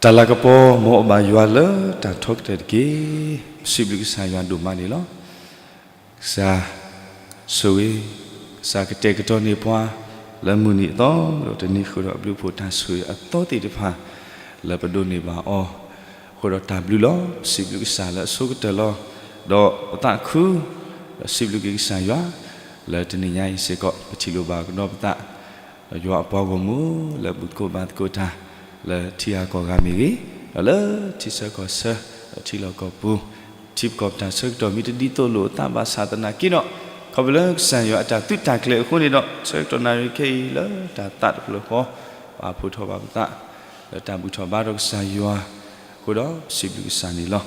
တၢ်လၤကပီၤ မ်အဘၣ်ယွၤလၢတၢ်ထီကတၢၢ်တက့ၢ်. ပစံးဘျုးကစၢ်ယွၤဒိၣ်မးန့ၣ်လီၤ. ကစၢ်ဆိၣ်ဂ့ၤ, ကစၢ်ကတဲာ်ကတီၤန့ၢ်ပှၤ လၢမုၢ်နံၤအသီ ဒီးတနံၤဃုာ်ဒီးအဘျုးအဖှိၣ်တၢ်ဆိၣ်ဂ့ၤအသီသ့ၣ်တဖၣ် လၢပဒိးန့ၢ်ဘၣ်အီၤ, အဃိဒီးတၢ်ဘျုးလီၤ. ပစံးဘျုးကစၢ်လၢအဆိကတၢၢ်လီၤ. ဒီးပသးခု, ဒီးစံးဘျုးက့ၤကစၢ်ယွၤ လၢတနံၤညါအံၤစ့ၢ်ကီး ပထံၣ်လိာ်ဘၣ်ကဒီးပသး ဒီးယွၤအပှၤဂီၢ်မုၢ် လၢဘူၣ်သကိးဘါသကိးတၢ် လၢထံဂၤကီၢ်ဂၤမ့ၢ်ဂ့ၤ, ဒီးလၢထံဆၢကီၢ်ဆၢ ဒီးထံလီၢ်ကီၢ်ပူၤ, ထံပကီၢ်ပတၢ်ဆၢကတီၢ်မ့ၢ်တဒ်သိးလိာ်အသးဘၣ်ဆၣ်သနာ်က့ဒီး, ခီဖျိလၢကစၢ်ယွၤအတၢ်သုးတၢ်ကျဲၤအဃိန့ၣ်ဒီး ဆၢကတီၢ်နၣ်ရံၣ်ခဲအံၤ လၢတၢ်သးတဖျၢၣ်ဃီ ပာ်ဖှိၣ်ထီၣ်ဘၣ်ပသး လၢတၢ်ဘူၣ်ထီၣ်ဘါထီၣ်ကစၢ်ယွၤအဃိဒီး ပစံးဘျုးကစၢ်န့ၣ်လီၤ.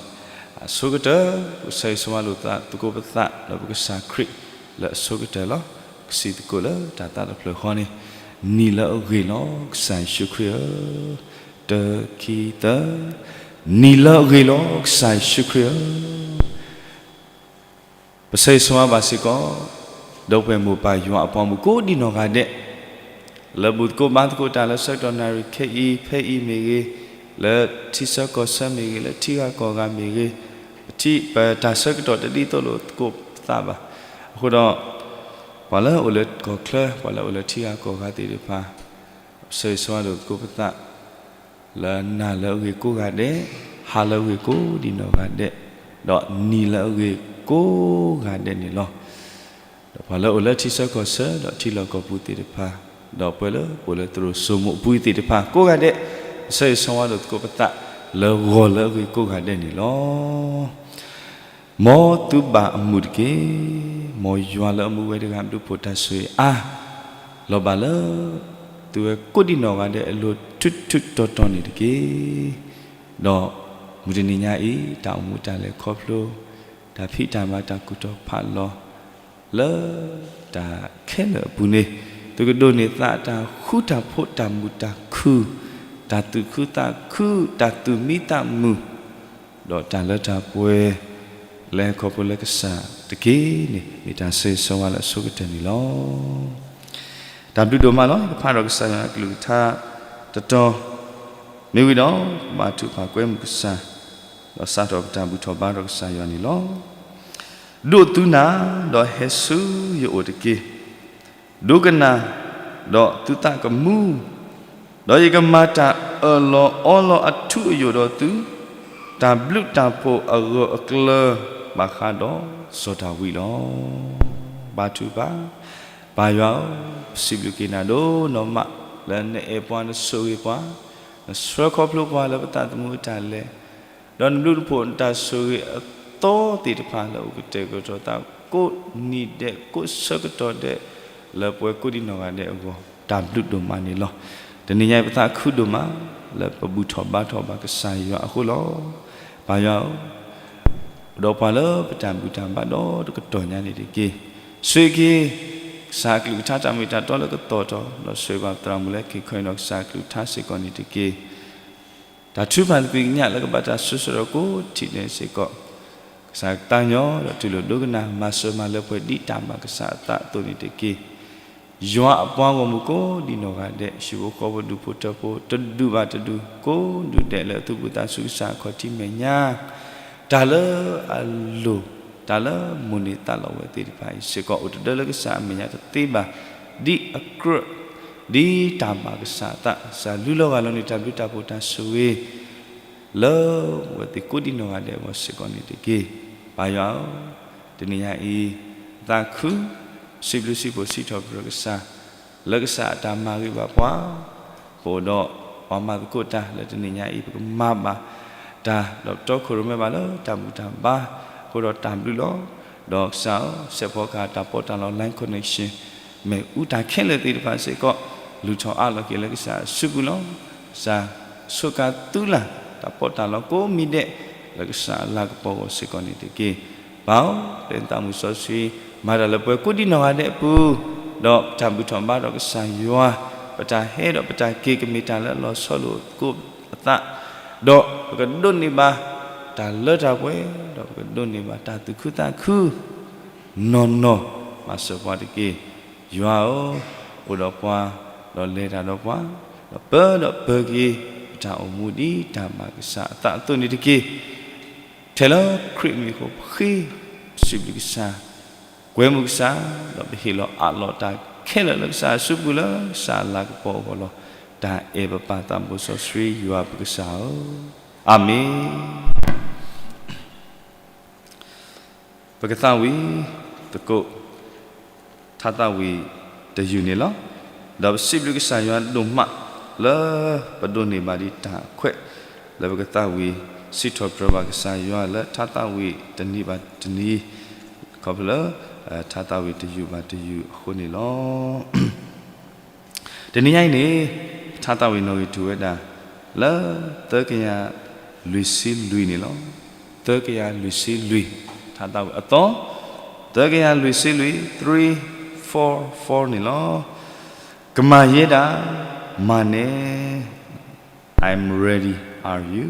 အဆိကတၢၢ် ပကဆၢဂ့ၤဆၢဝါလိာ်သးသကိးပသး ဒီးပကစၢ်ခရံာ်လၢအဆိကတၢၢ်လီၤ. ပကစံးသကိးလၢတၢ်သးတဖျၢၣ်ဃီန့ၣ်, နံၤလၢအဂ့ၤလီၤ ကစၢ်ယ့ၣ်ၡူးခရံာ်ဧၢ, တၢ ခံ သၢ, နံၤလၢအဂ့ၤလီၤ ကစၢ်ယ့ၣ်ၡူးခရံာ်ဧၢ. ပဆၢဂ့ၤဆၢဝါဘၣ်စ့ၢ်ကီး ဒီပုၢ်ဝဲၢ်မိၢ်ပၢ်ယွၤအပှၤမုၣ်ကိးဒံနီၢ်ဂၤဒဲး လၢဘူၣ်သကိးဘါသကိးတၢ်လၢဆၢကတီၢ်နၣ်ရံၣ်ခဲအံၤဖဲအံၤမ့ၢ်ဂ့ၤ, လၢထံဆၢကီၢ်ဆၢမ့ၢ်ဂ့ၤ, လၢထံဂၤကီၢ်ဂၤမ့ၢ်ဂ့ၤ, ပထံၣ်ပတၢ်ဆၢကတီၢ်တဒ်သိးလိာ်သကိးပသးဘၣ်. အဃိဒီး ပှၤလၢအအိၣ်လၢကီၢ်ချၢ ပှၤလၢအအိၣ်လၢထံဂၤကီၢ်ဂၤသ့ၣ်တဖၣ် ပဆၢဂ့ၤဆၢဝါလိာ်သကိးပသး လၢနၤလၢအဂ့ၤကိးဂၤဒဲး, ဟါလၢအဂ့ၤကိးဒံနီၢ်ဂၤဒဲး, ဒီးနံၤလၢအဂ့ၤကိးဂၤဒဲးန့ၣ်လီၤ. ဒီးပှၤလၢအအိၣ်လၢထံဆၢကီၢ်ဆၢ ဒီးထံလီၢ်ကီၢ်ပူၤသ့ၣ်တဖၣ်, ဒီးပှၤလၢပအိၣ်လၢသရိာ်စိမိးအပူၤသ့ၣ်တဖၣ်ကိးဂၤဒဲး, ပဆၢဂ့ၤဆၢဝါလိာ်သကိးပသး လၢဂီၤလၢအဂ့ၤကိးဂၤဒဲးန့ၣ်လီၤ. မ်သုဘၣ်အမုာ်တက့ၢ်. မ်ယွၤလၢအမူဝဲတဂၤ ဘျုးဖှိၣ်တၢ်ဆိၣ်ဂ့ၤအါ လီၤဘၣ်လၢ သုဝဲကိးဒံနီၢ်ဂၤဒဲးအလိၤ ထူးထူးတီၤတီၤန့ၣ်တက့ၢ်. ဒီးမုၢ်တနံၤညါအံၤ တၢ်အိၣ်မူတၢ်လဲၤခီဖျိ တၢ်ဖံးတၢ်မၤ တၢ်ကူၣ်ထီၣ်ဖးလီၤ လၢတၢ်ခဲလၢာ်အပူၤန့ၣ် သုကဒိးန့ၢ်သးတၢ်ဃူတၢ်ဖိး တၢ်မုာ်တၢ်ခုၣ်, တၢ်သူၣ်ခုသးခု, တၢ်သူၣ်မံသးမုာ်, ဒီးတၢ်လၢတၢ်ပှဲၤ လဲၤခီဖျိလၢကစၢ်တက့ၢ်န့ၣ် မ့ၢ်တၢ်ဆၢဂ့ၤဆၢဝါလၢအဆိကတၢၢ်န့ၣ်လီၤ. တၢ်ဘျုးဒိၣ်မးလီၤ. ယကဖးဒီးကစၢ်ယွၤအကလုၢ်ကထါတတီၤ မ့ၢ်ဝံၤဒီး ဘါထုကဖၣ်ကွဲမုာ်ကစၢ်, ဒီးစးထီၣ်ပတၢ်ဘူၣ်ထီၣ်ဘါထီၣ်ကစၢ်ယွၤန့ၣ်လီၤ. ဒိးသုနၢ်, ဒီးဟဲဆူယအိၣ်တက့ၢ်. ဒိကနၣ်, ဒီးသုသးကမူ, ဒီးယကမၤတၢ်အၢၣ်လီၤအီလီၤအထူအယိာ်ဒီးသု, တၢ်ဘျုးတၢ်ဖှိၣ်အဂၢၢ်အကျၢၤဘၣ်ဃးဒီးစီၤဒၤဝံးလီၤ. ဘါထုကဖၣ်, ပၢ်ယွၤဧၢ, ပစံးဘျုးက့ၤနၤဒိၣ်နီၢ်မး လၢနအဲၣ်ပှၤ နဆိၣ်ဂ့ၤပှၤ, နဆှၢခီဖျိပှၤလၢပသးသမူအတၢ်လဲၤ ဒီးနဘျုးနဖှိၣ်နတၢ်ဆိၣ်ဂ့ၤအသီသ့ၣ်တဖၣ် လၢအိၣ်ကတဲာ်ကတီၤသးကိးနံၤဒဲး ကိးဆၢကတီၢ်ဒဲး လၢပဝဲကိးဒံနီၢ်ဂၤဒဲးအဂီၢ် တၢ်ဘျုးဒိၣ်မးန့ၣ်လီၤ. တနံၤညါအံၤပသးခုဒိၣ်မး လၢပဘူၣ်ထီၣ်ဘါထီၣ်ဘၣ်ကစၢ်ယွၤအဃိလီၤ. ပၢ်ယွၤဧၢ, အိၣ်ဒီးပှၤလၢပတၢ်ဘူၣ်တၢ်ဘါဒီတကတီၢ်ညါန့ၣ်တက့ၢ်. ဆိၣ်ဂ့ၤက့ၤ ကစၢ်အကလုၢ်ကထါတၢ်မ့ၢ်တၢ်တီလၢကသီၣ်ထီၣ် ဒီးဆိၣ်ဂ့ၤဘၣ်သရၣ်မုၣ်လၢက့ၤခီအံၤဒီးကစၢ်အကလုၢ်ကထါစ့ၢ်ကီးန့ၣ်တက့ၢ်. တၢ်ထုကဖၣ်သကွံာ်ကညးလၢကဘၣ်တၢ်စိစိဒီးကိးထံၣ်န့ၣ်စ့ၢ်ကီး ကစၢ်ကသးကညီၤဒီးတူၢ်လိာ်ဒိကနၣ်မၤစၢၤမၤလၢပှဲၤဒ်တၢ်ဘၣ်ကစၢ်အသးအသိးန့ၣ်တက့ၢ်. ယွၤအပှၤဂီၢ်မုၢ်ကိးဒံနီၢ်ဂၤဒဲး ဟံၣ်ဖိဃီဖိဒူၣ်ဖိထၢဖိ တဒူၣ်ဘၣ်တဒူၣ် ကိးဒူၣ်ဒဲးလၢအသူၣ်ဘီၣ်သးစူၤကစၢ်အခီၣ်ထံးမဲာ်ညါ တၢ်လၢအလိၤ တၢ်လၢမိၣ်န့ၢ်သးလီဝဲသ့ၣ်တဖၣ်အံၤစ့ၢ်ကီး အိၣ်တဒၢလၢကစၢ်အမဲာ်ညါတသ့ဘၣ် ဒ်အကြၢး ဒ်တၢ်ဘၣ်ကစၢ်အသး ကစၢ်လူလီၤဂာ်လီၤန့ၢ်တၢ်ဘျုးတၢ်ဖှိၣ်တၢ်ဆိၣ်ဂ့ၤ လၢအဝဲသ့ၣ်ကိးဒံနီၢ်ဂၤဒဲးအဂီၢ်စ့ၢ်ကီးန့ၣ်တက့ၢ်. ပၢ်ယွၤဧၢ, တနံၤညါအံၤ သးခု စံးဘျုးစံးဖှိၣ်စံးထီၣ်ပတြၢၤကစၢ် လၢကစၢ်အတၢ်မၤဂ့ၤဘၣ်ပှၤ ပအိၣ်ဒီးပှၤမၤသကိးတၢ်လၢတနံၤညါအံၤ ပကမၤဘၣ်တၢ် ဒီးပတီခိၣ်ရိၣ်မဲဘၣ်လၢတၢ်ဘူၣ်တၢ်ဘါ အဃိဒီးတၢ်ဘျုးလီၤ. ဒီးကစၢ်ဧၢ, စဲးဖီကဟၣ်တၢ်ပီးတၢ်လီ line connection မ့ၣ်အူတၢ်ခဲလၢာ်သ့ၣ်တဖၣ်စ့ၢ်ကီး လုၢ်ထီၣ်အးလီၤက့ၤလၢကစၢ်အစုပူၤလီၤ. ကစၢ်ဆိၣ်ကၤသူလၢ် တၢ်ပီးတၢ်လီကိးမံၤဒဲး လၢကစၢ်အလၤကပီၤအဂီၢ်စ့ၢ်ကီးန့ၣ်တက့ၢ်. ပၢ်ဧၢ, ပသးမုၢ်စီဆှံ မၤတၢ်လၢပှဲၤကိးဒံနီၢ်ဂၤဒဲးအပူၤ, ဒီးပတၢ်ဘူၣ်ထီၣ်ဘါထီၣ်ကစၢ်ယွၤ, ပတၢ်ဟဲဒီးပတၢ်က့ၤကမ့ၢ်တၢ်လၢအလီၤဆီလိာ်သကိးအသး, ဒီးပကဒိးန့ၢ်ဘၣ်တၢ်လၢတၢ်ပှဲၤ, ဒီးပကဒိးန့ၢ်ဘၣ်တၢ်သူၣ်ခုသးခု နီၢ်နီၢ်မၤစၢၤပှၤတက့ၢ်. ယွၤဧၢ, အိၣ်ဒီးပှၤ, ဒီးလဲၤတၢ်ဒီးပှၤ, ဒီးပၢဒီးပၢက့ၤ, ပ တၢ်အိၣ်မူဒ်တၢ်ဘၣ်ကစၢ်အသးအသိးန့ၣ်တက့ၢ်. ထဲလၢခရံာ်မံၤအဃိ ပဃ့ပစံးဘျုးကစၢ်, ကွဲမုာ်ကစၢ်, ဒီးပဟ့ၣ်လီၤအးလီၤတၢ်ခဲလၢာ်လၢကစၢ်အစုပူၤလၢကစၢ်အလၤကပီၤအဂီၢ်လီၤ. တၢ်အဲၣ်ပပၢ်သးဘိစီဆှံယွၤပကစၢ်ဧၢ, အၤမ့ၣ်. ပကသးဝံၣ်သကိး ထါသးဝံၣ်တယုၢ်န့ၣ်လီၤ. ဒီးပစံးဘျုးကစၢ်ယွၤဒိၣ်မး လၢပဒိးန့ၢ်ဘၣ်ဒံးတၢ်ခွဲး လၢပကသးဝံၣ်စံးထီၣ်ပတြၢၤဘၣ်ကစၢ်ယွၤလၢထါသးဝံၣ်တနံၤဘၣ်တနံၤ ခီဖျိလၢ ထါသးဝံၣ်တယုၢ်ဘၣ်တယုၢ်အဃိန့ၣ်လီၤ. တနံၤညါအံၤန့ၣ် ထါသးဝံၣ်နီၣ်ဂံၢ်ထူၣ်ဝဲဒၣ် လၢသၢကယၤလွံၢ်ဆံလွံၢ်န့ၣ်လီၤ. သၢကယၤလွံၢ်ဆံလွံၢ်, ထါသးဝံၣ်အသီ သၢကယၤလွံၢ်ဆံလွံၢ် three four four န့ၣ်လီၤ. ကမၤယဲဒၣ် မၤန့ၢ် I'm ready, are you?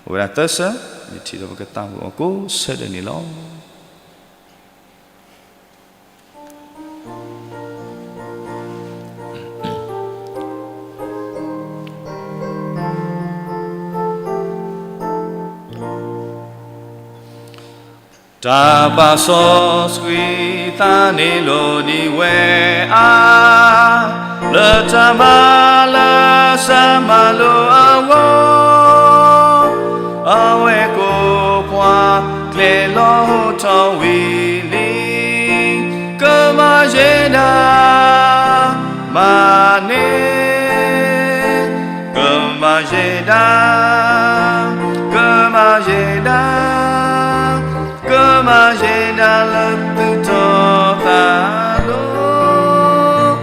အိၣ်ဝဲဒၣ်သၢဆၢ, ယထံၣ်ဒီးပကသးဝံၣ်အီၤကိးဆၢဒၢးန့ၣ်လီၤ. တၢ်ပာ်စီဆှံသးန့ၣ်လိၣ်ဒံးဝဲအါ, လၢတၢ်မၤလၢစးမၤလိအဂီၢ်, အဝဲကိးပှၤကျဲလီၤဟိထီၣ်ဝံၤလံ ကမၤယဲဒၣ် မၤန့ၢ်, ကမၤယဲဒၣ်, ကမၤယဲဒၣ်, ကမၤယဲဒၣ်လၢသုတီသးလိၤ,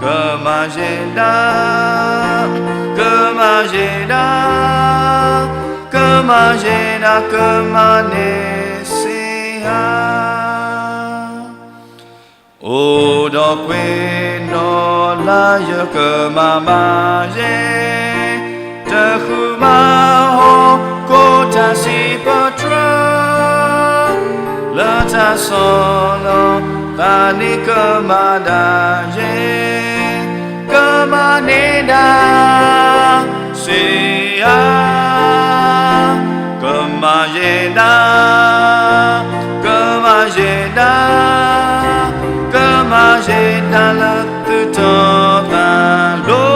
ကမၤယဲဒၣ်, ကမၤယဲဒၣ်, ကမၤယဲဒၣ် ကမၤန့ၢ်စ့ဧါ. အိၣ်ဒီးကွဲးနီၣ်လါယကမၤမၤယဲ, တဃုမၤဟီၣ်ခိၣ်တၢ်စံးပတြၢၤ, လၢတၢ်ဆီၣ်လီၤသးန့ၣ်ကမၤဒၣ်ယဲ, ကမၤန့ၢ်ဒၣ် စ့ဧါ, ကမၤယဲဒၣ်, ကမၤယဲဒၣ်, ကမၤယဲဒၣ်လၢသုတီသးလိ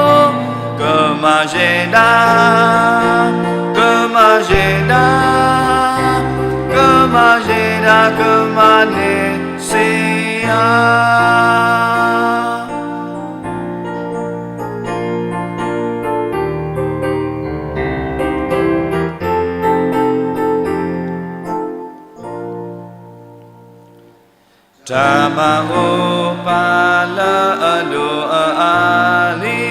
ၤ, ကမၤယဲဒၣ်, ကမၤယဲဒၣ်, ကမၤယဲဒၣ် ကမၤန့ၢ်စ့ဧါ. တၢ်မၤအိၣ်ပာ်လၢအဒိၣ်အအါလံ,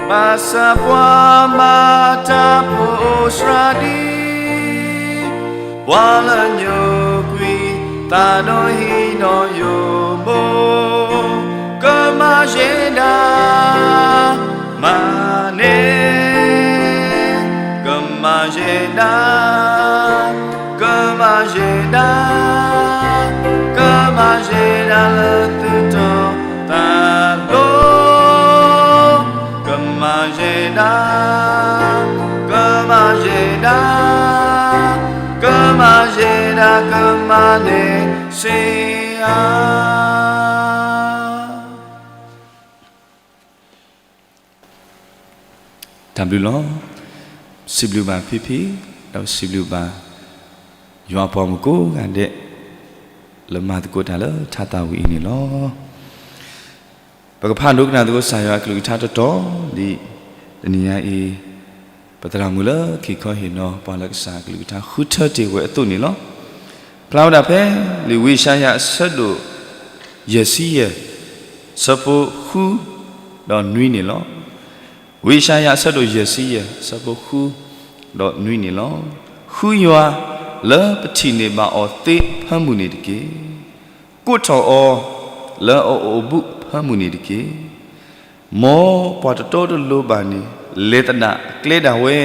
ဘၣ်ဆၣ်ပှၤမၤတၢ်ဖိအိၣ်စှၤဒံး, ပှၤလၢညိကွံာ်သးဒီးဟံးဒီးယိာ်ဘိ, ကမၤယဲဒၣ် မၤန့ၢ်, ကမၤယဲဒၣ်, ကမၤယဲဒၣ်, ကမၤယဲဒၣ်လၢသုတီသးလိၤ, ကမၤယဲဒၣ်, ကမၤယဲဒၣ်, ကမၤယဲဒၣ် ကမၤန့ၢ်စ့ဧါ. တၢ်ဘျုးလီၤ. စံးဘျုးဘၣ်ဖံဖံ, ဒီးစံးဘျုးဘၣ် ယွၤအပှၤမုၣ်ကိးဂၤဒဲး လၢမၤသကိးတၢ်လၢထါသးဝံၣ်အံၤန့ၣ်လီၤ. ပကဖးဒိကနၣ်သကိးကစၢ်ယွၤအကလုၢ်ကထါတတီၤ, ဒ်တနံၤညါအံၤ ပသရၣ်မုၣ်လၢခံခီဟ့ၣ်နီၤ ပှၤလၢကစၢ်အကလုၢ်ကထါဃုထၢတ့ၢ်ဝဲအသိးန့ၣ်လီၤ. ဖျါဝဲဒၣ်ဖဲ လံာ်ဝံယၡါယၤအဆၢဒိၣ် ယဲၢ်ဆံယဲၢ်, ဆၢဖိဃု ဒီးနွံန့ၣ်လီၤ. ဝံယၡါယၤအဆၢဒိၣ်ယဲၢ်ဆံယဲၢ် ဆၢဖိဃု ဒီးနွံန့ၣ်လီၤ. ဃုယွၤလၢပထံၣ်န့ၢ်ဘၣ်အီၤသ့ဖၢမုၢ်န့ၣ်တက့ၢ်. ကိးထီၣ်အီၤလၢအအိၣ်အဘူးဖၢမုၢ်န့ၣ်တက့ၢ်. မ်ပှၤတတီတလိၤဘၣ်န့ၣ် လဲၤသဒၣ်အကျဲဒၣ်ဝဲ,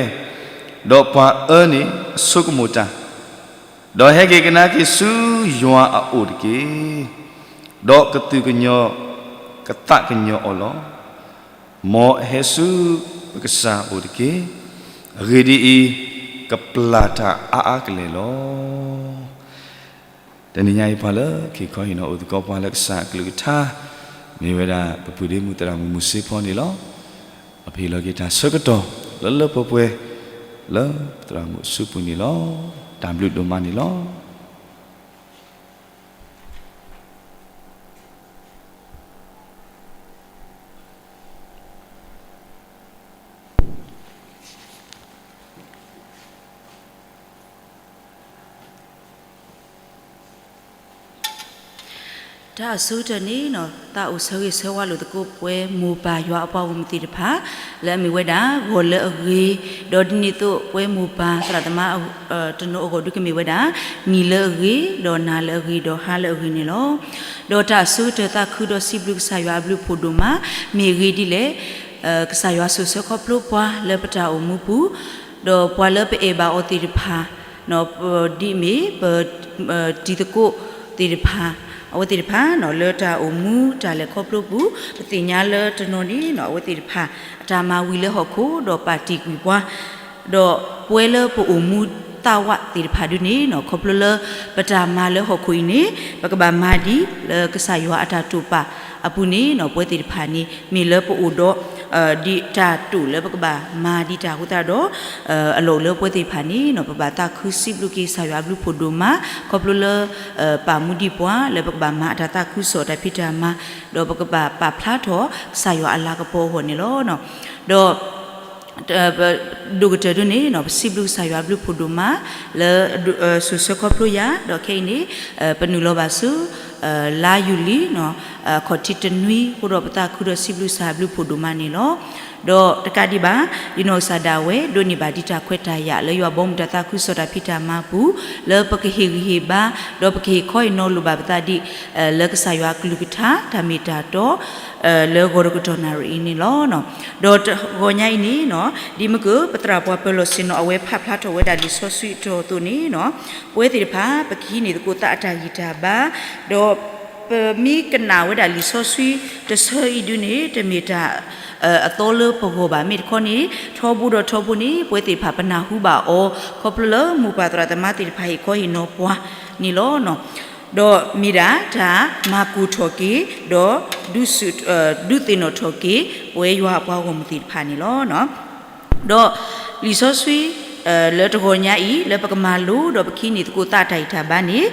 ဒီးပှၤအၢန့ၣ်အဆိကမိၣ်တၢ်, ဒီးဟဲက့ၤကနါက့ၤဆူယွၤအအိၣ်တက့ၢ်. ဒီးကသူၣ်ကညီၤကသးကညီၤအီၤလီၤ. မ်အဟဲဆူပကစၢ်အအိၣ်တက့ၢ်. အဂ့ၢ်ဒ်အံၤ, ကပျၢ်တၢ်အါအါကလဲာ်လီၤ. တနံၤညါအံၤ ပှၤလၢက့ၤခီဟ့ၣ်နီၤအိၣ်သကိးပှၤလၢကစၢ်အကလုၢ်ကထါ, မ့ၢ်ဝဲဒၣ်ပပုၢ်ဒ့မုၣ်သရၣ်မုၣ်မုၢ်စ့ဖီန့ၣ်လီၤ. အပဟ့ၣ်လီၤက့ၤတၢ်ဆၢကတီၢ်လၢလၢပှဲၤပှဲၤ လၢသရၣ်မုၣ်အစုပူၤန့ၣ်လီၤ. တၢ်ဘျုးဒိၣ်မးန့ၣ်လီၤ. တၢ်အဆိကတၢၢ်န့ၣ် သးအိၣ်ဆၢဂ့ၤဆၢဝါလိာ်သကိးပှၤမိၢ်ပၢ်ယွၤအပှၤဂီၢ်မုၢ်သ့ၣ်တဖၣ် လၢအမ့ၢ်ဝဲဒၣ် ဂီၤလၢအဂ့ၤ, ဒီးဒ်န့ၣ်အသိးပှၤမိၢ်ပၢ်သရၣ်သမါတနီၤအဂီၢ်ဒုးကမ့ၢ်ဝဲဒၣ် နံၤလၢအဂ့ၤ, ဒီးနၤလၢအဂ့ၤ, ဒီးဟါလၢအဂ့ၤန့ၣ်လီၤ. ဒီးတၢ်အဆိကတၢၢ်သးခုဒီးစံးဘျုးကစၢ်ယွၤအဘျုးဖးဒိၣ်မး, မ့ၢ်အဂ့ၢ်ဒ်လဲၣ်, ကစၢ်ယွၤစိာ်ဆှၢခီဖျိပှၤလၢပတၢ်အိၣ်မူပူၤ, ဒီးပှၤလၢပအဲၣ်ဘၣ်အီၤသ့ၣ်တဖၣ် ဒ်အမ့ၢ်ပ တံၤသကိးသ့ၣ်တဖၣ်, အဝဲသ့ၣ်တဖၣ် လၢတၢ်အိၣ်မူတၢ်လဲၤခီဖျိပူၤ, ပသ့ၣ်ညါလၢတနီၤန့ၣ် အဝဲသ့ၣ်တဖၣ် အတၢ်မၤဝံၤလၢဟီၣ်ခိၣ် ဒီးပာ်တ့ၢ်ကွံာ်ပှၤ, ဒီးပဝဲလၢပအိၣ်မူသးဝးသ့ၣ်တဖၣ်ဒုန့ၣ် ခီဖျိလၢပတၢ်မၤလၢဟီၣ်ခိၣ်အံၤန့ၣ် ပကဘၣ်မၤဒ်လၢကစၢ်ယွၤအတၢ်တိာ်ပာ်အပူၤန့ၣ် ပဝဲသ့ၣ်တဖၣ်န့ၣ် မ့ၢ်လၢပအိၣ်ဒီး ဒ်တၢ်တိာ်လၢပကဘၣ်မၤဒံးတၢ်အဃိသတးဒီး အလီၢ်အိၣ်လၢပဝဲသ့ၣ်တဖၣ်န့ၣ် ပဘၣ်သးခုစံးဘျုးက့ၤကစၢ်ယွၤအဘျုးဖးဒိၣ်မး ခီဖျိလၢ ပာ်မူဒံးပှၤ လၢပကဘၣ်မၤအတၢ်သးခုကစီၣ်တၢ်ဖံးတၢ်မၤ, ဒီးပကဘၣ်ပာ်ဖျါထီၣ်ကစၢ်ယွၤအလၤကပီၤအဂီၢ်န့ၣ်လီၤ. ဒီး ဒိၣ်ကတၢၢ်ဒုန့ၣ် ပစံးဘျုးကစၢ်ယွၤအဘျုးဖးဒိၣ်မး လၢစိာ်ဆှၢခီဖျိယၤ, ဒီးခဲအံၤန့ၣ် ပနုာ်လီၤဘၣ်ဆူ လါယူၤလံ ခီၣ်ထံးတနွံ အဃိဒီးပသးခုဒီးစံးဘျုးကစၢ်အဘျုးဖးဒိၣ်မးန့ၣ်လီၤ. ဒီးတကးဒံးဘၣ် ယနီၢ်ကစၢ်ဒၣ်ဝဲ ဒိးန့ၢ်ဘၣ်ဒံးတၢ်ခွဲးတၢ်ယာ်လၢယွၤဘီမုၢ်တၢ်သးခုကစီၣ်တၢ်ဖံးတၢ်မၤပူၤ လၢပကဟ့ၣ်ဂံၢ်ဟ့ၣ်ဘါ ဒီးပကဟ့ၣ်ခီဟ့ၣ်နီၤလိာ်ဘၣ်ပသးဒံး လၢကစၢ်ယွၤအကလုၢ်ကထါ တၢ်မ့ၢ်တၢ်တီ လၢဂီၤတကတီၢ်နၣ်ရံၣ်အံၤန့ၣ်လီၤ. ဒီးတဂီၤညါအံၤန့ၣ် ဒ်မ့ၢ်က ပသရၣ်ပှၤပၢၤလီၢ်ဆ့ၣ်နီၤ အဝဲဖးဖျါထီၣ်ဝဲဒၣ်လံာ်စီဆှံအတီၤအသိးန့ၣ် ပဝဲသ့ၣ်တဖၣ် ပကဟံးန့ၢ်သကိးသးအတၢ်ဂံၢ်တၢ်ဘါ, ဒီးပမ့ၢ်ကနၣ်ဝဲဒၣ်လံာ်စီဆှံတဆၢအံၤဒုန့ၣ် တမ့ၢ်တၢ်အသီလၢပဂီၢ်ဘၣ်. မ့ၢ်တခီန့ၣ် ထီဘိဒီးထီဘိန့ၣ် ပဝဲသ့ၣ်တဖၣ်ပနၢ်ဟူဘၣ်အီၤ ခီဖျိလၢမိၢ်ပၢ်သရၣ်သမါသ့ၣ်တဖၣ်ဟ့ၣ်ခီဟ့ၣ်နီၤပှၤန့ၣ်လီၤ. ဒီးမ့ၢ်ဒၣ်တၢ်မၤကိၢ်ထီၣ်က့ၤ ဒီး ဒုးသ့ၣ်နီၣ်ထီၣ်က့ၤ ပဝဲယွၤအပှၤဂီၢ်မုၢ်သ့ၣ်တဖၣ်န့ၣ်လီၤ. ဒီးလံာ်စီဆှံ လၢတဂီၤညါအံၤ လၢပကမၤလိ ဒီးပကဟံးန့ၢ်သကိးသးတၢ်ဂံၢ်တၢ်ဘါန့ၣ်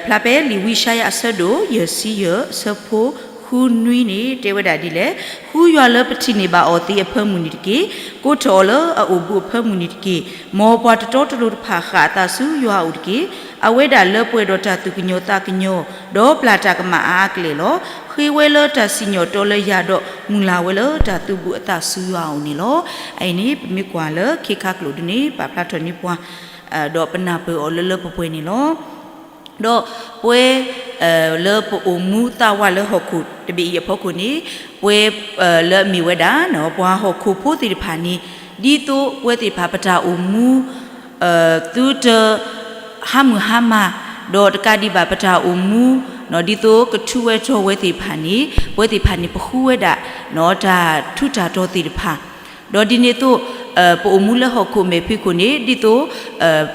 ဖျါဖဲလံာ်ဝံယၡါယၤအဆၢဒိၣ် ယဲၢ်ဆံယဲၢ် အဆၢဖိဃုနွံန့ၣ် တဲဝဲဒၣ်ဒ်လဲၣ်, ဃုယွၤလၢပထံၣ်န့ၢ်ဘၣ်အီၤသ့အဖၢမုၢ်နံၤတက့ၢ်. ကိးထီၣ်အီၤလၢအအိၣ်ဘူးအဖၢမုၢ်နံၤတက့ၢ်. မ်ပှၤတတီတလိၤတဖၣ်ဃၣ်အသးဆူယွၤအအိၣ်တက့ၢ်. အဝဲဒၣ်လၢပှဲၤဒီးတၢ်သူၣ်ကညီၤသးကညီၤ, ဒီးပျၢ်တၢ်ကမၣ်အါအါကလဲာ်လီၤ. ဃ့ဝဲလၢတၢ်စံၣ်ညီၣ်တီလၢယၤဒီး မုၢ်လၢ်ဝဲလၢတၢ်သူဘူးအသးဆူယွၤအအိၣ်န့ၣ်လီၤ. အအံၤန့ၣ် ပမ့ၢ်ကွၢ်လၢခ့ခါကျိာ်ဒုန့ၣ် ပာ်ဖျါထီၣ်န့ၢ်ပှၤ ဒီးပနၢ်ပၢၢ်အီၤလၢလၢပှဲၤပှဲၤန့ၣ်လီၤ. ဒီးပဝဲ လၢပအိၣ်မူသးဝးလၢဟီၣ်ခိၣ်တဘ့ၣ်အံၤအဖီခိၣ်န့ၣ် ပဝဲ လၢအမ့ၢ်ဝဲဒၣ် ပှၤဟီၣ်ခိၣ်ဖိသ့ၣ်တဖၣ်န့ၣ် ဒ်သိးပဝဲသ့ၣ်တဖၣ်ပတၢ်အိၣ်မူ သုတ ဟါမုၢ်ဟါမၢ်, ဒီးတကးဒံးဘၣ်ပတၢ်အိၣ်မူ ဒ်သိးကထူးဝဲတီၤဝဲသ့ၣ်တဖၣ်န့ၣ် ပဝဲသ့ၣ်တဖၣ်န့ၣ် ပဃုဝဲဒၣ် တၢ်ထူးတၢ်တီၤသ့ၣ်တဖၣ် ဒီးဒ်န့ၣ်အသိး ပအိၣ်မူလၢဟီၣ်ခိၣ်မဲာ်ဖံးခိၣ်န့ၣ် ဒ်သိး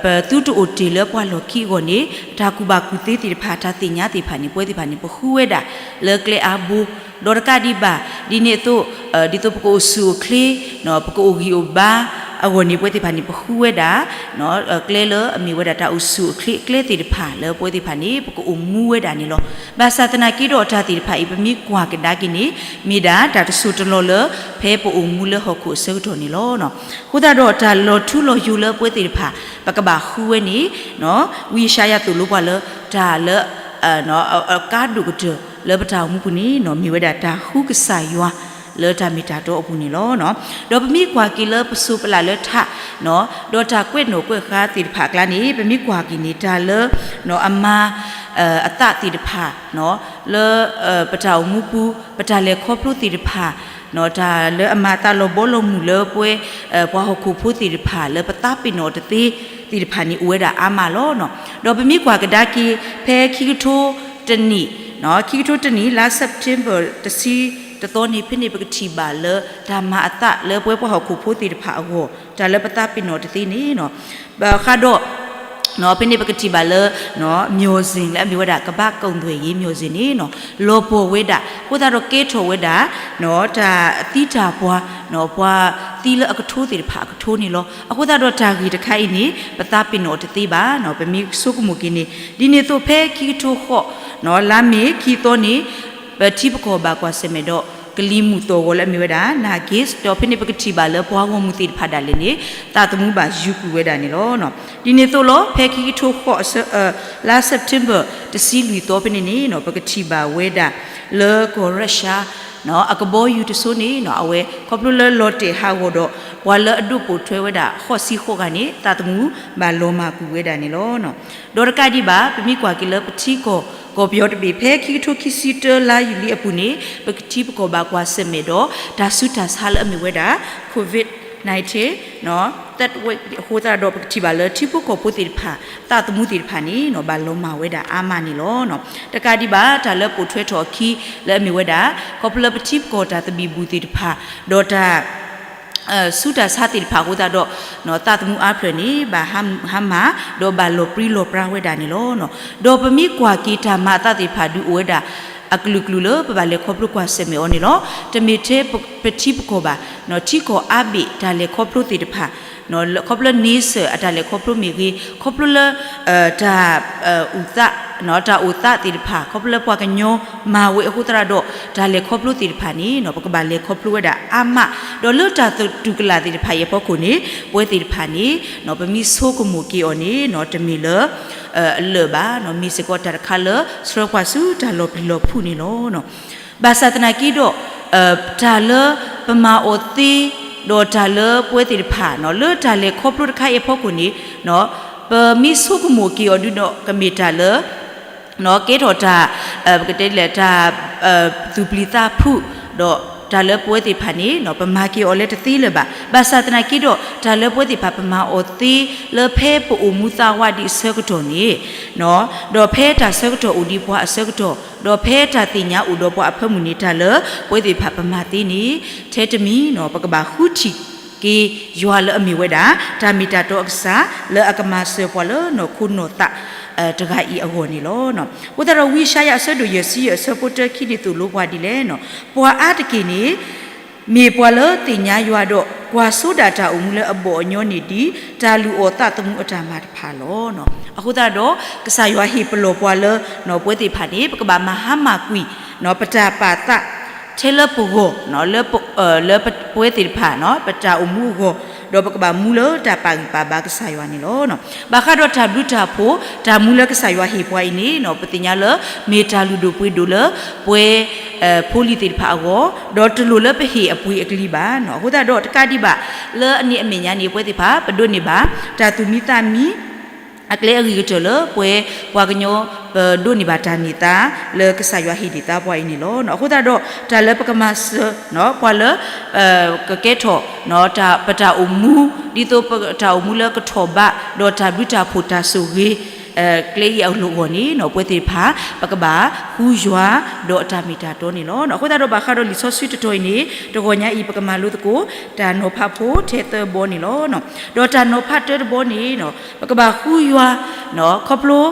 ပသုတအိၣ်တ့ၢ်လၢပှၤလီၢ်ခံအဂီၢ်န့ၣ် တၢ်ကူၣ်ဘၣ်ကူၣ်သ့သ့ၣ်တဖၣ် တၢ်သ့ၣ်ညါသ့ၣ်တဖၣ်န့ၣ် ပဝဲသ့ၣ်တဖၣ်န့ၣ် ပဃုဝဲဒၣ်လၢကျဲအါဘိ, ဒီးတကးဒံးဘၣ် ဒ်န့ၣ်အသိး ဒ်သိးပကအိၣ်ဆူၣ်အိၣ်ချ့ ပကအိၣ်ဂံၢ်အိၣ်ဘါအဂီၢ်န့ၣ် ပဝဲသ့ၣ်တဖၣ်န့ၣ် ပဃုဝဲဒၣ် ကျဲလၢအမ့ၢ်ဝဲဒၣ်တၢ်အိၣ်ဆူၣ်အိၣ်ချ့အကျဲသ့ၣ်တဖၣ်လၢပဝဲသ့ၣ်တဖၣ်န့ၣ် ပကအိၣ်မူဝဲဒၣ်န့ၣ်လီၤ. ဘၣ်ဆၣ်သနာ်က့ဒီးတၢ်သ့ၣ်တဖၣ်အံၤ ပမ့ၢ်ကွၢ်ကဒါက့ၤန့ၣ် မ့ၢ်ဒၣ်တၢ်တစိၢ်တလီၢ်လၢ ဖဲပအိၣ်မူလၢဟီၣ်ခိၣ်အဆၢကတီၢ်န့ၣ်လီၤ. အဃိသတးဒီးတၢ်လီၤထူလီၤယိာ်လၢပဝဲသ့ၣ်တဖၣ် ပကဘၣ်ဃုဝဲန့ၣ် ဝံယၡါယၤသိၣ်လိပှၤလၢတၢ်လၢ အကါဒိၣ်ကတၢၢ်လၢပတၢ်အိၣ်မူပူၤန့ၣ် မ့ၢ်ဝဲဒၣ်တၢ်ဃုကစၢ်ယွၤ လၢတၢ်မ့ၢ်တၢ်တီအပူၤန့ၣ်လီၤ. ဒီးပမ့ၢ်ကွၢ်က့ၤလၢပစိၤပလးလၢထး ဒီးတၢ်ကွဲးနီၣ်ကွဲးဃါသ့ၣ်တဖၣ်အကျါန့ၣ် ပမ့ၢ်ကွၢ်က့ၤန့ၣ် တၢ်လၢ အမၤ အသးသ့ၣ်တဖၣ် လၢ ပတၢ်အိၣ်မူပူၤ ပတၢ်လဲၤခီဖျိသ့ၣ်တဖၣ် တၢ်လၢအမၤအသးလီၤဘီလီၤမုၢ်လၢပဝဲ ပှၤဟီၣ်ခိၣ်ဖိသ့ၣ်တဖၣ် လၢပသးပ့ၤနီၣ်တသ့သ့ၣ်တဖၣ်န့ၣ် အိၣ်ဝဲဒၣ်အါမးလီၤ. ဒီးပမ့ၢ်ကွၢ်ကဒါက့ၤ ဖဲခံကထိတနံၣ် ခံကထိတနံၣ် လါ September တဆံ တသီန့ၣ် ဖဲန့ၣ်ပကထံၣ်ဘၣ်လၢ တၢ်မၤအသးလၢပဝဲပှၤဟီၣ်ခိၣ်ဖိသ့ၣ်တဖၣ်အဂီၢ် တၢ်လၢပသးပ့ၤနီၣ်တသ့န့ၣ် ဘၣ်ဃးဒီး ဖဲန့ၣ်ပကထံၣ်ဘၣ်လၢ မျော်စင် လၢအမ့ၢ်ဝဲဒၣ် ကမ္ဘာ့ကုန်သွယ်ရေးမျော်စင်န့ၣ် လီၤပှီၢ်ဝဲဒၣ် အဃိသတးဒီးကဲထီၣ်ဝဲဒၣ် တၢ်သံတၢ်ပှၢ် ပှၤသံလၢအကထိသ့ၣ်တဖၣ်အကထိန့ၣ်လီၤ. အဃိသတးဒီးတၢ်ဂ့ၢ်တခါအံၤန့ၣ် ပသးပ့ၤနီၣ်တသ့ဘၣ် ပမ့ၢ်ဆိကမိၣ်က့ၤန့ၣ် ဒ်န့ၣ်အသိးဖဲခံကထိဃိး လါမ့ၤခံသီန့ၣ် ပထံပကီၢ်ဘၣ်ကွၢ်ဆၢၣ်မဲာ်ဒီး ကလံၤမုၢ်သီၣ်ဂီၤလၢအမ့ၢ်ဝဲဒၣ် Nargis ဒီးဖဲန့ၣ်ပကထံၣ်ဘၣ်လၢပှၤဂီၢ်မုၢ်သ့ၣ်တဖၣ်ဒၣ်လဲာ်န့ၣ် သးသမူဘၣ်ယူၤကွံာ်ဝဲဒၣ်န့ၣ်လီၤ. ဒ်န့ၣ်အသိးလီၤ ဖဲခံကထိဃိး လါ September တဆံလွံၢ်သီဖဲန့ၣ်န့ၣ် ပကထံၣ်ဘၣ်ဝဲဒၣ် လၢကီၢ်ရၢရှါ အကဘီယူၤတစိၤန့ၣ် အဝဲခီဖျိလၢလီၤတဲာ်ဟးဂီၤဒီး ပှၤလၢအဒိးပိာ်ထွဲဝဲဒၣ်ဃိးဆံဃိးဂၤန့ၣ် သးသမူဘၣ်လီၤမၢ်ကွံာ်ဝဲဒၣ်န့ၣ်လီၤ. ဒီးတကးဒံးဘၣ် ပမ့ၢ်ကွၢ်က့ၤလၢပထံကီၢ် ကီၢ်ပယီၤတဘ့ၣ် ဖဲခံကထိခံဆံတၢလါယူၤလံအပူၤန့ၣ် ပထံပကီၢ်ဘၣ်ကွၢ်ဆၢၣ်မဲာ်ဒီး တၢ်ဆူးတၢ်ဆါလၢအမ့ၢ်ဝဲဒၣ် COVID nineteen သၢဝ့း အဃိသတးဒီးပကထံၣ်ဘၣ်လၢထံဖိကီၢ်ဖိသ့ၣ်တဖၣ် သးသမူသ့ၣ်တဖၣ်န့ၣ် ဘၣ်လီၤမၢ်ဝဲဒၣ်အါမးန့ၣ်လီၤ. တကးဒံးဘၣ် တၢ်လၢပိာ်ထွဲထီၣ်အခံလၢအမ့ၢ်ဝဲဒၣ် ခီဖျိလၢပထံပကီၢ်တၢ်သဘံၣ်ဘုၣ်သ့ၣ်တဖၣ် ဒီးတၢ် ဆူးတၢ်ဆါသ့ၣ်တဖၣ်အဃိသတးဒီး သးသမူအါဖျၢၣ်န့ၣ် ဘၣ်ဟါမၢ် ဒီးဘၣ်လီၤပြံလီၤပြါဝဲဒၣ်န့ၣ်လီၤ. ဒီးပမ့ၢ်ကွၢ်က့ၤတၢ်မၤအသးသ့ၣ်တဖၣ်ဒုးအိၣ်ဝဲဒၣ်အကလုာ်ကလုာ်လၢပဘၣ်လဲၤခီဖျိကွၢ်ဆၢၣ်မဲာ်အီၤန့ၣ်လီၤ. တမ့ၢ်ထဲပထံပကီၢ်ဘၣ် ထံကီၢ်အါဘ့ၣ်တၢ်လဲၤခီဖျိသ့ၣ်တဖၣ် ခီဖျိလၢ န့စၢၣ် အတၢ်လဲၤခီဖျိမ့ၢ်ဂ့ၤ ခီဖျိလၢ တၢ် အူသး တၢ်အိၣ်သးသ့ၣ်တဖၣ် ခီဖျိလၢပှၤကညီမၤဝဲအဃိသတးဒီး တၢ်လဲၤခီဖျိသ့ၣ်တဖၣ်န့ၣ် ပကဘၣ်လဲၤခီဖျိဝဲဒၣ်အါမး ဒီးလၢတၢ်သတူၢ်ကလာ်သ့ၣ်တဖၣ်အံၤအဖီခိၣ်န့ၣ် ပဝဲသ့ၣ်တဖၣ်န့ၣ် ပမ့ၢ်ဆိကမိၣ်က့ၤအီၤန့ၣ် တမ့ၢ်လၢ အလၢာ်ဘၣ် မ့ၢ်စ့ၢ်ကီးတၢ်တခါလၢ ဆှၢပှၤဆူတၢ်လီၤပျံၤလီၤဖုးန့ၣ်လီၤ. ဘၣ်ဆၣ်သနာ်က့ဒီး တၢ်လၢပမၤအီၤသ့ ဒီးတၢ်လၢပဝဲသ့ၣ်တဖၣ် လၢတၢ်လဲၤခီဖျိတခါအံၤအဖီခိၣ်န့ၣ် ပမ့ၢ်ဆိကမိၣ်က့ၤအီၤဒုဒီး ကမ့ၢ်တၢ်လၢ ကဲထီၣ်တၢ် ပကတဲဒ်လဲၣ် တၢ် သူၣ်ပျံၤသးဖုး ဒီးတၢ်လၢပဝဲသ့ၣ်တဖၣ်န့ၣ် ပမၤက့ၤအီၤလၢတသ့လၢၤဘၣ်. ဘၣ်ဆၣ်သနာ်က့ဒီး တၢ်လၢပဝဲသ့ၣ်တဖၣ်ပမၤအီၤသ့ လၢဖဲပအိၣ်မူသးဝးဒံးအဆၢကတီၢ်န့ၣ် ဒီးဖဲတၢ်ဆၢကတီၢ်အိၣ်ဒံးပှၤအဆၢကတီၢ် ဒီးဖဲတၢ်သ့ၣ်ညါအိၣ်ဒီးပှၤအဖၢမုၢ်န့ၣ် တၢ်လၢပဝဲသ့ၣ်တဖၣ်ပမၤသ့န့ၣ် ထဲတမံၤ ပကဘၣ်ဃုထံၣ်က့ၤယွၤလၢအမ့ၢ်ဝဲဒၣ် တၢ်မ့ၢ်တၢ်တီအကစၢ် လၢအကမၤစၢၤပှၤလၢနီၢ်ခိနီၢ်သး တဂၤအံၤအဂီၢ်န့ၣ်လီၤ. အဃိသတးဒီးဝံယၡါယၤအဆၢဒိၣ်ယဲၢ်ဆံယဲၢ်အဆၢဖိတၢခံန့ၣ်သိၣ်လိပှၤဒ်လဲၣ်န့ၣ် ပှၤအါတက့ၢ်န့ၣ် မ့ၢ်ပှၤလၢသ့ၣ်ညါယွၤဒီး ကွၢ်စိဒၣ်တၢ်အိၣ်မူလၢအဘီၣ်အညီန့ၣ်ဒ် တၢ်လုၢ်အီၣ်သးသမူအတၢ်မၤတဖၣ်လီၤ. အဃိသတးဒီး ကစၢ်ယွၤဟ့ၣ်ပလီၢ်ပှၤလၢ ပဝဲသ့ၣ်တဖၣ်န့ၣ် ပကဘၣ်မၤဟါမၢ်ကွံာ် ပတၢ်ပာ်သး ထဲလၢပဂီၢ် လၢ လၢပဝဲသ့ၣ်တဖၣ် ပတၢ်အိၣ်မူအဂီၢ် ဒီးပကဘၣ်မူလၢတၢ်ပာ်ဂံၢ်ပာ်ဘါကစၢ်ယွၤန့ၣ်လီၤ. ဘၣ်ဃးဒီးတၢ်ဘျုးတၢ်ဖှိၣ် တၢ်မူလၢကစၢ်ယွၤဟ့ၣ်ပှၤအံၤန့ၣ် ပသ့ၣ်ညါလၢ မ့ၢ်တၢ်လုၢ်ဒိၣ်ပှ့ၤဒိၣ်လၢ ပဝဲ ဖိလံၤသ့ၣ်တဖၣ်အဂီၢ် ဒီးတလိၣ်လၢပဟ့ၣ်အပှ့ၤအကလံၤဘၣ်. အဃိသတးဒီးတကးဒံးဘၣ် လၢအနံၤအမဲာ်ညါန့ၣ် ပဝဲသ့ၣ်တဖၣ် ပဒိးန့ၢ်ဘၣ် တၢ်သူၣ်မံသးမံ အကျဲအဂ့ၤကတၢၢ်လၢပဝဲပှၤကညီ ပဒိးန့ၢ်ဘၣ်တၢ်န့ၢ်သါ လၢကစၢ်ယွၤဟ့ၣ်န့ၢ်သါပှၤအံၤန့ၣ်လီၤ. အဃိသတးဒီး တၢ်လၢပကမၤစၢၤ ပှၤလၢ ကကဲထီၣ် ပတၢ်အိၣ်မူ ဒ်သိးပတၢ်အိၣ်မူလၢကထီၣ်ဘး ဒီးတၢ်ဘျုးတၢ်ဖှိၣ်တၢ်ဆိၣ်ဂ့ၤ ကျဲအံၤအလီၢ်အဂီၢ်န့ၣ် ပဝဲသ့ၣ်တဖၣ် ပကဘၣ်ဃုယွၤ ဒီးတၢ်မ့ၢ်တၢ်တီန့ၣ်လီၤ. အဃိသတးဒီးဘၣ်ဃးဒီးလံာ်စီဆှံတတီၤအံၤန့ၣ် တဂီၤညါအံၤ ပကမၤလိသကိး တၢ်နီၤဖးဖိထဲသၢဘီန့ၣ်လီၤ. ဒီးတၢ်နီၤဖးတၢတဘီန့ၣ် ပကဘၣ်ဃုယွၤ ခီဖျိ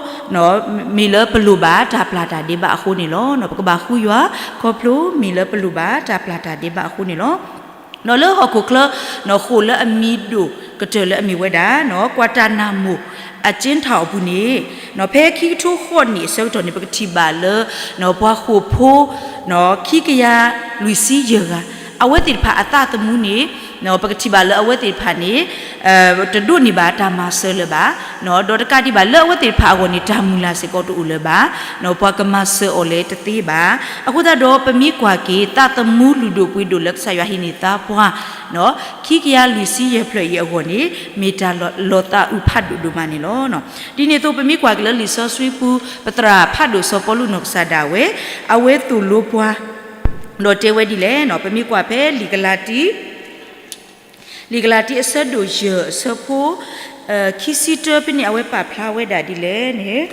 မ့ၢ်လၢပလိၣ်ဘၣ်တၢ်ပျၢ်တၢ်ဒဲးဘးအဃိန့ၣ်လီၤ. ပကဘၣ်ဃုယွၤ ခီဖျိမ့ၢ်လၢပလိၣ်ဘၣ်တၢ်ပျၢ်တၢ်ဒဲးဘးအဃိန့ၣ်လီၤ. ဒီးလၢဟီၣ်ခိၣ်ချၢ ဃိာ်လၢအမံၤဒိၣ်ကတၢၢ်လၢအမ့ၢ်ဝဲဒၣ် ကွၢ်တၢ်နၢ်မိၢ်အကၠ့ထီၣ်အပူၤန့ၣ် ဖဲခံကထိဃိးနံၣ်အဆၢကတီၢ်န့ၣ် ပကထံၣ်ဘၣ်လၢ ပှၤဃိာ်ဖိ ခံကယၤလွံၢ်ဆံယဲၢ်ဂၤ အဝဲသ့ၣ်တဖၣ်အသးသမူန့ၣ် ပကထံၣ်ဘၣ်လၢအဝဲသ့ၣ်တဖၣ်န့ၣ် တဒိးန့ၢ်ဘၣ်တၢ်မၤစၢၤလၢၤဘၣ်. ဒီးတကးဒံးဘၣ်လၢအဝဲသ့ၣ်တဖၣ်အဂီၢ်န့ၣ် တၢ်မုၢ်လၢ်စ့ၢ်ကီးတအိၣ်လၢၤဘၣ်. ပှၤကမၤစၢၤအီၤလဲၣ်တသ့ဘၣ်. အဃိသတးဒီးပမ့ၢ်ကွၢ်က့ၤ သးသမူလုၢ်ဒိၣ်ပှ့ၤဒိၣ်လၢကစၢ်ယွၤဟ့ၣ်န့ၢ်သါပှၤ ခံကယၤလွံၢ်ဆံယဲၢ်ဖျၢၣ်အံၤအဂီၢ်န့ၣ် မ့ၢ်တၢ်လီၤသးအုးဖးဒိၣ်ဒိၣ်မးန့ၣ်လီၤ. ဒ်န့ၣ်အသိးပမ့ၢ်ကွၢ်က့ၤလၢလံာ်စီဆှံပူၤ ပသရၣ်ဖးဒိၣ်စီၤပီလူးနီၢ်ကစၢ်ဒၣ်ဝဲ အဝဲသိၣ်လိပှၤ ဒီးတဲဝဲဒ်လဲၣ်န့ၣ် ပမ့ၢ်ကွၢ်ဖဲလံာ်ကလၤတံ လံာ်ကလၤတံအဆၢဒိၣ်ယဲၢ်အဆၢဖိ ခံဆံတၢဖဲန့ၣ် အဝဲပာ်ဖျါဝဲဒၣ်ဒ်လဲၣ်န့ၣ်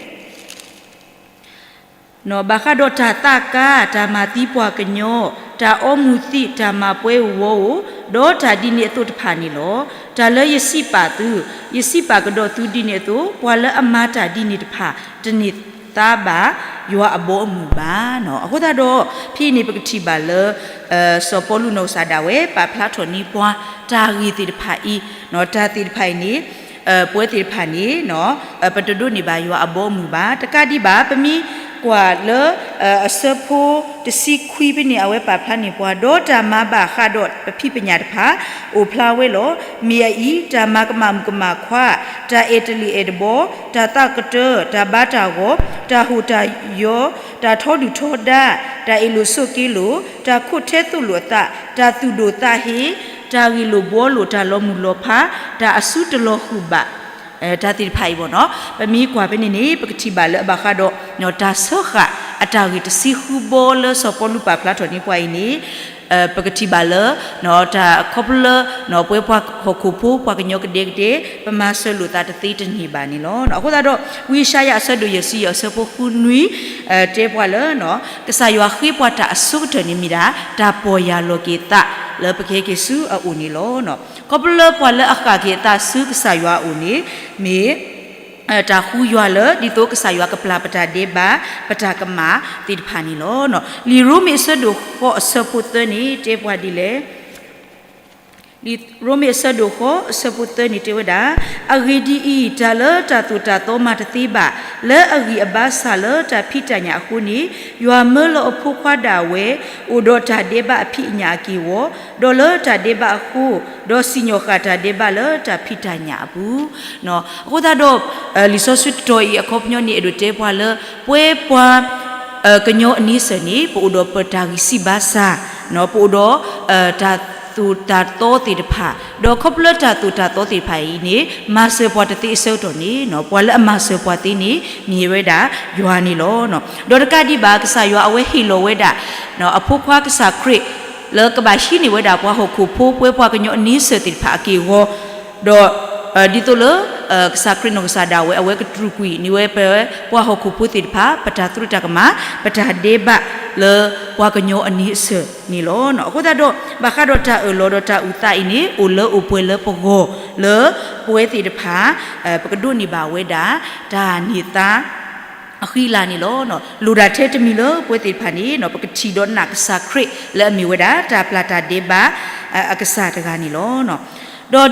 ဘၣ်ဃးဒီးတၢ်သးကါ, တၢ်မၤသံပှၤကညီ, တၢ်အီမူၤသံး, တၢ်မၤပှဲၤဧိၤဝီဧိၤ, ဒီးတၢ်ဒ်န့ၣ်အသိးတဖၣ်န့ၣ်လီၤ. တၢ်လၢယစံးပာ်သု, ယစံးပာ်ကဒီးသုဒ်န့ၣ်အသိး, ပှၤလၢအမၤတၢ်ဒ်န့ၣ်တဖၣ် တန့ၢ်သါဘၣ်ယွၤအဘီအမုၢ်ဘၣ်. အဃိသတးဒီး ဖဲအံၤန့ၣ် ပကထံၣ်ဘၣ်လၢ စီၤပီလူးနီၢ်ကစၢ်ဒၣ်ဝဲ ပာ်ဖျါထီၣ်န့ၢ်ပှၤ တၢ်ဂ့ၢ်သ့ၣ်တဖၣ်အံၤ, တၢ်သ့ၣ်တဖၣ်အံၤန့ၣ် ပဝဲသ့ၣ်တဖၣ်န့ၣ် ပတဒိးန့ၢ်ဘၣ်ယွၤအဘီအမုၢ်ဘၣ်. တကးဒံးဘၣ် ပမ့ၢ်ကွၢ်လၢ အဆၢဖိတဆံခွံဖဲန့ၣ် အဝဲပာ်ဖျါန့ၢ်ပှၤ, ဒီးတၢ်မၤဘၣ်ဃးဒီးပဖံးပညၣ်တဖၣ် အိၣ်ဖျါဝဲလီၤ. မ့ၢ်အအံၤ, တၢ်မၤကမၣ်မုၣ်ကမၣ်ခွါ, တၢ်အဲၣ်တလံာ်အဲၣ်တဘီ, တၢ်သးကတၢၢ်, တၢ်ဘါတၢ်ဂီၤ, တၢ်ဟိၣ်တၢ်ယီၤ, တၢ်ထီဒုၣ်ထီဒါ, တၢ်အ့ၣ်လိာ်ဆိးက့လိာ်, တၢ်ခိးထဲသိးလိာ်အသး, တၢ်သူၣ်ဒိၣ်သးဟ့, တၢ်ဂ့ၢ်လိာ်ဘှီလိာ်, တၢ်လီၤမုၢ်လီၤဖး, တၢ်အစုတလီၤဃုာ်ဘၣ် တၢ်သ့ၣ်တဖၣ်အံၤဘၣ်နီၤ. ပမ့ၢ်ကွၢ်ဖဲန့ၣ်န့ၣ် ပကထံၣ်ဘၣ်လၢအဘၣ်ဃးဒီး တၢ်စၢဃာ်အတၢ်ဂ့ၢ်တဆံဃုဘီလၢစီၤပီလူးပာ်ဖျါထီၣ်န့ၢ်ပှၤအံၤန့ၣ် ပကထံၣ်ဘၣ်လၢ တၢ်ခီဖျိလၢ ပဝဲပှၤဟီၣ်ခိၣ်ဖိ ပှၤကညီကဒဲကဒဲ ပမၤစၢၤလိာ်သးတသ့တန့ၢ်ဘၣ်န့ၣ်လီၤ. အဃိသတးဒီး ဝံယၡါယၤအဆၢဒိၣ်ယဲၢ်ဆံယဲၢ်အဆၢဖိဃုနွံ တဲပှၤလၢ ကစၢ်ယွၤဃ့ပှၤတၢ်အဆိကတၢၢ်န့ၣ်မ့ၢ်ဒၣ် တၢ်ပီၢ်ယၢ်လီၤက့ၤသးလၢပကဟဲက့ၤဆူအအိၣ်န့ၣ်လီၤ. ခီဖျိလၢပှၤလၢအဃၣ်က့ၤအသးဆူကစၢ်ယွၤအအိၣ်န့ၣ် မ့ၢ် တၢ်ဃုယွၤလၢ ဒ်သိးကစၢ်ယွၤကပျၢ်ပတၢ်ဒဲးဘး ပတၢ်ကမၣ်သ့ၣ်တဖၣ်န့ၣ်လီၤ. လံာ်ရိမ့ၤအဆၢဒိၣ်ဃိးအဆၢဖိသၢန့ၣ် တဲပှၤဒ်လဲၣ်. လံာ်ရိမ့ၤအဆၢဒိၣ်ဃိးအဆၢဖိသၢန့ၣ်တဲဝဲဒၣ်, အဂ့ၢ်ဒ်အံၤ, တၢ်လၢတၢ်သိၣ်တၢ်သီမၤတသ့ဘၣ် လၢအဂံၢ်အဘါစၢ်လၢတၢ်ဖံးတၢ်ညၣ်အဃိန့ၣ်, ယွၤမၢလီၤအဖိခွါဒၣ်ဝဲ အိၣ်ဒီးတၢ်ဒဲးဘးအဖံးအညၣ်အက့ၢ်အဂီၤ, ဒီးလၢတၢ်ဒဲးဘးအဃိ, ဒီးစံၣ်ညီၣ်ဃာ်တၢ်ဒဲးဘးလၢတၢ်ဖံးတၢ်ညၣ်အပူၤ. အဃိသတးဒီး လံာ်စီဆှံတတီၤအံၤအခီပညီန့ၣ် အဲၣ်ဒိးတဲပှၤလၢ ပဝဲပှၤ ကညီအန့ဆၢၣ်န့ၣ် ပအိၣ်ဒီးပတၢ်ဂံၢ်စၢ်ဘါစၢ်, ပအိၣ်ဒီး တၢ်သိၣ်တၢ်သီသ့ၣ်တဖၣ်, ဒီးခီဖျိလၢတၢ်သိၣ်တၢ်သီသ့ၣ်တဖၣ်အံၤန့ၣ် မၤစၢၤပှၤတသ့အဆၢကတီၢ်န့ၣ် ပှၤလၢအမၤစၢၤပှၤသ့န့ၣ် မ့ၢ်ဝဲဒၣ်ယွၤန့ၣ်လီၤ. ဒီးတကးဒံးဘၣ် ကစၢ်ယွၤအဝဲဟ့ၣ်လီၤဝဲဒၣ် အဖိခွါကစၢ်ခရံာ် လၢကဘၣ်ဟံးန့ၢ်ဝဲဒၣ်ပှၤဟီၣ်ခိၣ်ဖိ ပဝဲပှၤကညီအန့ဆၢၣ်သ့ၣ်တဖၣ်အက့ၢ်အဂီၤ, ဒီး ဒ်သိးလၢ ကစၢ်ခရံာ်နီၢ်ကစၢ်ဒၣ်ဝဲ အဝဲကတြူာ်ကွံာ်န့ၢ်ဝဲပဝဲပှၤဟီၣ်ခိၣ်ဖိသ့ၣ်တဖၣ် ပတၢ်သရူးတၢ်ကမၣ် ပတၢ်ဒဲးဘးလၢပှၤကညီအန့ဆၢၣ်န့ၣ်လီၤ. အဃိသတးဒီး ဘၣ်ဃးဒီးတၢ်အၢၣ်လီၤဒီးတၢ်အုၣ်သးအံၤန့ၣ် အိၣ်လၢအိၣ်ပှဲၤလၢပဂီၢ်လၢ ပဝဲသ့ၣ်တဖၣ် ပကဒိးန့ၢ်ဘၣ်ဝဲဒၣ် တၢ်န့ၢ်သါ အဃံအလၤန့ၣ်လီၤ. လိၣ်ဒၣ်ထဲတမံၤလၢပဝဲသ့ၣ်တဖၣ်န့ၣ် ပကထံၣ်ဒီးနာ်ကစၢ်ခရံာ်လၢအမ့ၢ်ဝဲဒၣ် တၢ်ပျၢ်တၢ်ဒဲးဘး အကစၢ်တဂၤန့ၣ်လီၤ.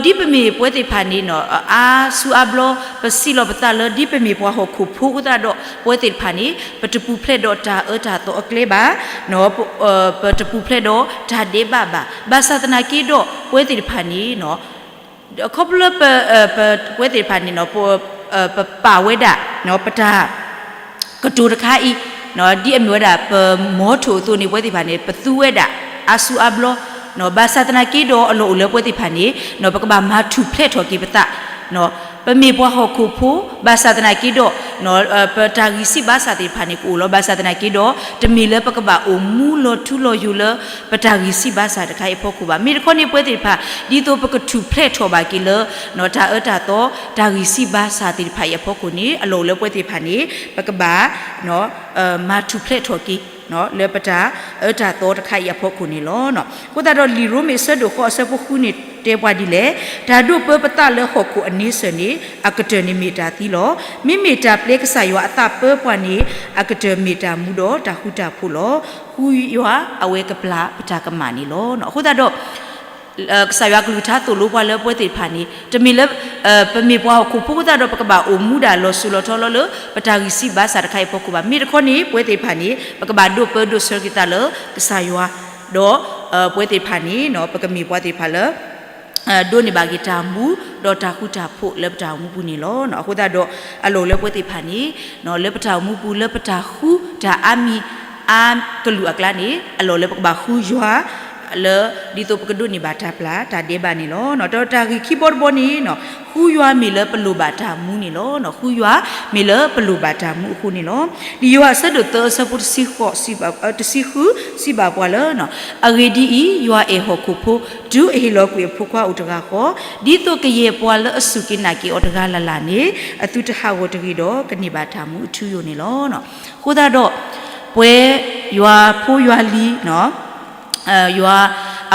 ဒီးဒ်ပမ့ၢ်ပဝဲသ့ၣ်တဖၣ်န့ၣ် အါဆူအါဘျီ ပစံးလီၤပသးလၢ ဒ်ပမ့ၢ်ပှၤဟီၣ်ခိၣ်ဖိအဃိသတးဒီး ပဝဲသ့ၣ်တဖၣ်န့ၣ် ပတပူၤဖျဲးဒီးတၢ်အၢတၢ်သီအကျဲဘၣ်, ပတပူၤဖျဲးဒီးတၢ်ဒဲးဘးဘၣ်. ဘၣ်ဆၣ်သနာ်က့ဒီး ပဝဲသ့ၣ်တဖၣ်န့ၣ် ခီဖျိလၢ ပဝဲသ့ၣ်တဖၣ်န့ၣ် ပပာ်ဝဲဒၣ် ပတၢ် ကတိၤတခါအံၤ ဒ်အမ့ၢ်ဝဲဒၣ် ပမီထိၣ်အသိးန့ၣ် ပဝဲသ့ၣ်တဖၣ်န့ၣ် ပသူဝဲဒၣ် အါဆူအါဘျီ, ဘၣ်ဆၣ်သနာ်က့ဒီး အလီၢ်အိၣ်လၢပဝဲသ့ၣ်တဖၣ်န့ၣ် ပကဘၣ်မၤထူၣ်ဖျဲးထီၣ်က့ၤပသး, ပမ့ၢ်ပှၤဟီၣ်ခိၣ်ဖိ ဘၣ်ဆၣ်သနာ်က့ဒီး ပတၢ်ဂံၢ်စၢ်ဘါစၢ်သ့ၣ်တဖၣ်န့ၣ် ကအိၣ်လီၤ. ဘၣ်ဆၣ်သနာ်က့ဒီး တမ့ၢ်လၢပကဘၣ်အိၣ်မူလီၤထူလီၤယိာ်လၢ ပတၢ်ဂံၢ်စၢ်ဘါစၢ်တခါအံၤအဖီခိၣ်ဘၣ်. မ့ၢ်တခီန့ၣ် ပဝဲသ့ၣ်တဖၣ် ဒ်သိးပကထူၣ်ဖျဲးထီၣ်ဘၣ်က့ၤလၢ တၢ်အၢတၢ်သီ တၢ်ဂံၢ်စၢ်ဘါစၢ်သ့ၣ်တဖၣ်အံၤအဖီခိၣ်န့ၣ် အလီၢ်အိၣ်လၢပဝဲသ့ၣ်တဖၣ်န့ၣ် ပကဘၣ် မၤထူၣ်ဖျဲးထီၣ်က့ၤ လၢပတၢ်အၢတၢ်သီတခါအံၤအဖီခိၣ်န့ၣ်လီၤ. အဃိသတးဒီး လံာ်ရိမ့ၤအဆၢဒိၣ်ဃိးအဆၢဖိဃုန့ၣ် တဲပှၤဒ်လဲၣ်, တၢ်ဒိးပၢပသးလၢဟီၣ်ခိၣ်အန့ဆၢၣ်န့ၣ် အကတၢၢ်န့ၣ်မ့ၢ်တၢ်သံလီၤ. မ့မ့ၢ်တၢ်ပျဲကစၢ်ယွၤအသးပၢပှၤန့ၣ် အကတၢၢ်မ့ၢ်တၢ်မူဒီးတၢ်ဃူတၢ်ဖိးလီၤ. ဃုယွၤအဝဲကပျၢ်ပတၢ်ကမၣ်န့ၣ်လီၤ. အဃိသတးဒီး ကစၢ်ယွၤကလုၢ်ကထါသိၣ်လိပှၤလၢပဝဲသ့ၣ်တဖၣ်န့ၣ် တမ့ၢ်လၢ ပမ့ၢ်ပှၤဟီၣ်ခိၣ်ဖိအဃိသတးဒီး ပကဘၣ်အိၣ်မူဒၣ်လီၤစိၤလီၤထီလီၤလၢ ပတၢ်ဂံၢ်စၢ်ဘါစၢ်တခါအံၤအဖီခိၣ်ဘၣ်. မ့ၢ်တခီန့ၣ် ပဝဲသ့ၣ်တဖၣ်န့ၣ် ပကဘၣ်ဒိးပၢဒိးဆၢက့ၤသးလၢကစၢ်ယွၤ, ဒီး ပဝဲသ့ၣ်တဖၣ်န့ၣ် ပကမ့ၢ်ပှၤသ့ၣ်တဖၣ်လၢ ဒိးန့ၢ်ဘၣ်က့ၤတၢ်မူ ဒီးတၢ်ဃူတၢ်ဖိးလၢပတၢ်အိၣ်မူပူၤန့ၣ်လီၤ. အဃိသတးဒီး အလီၢ်အိၣ်လၢပဝဲသ့ၣ်တဖၣ်န့ၣ် လၢပတၢ်အိၣ်မူပူၤ လၢပတၢ်ဃူတၢ်အါမံၤအါကလုာ်အကျါန့ၣ် အလီၢ်လၢပကဘၣ်ဃုယွၤ လၢ ဒ်သိးပကဒိးန့ၢ်ဘၣ်တၢ်ပျၢ်တၢ်ဒဲးဘးန့ၣ်လီၤ. ဒီးတၢ်ဂ့ၢ်ခံဘီတဘီန့ၣ် ဃုယွၤမ့ၢ်လၢပလိၣ်ဘၣ်တၢ်မူန့ၣ်လီၤ. ဃုယွၤမ့ၢ်လၢပလိၣ်ဘၣ်တၢ်မူအဃိန့ၣ်လီၤ. လံာ်ယိၤဟၣ်အဆၢဒိၣ်သၢအဆၢဖိတဆံဃိး, တဆံဃု စံးဘၣ်ပှၤလၢ အဂ့ၢ်ဒ်အံၤ, ယွၤအဲၣ်ဟီၣ်ခိၣ်ဖိ တုၤအဟ့ၣ်လီၤကွံာ်အဖိခွါအိၣ်တဂၤဃီ, ဒ်သိးကယဲၢ်ပှၤလၢအစူၢ်က့ၤနာ်က့ၤအီၤတဂၤလၢ်လၢ်န့ၣ် အသုတဟးဂီၤတဂ့ၤဒီး ကန့ၢ်ဘၣ်တၢ်မူအထူအယိာ်န့ၣ်လီၤ. အဃိသတးဒီး ပဝဲယွၤဖိယွၤလံၤ ယွၤ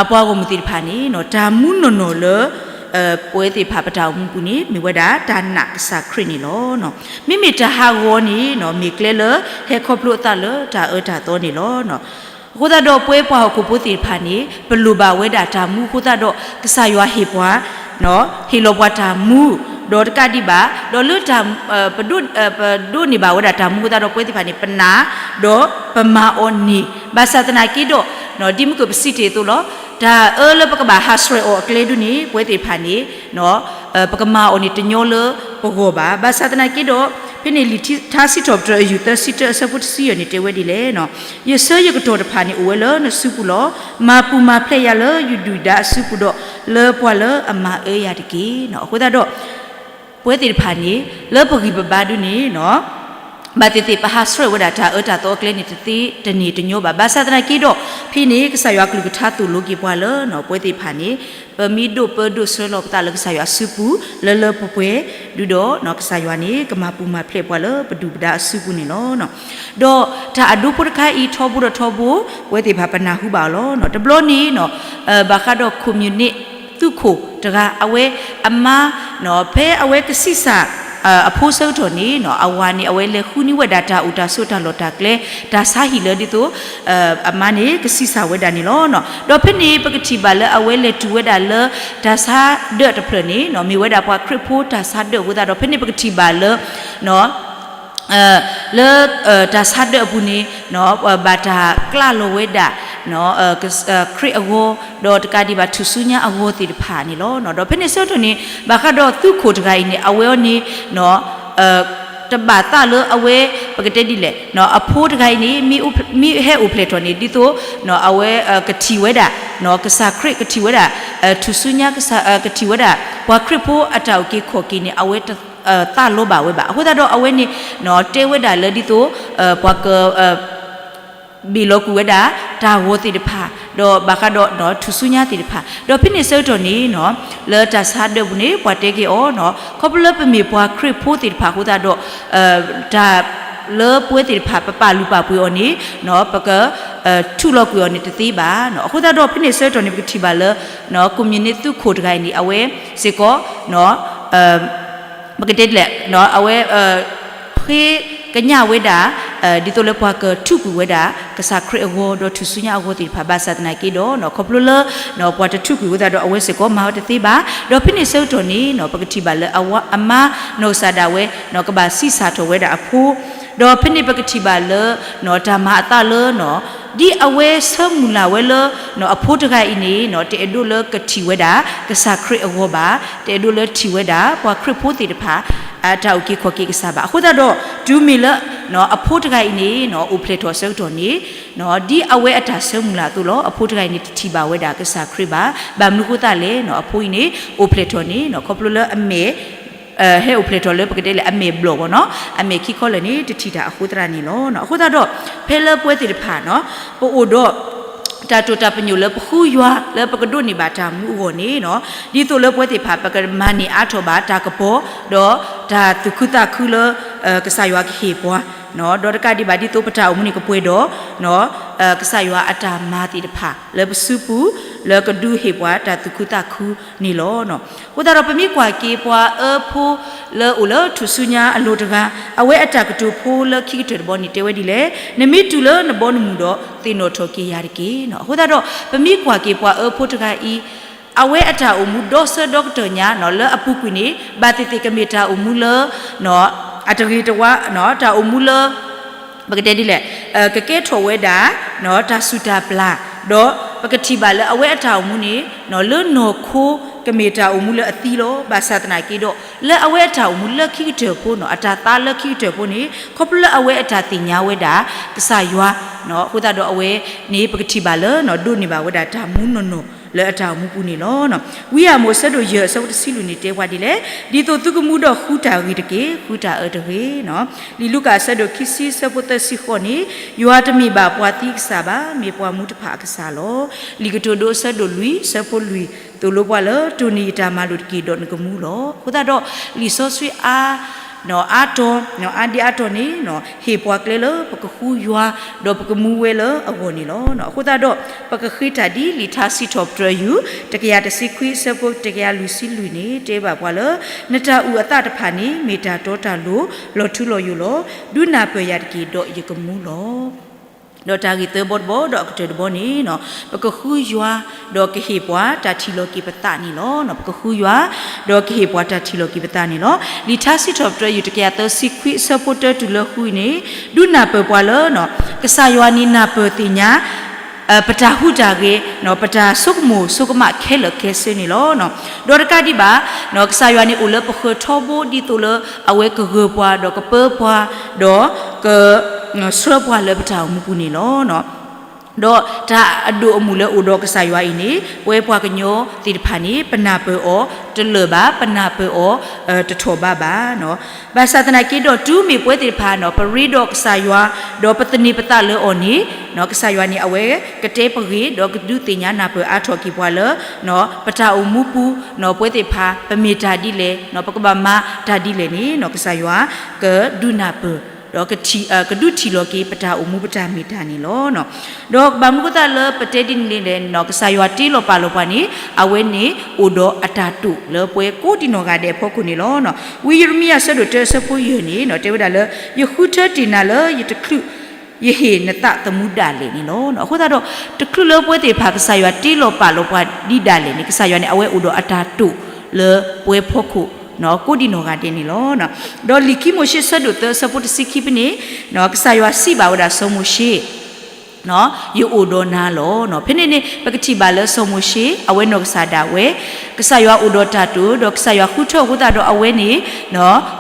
အပှၤဂီၢ်မုၢ်သ့ၣ်တဖၣ်န့ၣ် တၢ်မူနီၢ်နီၢ်လၢ ပဝဲသ့ၣ်တဖၣ်ပတၢ်အိၣ်မူပူၤန့ၣ် မ့ၢ်ဝဲဒၣ်တၢ်နာ်ကစၢ်ခရံာ်န့ၣ်လီၤ. မ့မ့ၢ်တၢ်ဟးဂီၤန့ၣ် မ့ၢ်ကျဲလၢဟဲခီဖျိအသးလၢတၢ်အၢတၢ်သီန့ၣ်လီၤ. အဃိသတးဒီးပဝဲပှၤဟီၣ်ခိၣ်ဖိသ့ၣ်တဖၣ်န့ၣ် ပလိၣ်ဘၣ်ဝဲဒၣ်တၢ်မူအဃိသတးဒီး ကစၢ်ယွၤဟ့ၣ်ပှၤ ဟ့ၣ်လီၤပှၤတၢ်မူ ဒီးတကးဒံးဘၣ် ဒီးလၢ ပဒိးန့ၢ်ဘၣ်ဝဲဒၣ်တၢ်မူအဃိသတးဒီး ပဝဲသ့ၣ်တဖၣ်န့ၣ် ပနာ် ဒီးပမၤအီၤန့ၣ် ဘၣ်ဆၣ်သနာ်က့ဒီး ဒ်မုၢ်ကပစံးတ့ၢ်အသိးလီၤ. တၢ်အၢလၢပကဘၣ်ဟးဆှဲးအီၤအကျဲဒုန့ၣ် ပဝဲသ့ၣ်တဖၣ်န့ၣ် ပကမၤအီၤန့ၣ်တညီလၢပဂီၢ်ဘၣ်. ဘၣ်ဆၣ်သနာ်က့ဒီး ဖဲန့ၣ်လံာ်ထါစံးထီၣ်ပတြၢၤအယူၢ်သၢဆံတၢအဆၢဖိတဆံယဲၢ်န့ၣ် တဲဝဲဒ်လဲၣ်, ယဆၢယကတီၢ်တဖၣ်န့ၣ်အိၣ်ဝဲလၢနစုပူၤလီၤ. မၤပူၤမၤဖျဲးယၤလၢယဒုၣ်ဒါအစုပူၤဒီး လၢပှၤလၢအမၤအၢယၤတက့ၢ်. အဃိသတးဒီး ပဝဲသ့ၣ်တဖၣ်န့ၣ် လၢပဂံၢ်ပဘါဒုန့ၣ် ဘၣ်သ့ၣ်သ့ၣ်ပဟးဆှဲးဝဲဒၣ်တၢ်အၢတၢ်သီအကျဲန့ၣ်တသ့တန့ၢ်တညီဘၣ်. ဘၣ်ဆၣ်သနာ်က့ဒီး ဖဲန့ၣ် ကစၢ်ယွၤအကလုၢ်ကထါသိၣ်လိက့ၤပှၤလၢ ပဝဲသ့ၣ်တဖၣ်န့ၣ် ပမ့ၢ်ဒိးပၢဒိးဆှၢလီၤပသးလၢကစၢ်ယွၤအစုပူၤ လၢလၢပှဲၤပှဲၤဒုဒီး ကစၢ်ယွၤန့ၣ် ကမၤပူၤမၤဖျဲးပှၤလၢပဒုၣ်ပဒါအစုပူၤန့ၣ်လီၤ. ဒီးတၢ်အဒိဖိတခါအံၤ ထီဘိဒီးထီဘိ ပဝဲသ့ၣ်တဖၣ်ပနၢ်ဟူဘၣ်အီၤလီၤ. တဘျီန့ၣ် ဘၣ်ဃးဒီး communist သုးခိၣ်တဂၤ အဝဲအမါ ဖဲအဝဲကဆံးစၢ် အဖိဆၢကတီၢ်န့ၣ် အဝၤန့ၣ် အဝဲလဲၤဃုန့ၢ်ဝဲဒၣ်တၢ်အိၣ်တၢ်ဆိးတၢ်လီၢ်တၢ်ကျဲ တၢ်ဆါဟံၣ်လၢဒ်သိး အမါန့ၣ်ကဆံးစၢ်ဝဲဒၣ်န့ၣ်လီၤ. ဒီးဖဲန့ၣ်ပကထံၣ်ဘၣ်လၢအဝဲလဲၤတုၤဝဲဒၣ်လၢ တၢ်ဆါဒၢးတဖျၢၣ်န့ၣ် မ့ၢ်ဝဲဒၣ်ပှၤခရံာ်ဖိတၢ်ဆါဒၢးအဃိသတးဒီး ဖဲန့ၣ်ပကထံၣ်ဘၣ်လၢ လၢ တၢ်ဆါဒၢးအပူၤန့ၣ် ဘၣ်တၢ်ကျးလီၤဝဲဒၣ် ခရံာ်အဂီၤ ဒီးတကးဒံးဘၣ်ထူၣ်စုညါအဂီၤသ့ၣ်တဖၣ်န့ၣ်လီၤ. ဒီးဖဲန့ၣ်ဆၢကတီၢ်န့ၣ် ဘၣ်ဃးဒီးသုးခိၣ်တဂၤအံၤန့ၣ် အဝဲအံၤန့ၣ် တဘၣ်သးလၢအဝဲ ပကတဲဒ်လဲၣ် အဖိတဂၤအံၤန့ၣ် မ့ၢ်ဟဲအိၣ်ဖျဲၣ်ထီၣ်န့ၣ် ဒ်သိး အဝဲကထံၣ်ဝဲဒၣ် ကစၢ်ခရံာ် ကထံၣ်ဝဲဒၣ် ထူၣ်စုညါ ကထံၣ်ဝဲဒၣ် ပှၤခရံာ်ဖိအတၢ်အုၣ်က့ၤခီၣ်က့ၤန့ၣ် အဝဲတသးလီဘၣ်ဝဲဘၣ်. အဃိသတးဒီးအဝဲန့ၣ် တဲဝဲဒၣ်လၢဒ်သိး ပှၤက ဘ့ၣ်လီၤကွံာ်ဝဲဒၣ် တၢ်ဂီၤသ့ၣ်တဖၣ် ဒီးဘၣ်ဃးဒီးထူၣ်စုညါသ့ၣ်တဖၣ် ဒီးဖဲန့ၣ်ဆၢကတီၢ်န့ၣ် လၢတၢ်ဆါဒၢးပူၤန့ၣ် ပှၤတဲက့ၤအီၤ ခီဖျိလၢပမ့ၢ်ပှၤခရံာ်ဖိသ့ၣ်တဖၣ်အဃိသတးဒီး တၢ်လၢပဝဲသ့ၣ်တဖၣ် ပပာ်လုၢ်ပာ်ပှ့ၤအီၤန့ၣ် ပက ထူးလီၤကွံာ်အီၤန့ၣ်တသ့ဘၣ်. အဃိသတးဒီး ဖဲန့ၣ်ဆၢကတီၢ်န့ၣ် ပကထံၣ်ဘၣ်လၢ communist သုးခိၣ်တဂၤအံၤန့ၣ် အဝဲစ့ၢ်ကီး ပကတဲဒ်လဲၣ် အဝဲ ဃ့ကညးဝဲဒၣ် ဒ်သိးလၢပှၤကထူးကွံာ်ဝဲဒၣ် ကစၢ်ခရံာ်အဂီၤ ဒီးထူၣ်စုညါအဂီၤသ့ၣ်တဖၣ် ဘၣ်ဆၣ်သနာ်က့ဒီး ခီဖျိလၢ ပှၤတထူးကွံာ်အဃိသတးဒီး အဝဲစ့ၢ်ကီးမၤဝဲတသ့ဘၣ်. ဒီးဖဲန့ၣ်ဆၢကတီၢ်န့ၣ် ပကထံၣ်ဘၣ်လၢအမါနီၢ်ကစၢ်ဒၣ်ဝဲ ကဘၣ်ဆံးစၢ်ထီၣ်ဝဲဒၣ်အဖိ ဒီးဖဲန့ၣ်ပကထံၣ်ဘၣ်လၢ တၢ်မၤအသးလၢ ဒ်အဝဲဆၢမုၢ်လၢ်ဝဲလၢ အဖိတဂၤအံၤန့ၣ် တအဲၣ်ဒိးလၢကထံၣ်ဝဲဒၣ် ကစၢ်ခရံာ်အဂီၤဘၣ်, တအဲၣ်ဒိးလၢထံၣ်ဝဲဒၣ် ပှၤခရံာ်ဖိသ့ၣ်တဖၣ် အတၢ်အုၣ်က့ၤခီၣ်က့ၤကစၢ်ဘၣ်. အဃိသတးဒီး တုၤမ့ၢ်လၢ အဖိတဂၤအံၤန့ၣ် အိၣ်ဖျဲၣ်ထီၣ်အဆၢကတီၢ်န့ၣ် ဒ်အဝဲအတၢ်ဆၢမုၢ်လၢ်အသိးလီၤ. အဖိတဂၤအံၤန့ၣ် တထံၣ်ဘၣ်ဝဲဒၣ်ကစၢ်ခရံာ်ဘၣ်. ဘၣ်မနုၤအဃိသတးလဲၣ် အဖိအံၤန့ၣ် အိၣ်ဖျဲၣ်ထီၣ်န့ၣ် ခီဖျိလၢအမဲာ် ဟဲအိၣ်ဖျဲၣ်ထီၣ်လၢပကတဲလၢအမဲာ်ဘျီၣ်ဘၣ်နီၤ, အမဲာ်ခံခီလၢာ်န့ၣ် တထံၣ်တၢ်အဃိသတးန့ၣ်လီၤ. အဃိသတးဒီး ဖဲလၢပဝဲသ့ၣ်တဖၣ်နီၤ ပအိၣ်ဒီး တၢ်တိာ်တၢ်ပညိၣ်လၢပဃုယွၤလၢပကဒိးန့ၢ်ဘၣ်တၢ်မူအဂီၢ်န့ၣ်နီၤ, ဒ်သိးလၢပဝဲသ့ၣ်တဖၣ် ပကမၤန့ၢ်အါထီၣ်ဘၣ်တၢ်ကပီၤ ဒီးတၢ်သူၣ်ခုသးခုလၢ ကစၢ်ယွၤကဟ့ၣ်ပှၤနီၤ, ဒီးတကးဒံးဘၣ်ဒ်သိးပတၢ်အိၣ်မူန့ၣ်ကပှဲၤဒီး ကစၢ်ယွၤအတၢ်မၤသ့ၣ်တဖၣ်လၢပစုပူၤ လၢကဒုးဟ့ၣ်ပှၤတၢ်သူၣ်ခုသးခုန့ၣ်လီၤ. အဃိသတးဒီးပမ့ၢ်ကွၢ်က့ၤပှၤအၢဖိလၢအိၣ်လၢထူၣ်စုညါအလိၤတဂၤ, အဝဲအတၢ်ကတိၤဖိလၢခံကတၢၢ်တဘီန့ၣ်တဲဝဲဒ်လဲၣ်, နမ့ၢ်တုၤလၢနဘီနမုၢ်ဒီး သ့ၣ်နီၣ်ထီၣ်က့ၤယၤတက့ၢ်နီၤ. အဃိသတးဒီး ပမ့ၢ်ကွၢ်က့ၤပှၤအၢဖိတဂၤအံၤ အဝဲအတၢ်အိၣ်မူဒီဆၢဒီကတၢၢ်ညါနီၤ လၢအပူၤကွံာ်န့ၣ် ဘၣ်သ့ၣ်သ့ၣ်ကမ့ၢ်တၢ်အိၣ်မူလၢ အတဂ့ၤတဝါ တၢ်အိၣ်မူလၢ ပကတဲဒ်လဲၣ်, ကကဲထီၣ်ဝဲဒၣ် တၢ်စူၢ်တၢ်ပျၢ်, ဒီးပကထံၣ်ဘၣ်လၢအဝဲအတၢ်အိၣ်မူန့ၣ် လၢနီၢ်ခိ ကမ့ၢ်တၢ်အိၣ်မူလၢအသံလီၤ. ဘၣ်ဆၣ်သနာ်က့ဒီး လၢအဝဲအတၢ်အိၣ်မူလၢခံကတၢၢ်ဖိန့ၣ် အတၢ်သါလၢခံကတၢၢ်ဖိန့ၣ် ခီဖျိလၢအဝဲအတၢ်သ့ၣ်ညါဝဲဒၣ် ကစၢ်ယွၤ အဃိသတးဒီးအဝဲန့ၣ် ပကထံၣ်ဘၣ်လၢ ဒိးန့ၢ်ဘၣ်ဝဲဒၣ်တၢ်မူနီၢ်နီၢ်လၢအတၢ်အိၣ်မူပူၤန့ၣ်လီၤ. ဝံယၢ်မိၣ်အဆၢဒိၣ်ယဲၢ်အဆၢဖိတဆံလွံၢ်န့ၣ်တဲပှၤဒ်လဲၣ်, ဒ်သိးသုကမူဒီးဃုတၢ်ဂ့ၤတက့ၢ်, ဃုတၢ်အၢတဂ့ၤ. လံာ်လူၤကၣ်အဆၢဒိၣ်ခံဆံအဆၢဖိသၢဆံဃိးန့ၣ်, ယွၤတမ့ၢ်ဘၣ်ပှၤသံအကစၢ်ဘၣ်, မ့ၢ်ပှၤမူတဖၣ်အကစၢ်လီၤ. လံာ်ကတိၤဒိအဆၢဒိၣ်လွံၢ်အဆၢဖိလွံၢ် သိၣ်လိပှၤလၢ တိၢ်န့ၢ်ယတၢ်မၤလိာ်တက့ၢ်ဒီးနကမူလီၤ. အဃိသတးဒီး လံာ်စီဆှံအါ အါတီၤ အါဒံအါတီၤန့ၣ် ဟ့ၣ်ပှၤကျဲလၢပကဃုယွၤ ဒီးပကမူဝဲလၢအဂီၢ်န့ၣ်လီၤ. အဃိသတးဒီး ပကဃ့တၢ်ဒ်လံာ်ထါစံးထီၣ်ပတြၢၤယုၢ် တကယၤတဆံခွံအဆၢဖိတကယၤလွံၢ်ဆံလွံၢ်န့ၣ် တဲဘၣ်ပှၤလၢ နတၢ်အုၣ်အသးတဖၣ်န့ၣ် မ့ၢ်တၢ်တီတၢ်လိၤ လီၤထူလီၤယိာ်လီၤ. ဒုးနၢ်ပၢၢ်ယၤတက့ၢ်ဒီးယကမူလီၤ. ဒီးတၢ်ဂ့ၢ်သၢဘီတဘီ ဒီးအကတၢၢ်တဘီန့ၣ် ပကဃုယွၤ ဒီးကဟ့ၣ်ပှၤတၢ်ထံၣ်လီၤက့ၤပသးန့ၣ်လီၤ. ပကဃုယွၤ ဒီးကဟ့ၣ်ပှၤတၢ်ထံၣ်လီၤက့ၤပသးန့ၣ်လီၤ. လံာ်ထါစံးထီၣ်ပတြၢၤယုၢ်တကယၤသၢဆံခွံအဆၢဖိတၢတုၤလၢဃုန့ၣ် ဒုးနၢ်ပၢၢ်ပှၤလၢ ကစၢ်ယွၤန့ၣ် နၢ်ပၢၢ်သ့ၣ်ညါ ပတၢ်ဟူးတၢ်ဂဲၤ ပတၢ်ဆိကမိၣ်ဆိကမးခဲလၢာ်ခဲဆ့န့ၣ်လီၤ. ဒီးတကးဒံးဘၣ် ကစၢ်ယွၤန့ၣ်အိၣ်လၢပဃၢၤထီဘိ ဒ်သိးလၢအဝဲကဂၢၤပှၤ ဒီးကပၢပှၤ ဒီးက ဆှၢပှၤလၢပတၢ်အိၣ်မူပူၤန့ၣ်လီၤ. ဒီးတၢ်အဒိၣ်အမုၢ်လၢအိၣ်ဒီးကစၢ်ယွၤအံၤန့ၣ် ပဝဲပှၤကညီသ့ၣ်တဖၣ်န့ၣ် ပနၢ်ပၢၢ်အီၤတလၢာ်ဘၣ်, ပနၢ်ပၢၢ်အီၤတထီၣ်ဘးဘၣ်. ဘၣ်ဆၣ်သနာ်က့ဒီး တုၤမ့ၢ်ပဝဲသ့ၣ်တဖၣ် ပရ့ဒီးကစၢ်ယွၤ ဒီးပသန့ၤပသးလၢအီၤန့ၣ် ကစၢ်ယွၤန့ၣ် အဝဲကတဲပဂ့ၢ် ဒီးကဒုးသ့ၣ်ညါနၢ်ပၢၢ်အါထီၣ်က့ၤပှၤလၢ ပတၢ်အိၣ်မူပူၤ ပဝဲသ့ၣ်တဖၣ် ပမ့ၢ်တၢ်ဒ်လဲၣ် ပကဘၣ်မၤတၢ်ဒ်လဲၣ်န့ၣ် ကစၢ်ယွၤကဒုးနၢ်ပၢၢ် ဒီး ကဒုးထံၣ်လီၤက့ၤပတၢ်အိၣ်မူပတၢ်မ့ၢ်တၢ်န့ၣ်လီၤ. ဒီးဘၣ်မနုၤအဃိသတးလၢပတဲဒ်န့ၣ်လဲၣ်န့ၣ် ကစၢ်ယွၤတ့လီၤပာ်လီၤပှၤန့ၣ် အဝဲန့ၣ်အိၣ်ဒီးအတၢ်တိာ်လၢပှၤကိးဒံနီၢ်ဂၤဒဲးအဖီခိၣ်န့ၣ်လီၤ. ဝံယံးရမံယၤအဆၢဒိၣ်တၢအဆၢဖိယဲၢ်န့ၣ် တဲဝဲဒၣ်လၢ ယဃုထၢတ့ၢ်နၤလၢယတချုး ယဟ့ၣ်နသးသမူဒၣ်လဲာ်န့ၣ်လီၤ. အဃိသတးဒီး တချုးလၢပဝဲသ့ၣ်တဖၣ် ကစၢ်ယွၤတ့လီၤပာ်လီၤပှၤဒ်ဒၣ်လဲာ်န့ၣ် ကစၢ်ယွၤန့ၣ် အဝဲအိၣ်ဒီးအတၢ်တိာ်လၢပှၤဖီခိၣ် ကိးဒံနီၢ်ဂၤဒဲးန့ၣ်လီၤ. ဒီးလံာ်ခံမိၤၡ့ဆၢဒိၣ်သၢအဆၢဖိတဆံခံဖဲန့ၣ် ကစၢ်ယွၤစံးဘၣ်ဝဲဒၣ်စီၤမိၤၡ့ ယအိၣ်ဒီးနၤလီၤ. ဖဲန့ၣ်န့ၣ် ပကထံၣ်ဘၣ်လၢစီၤမိၤၡ့ အဝဲနီၢ်ကစၢ်ဒၣ်ဝဲ ကစၢ်ယွၤအိၣ်ဒီးတၢ်တိာ် ဒီးကစၢ်ယွၤဃုထၢအဃိသတးဒီးအဝဲန့ၣ်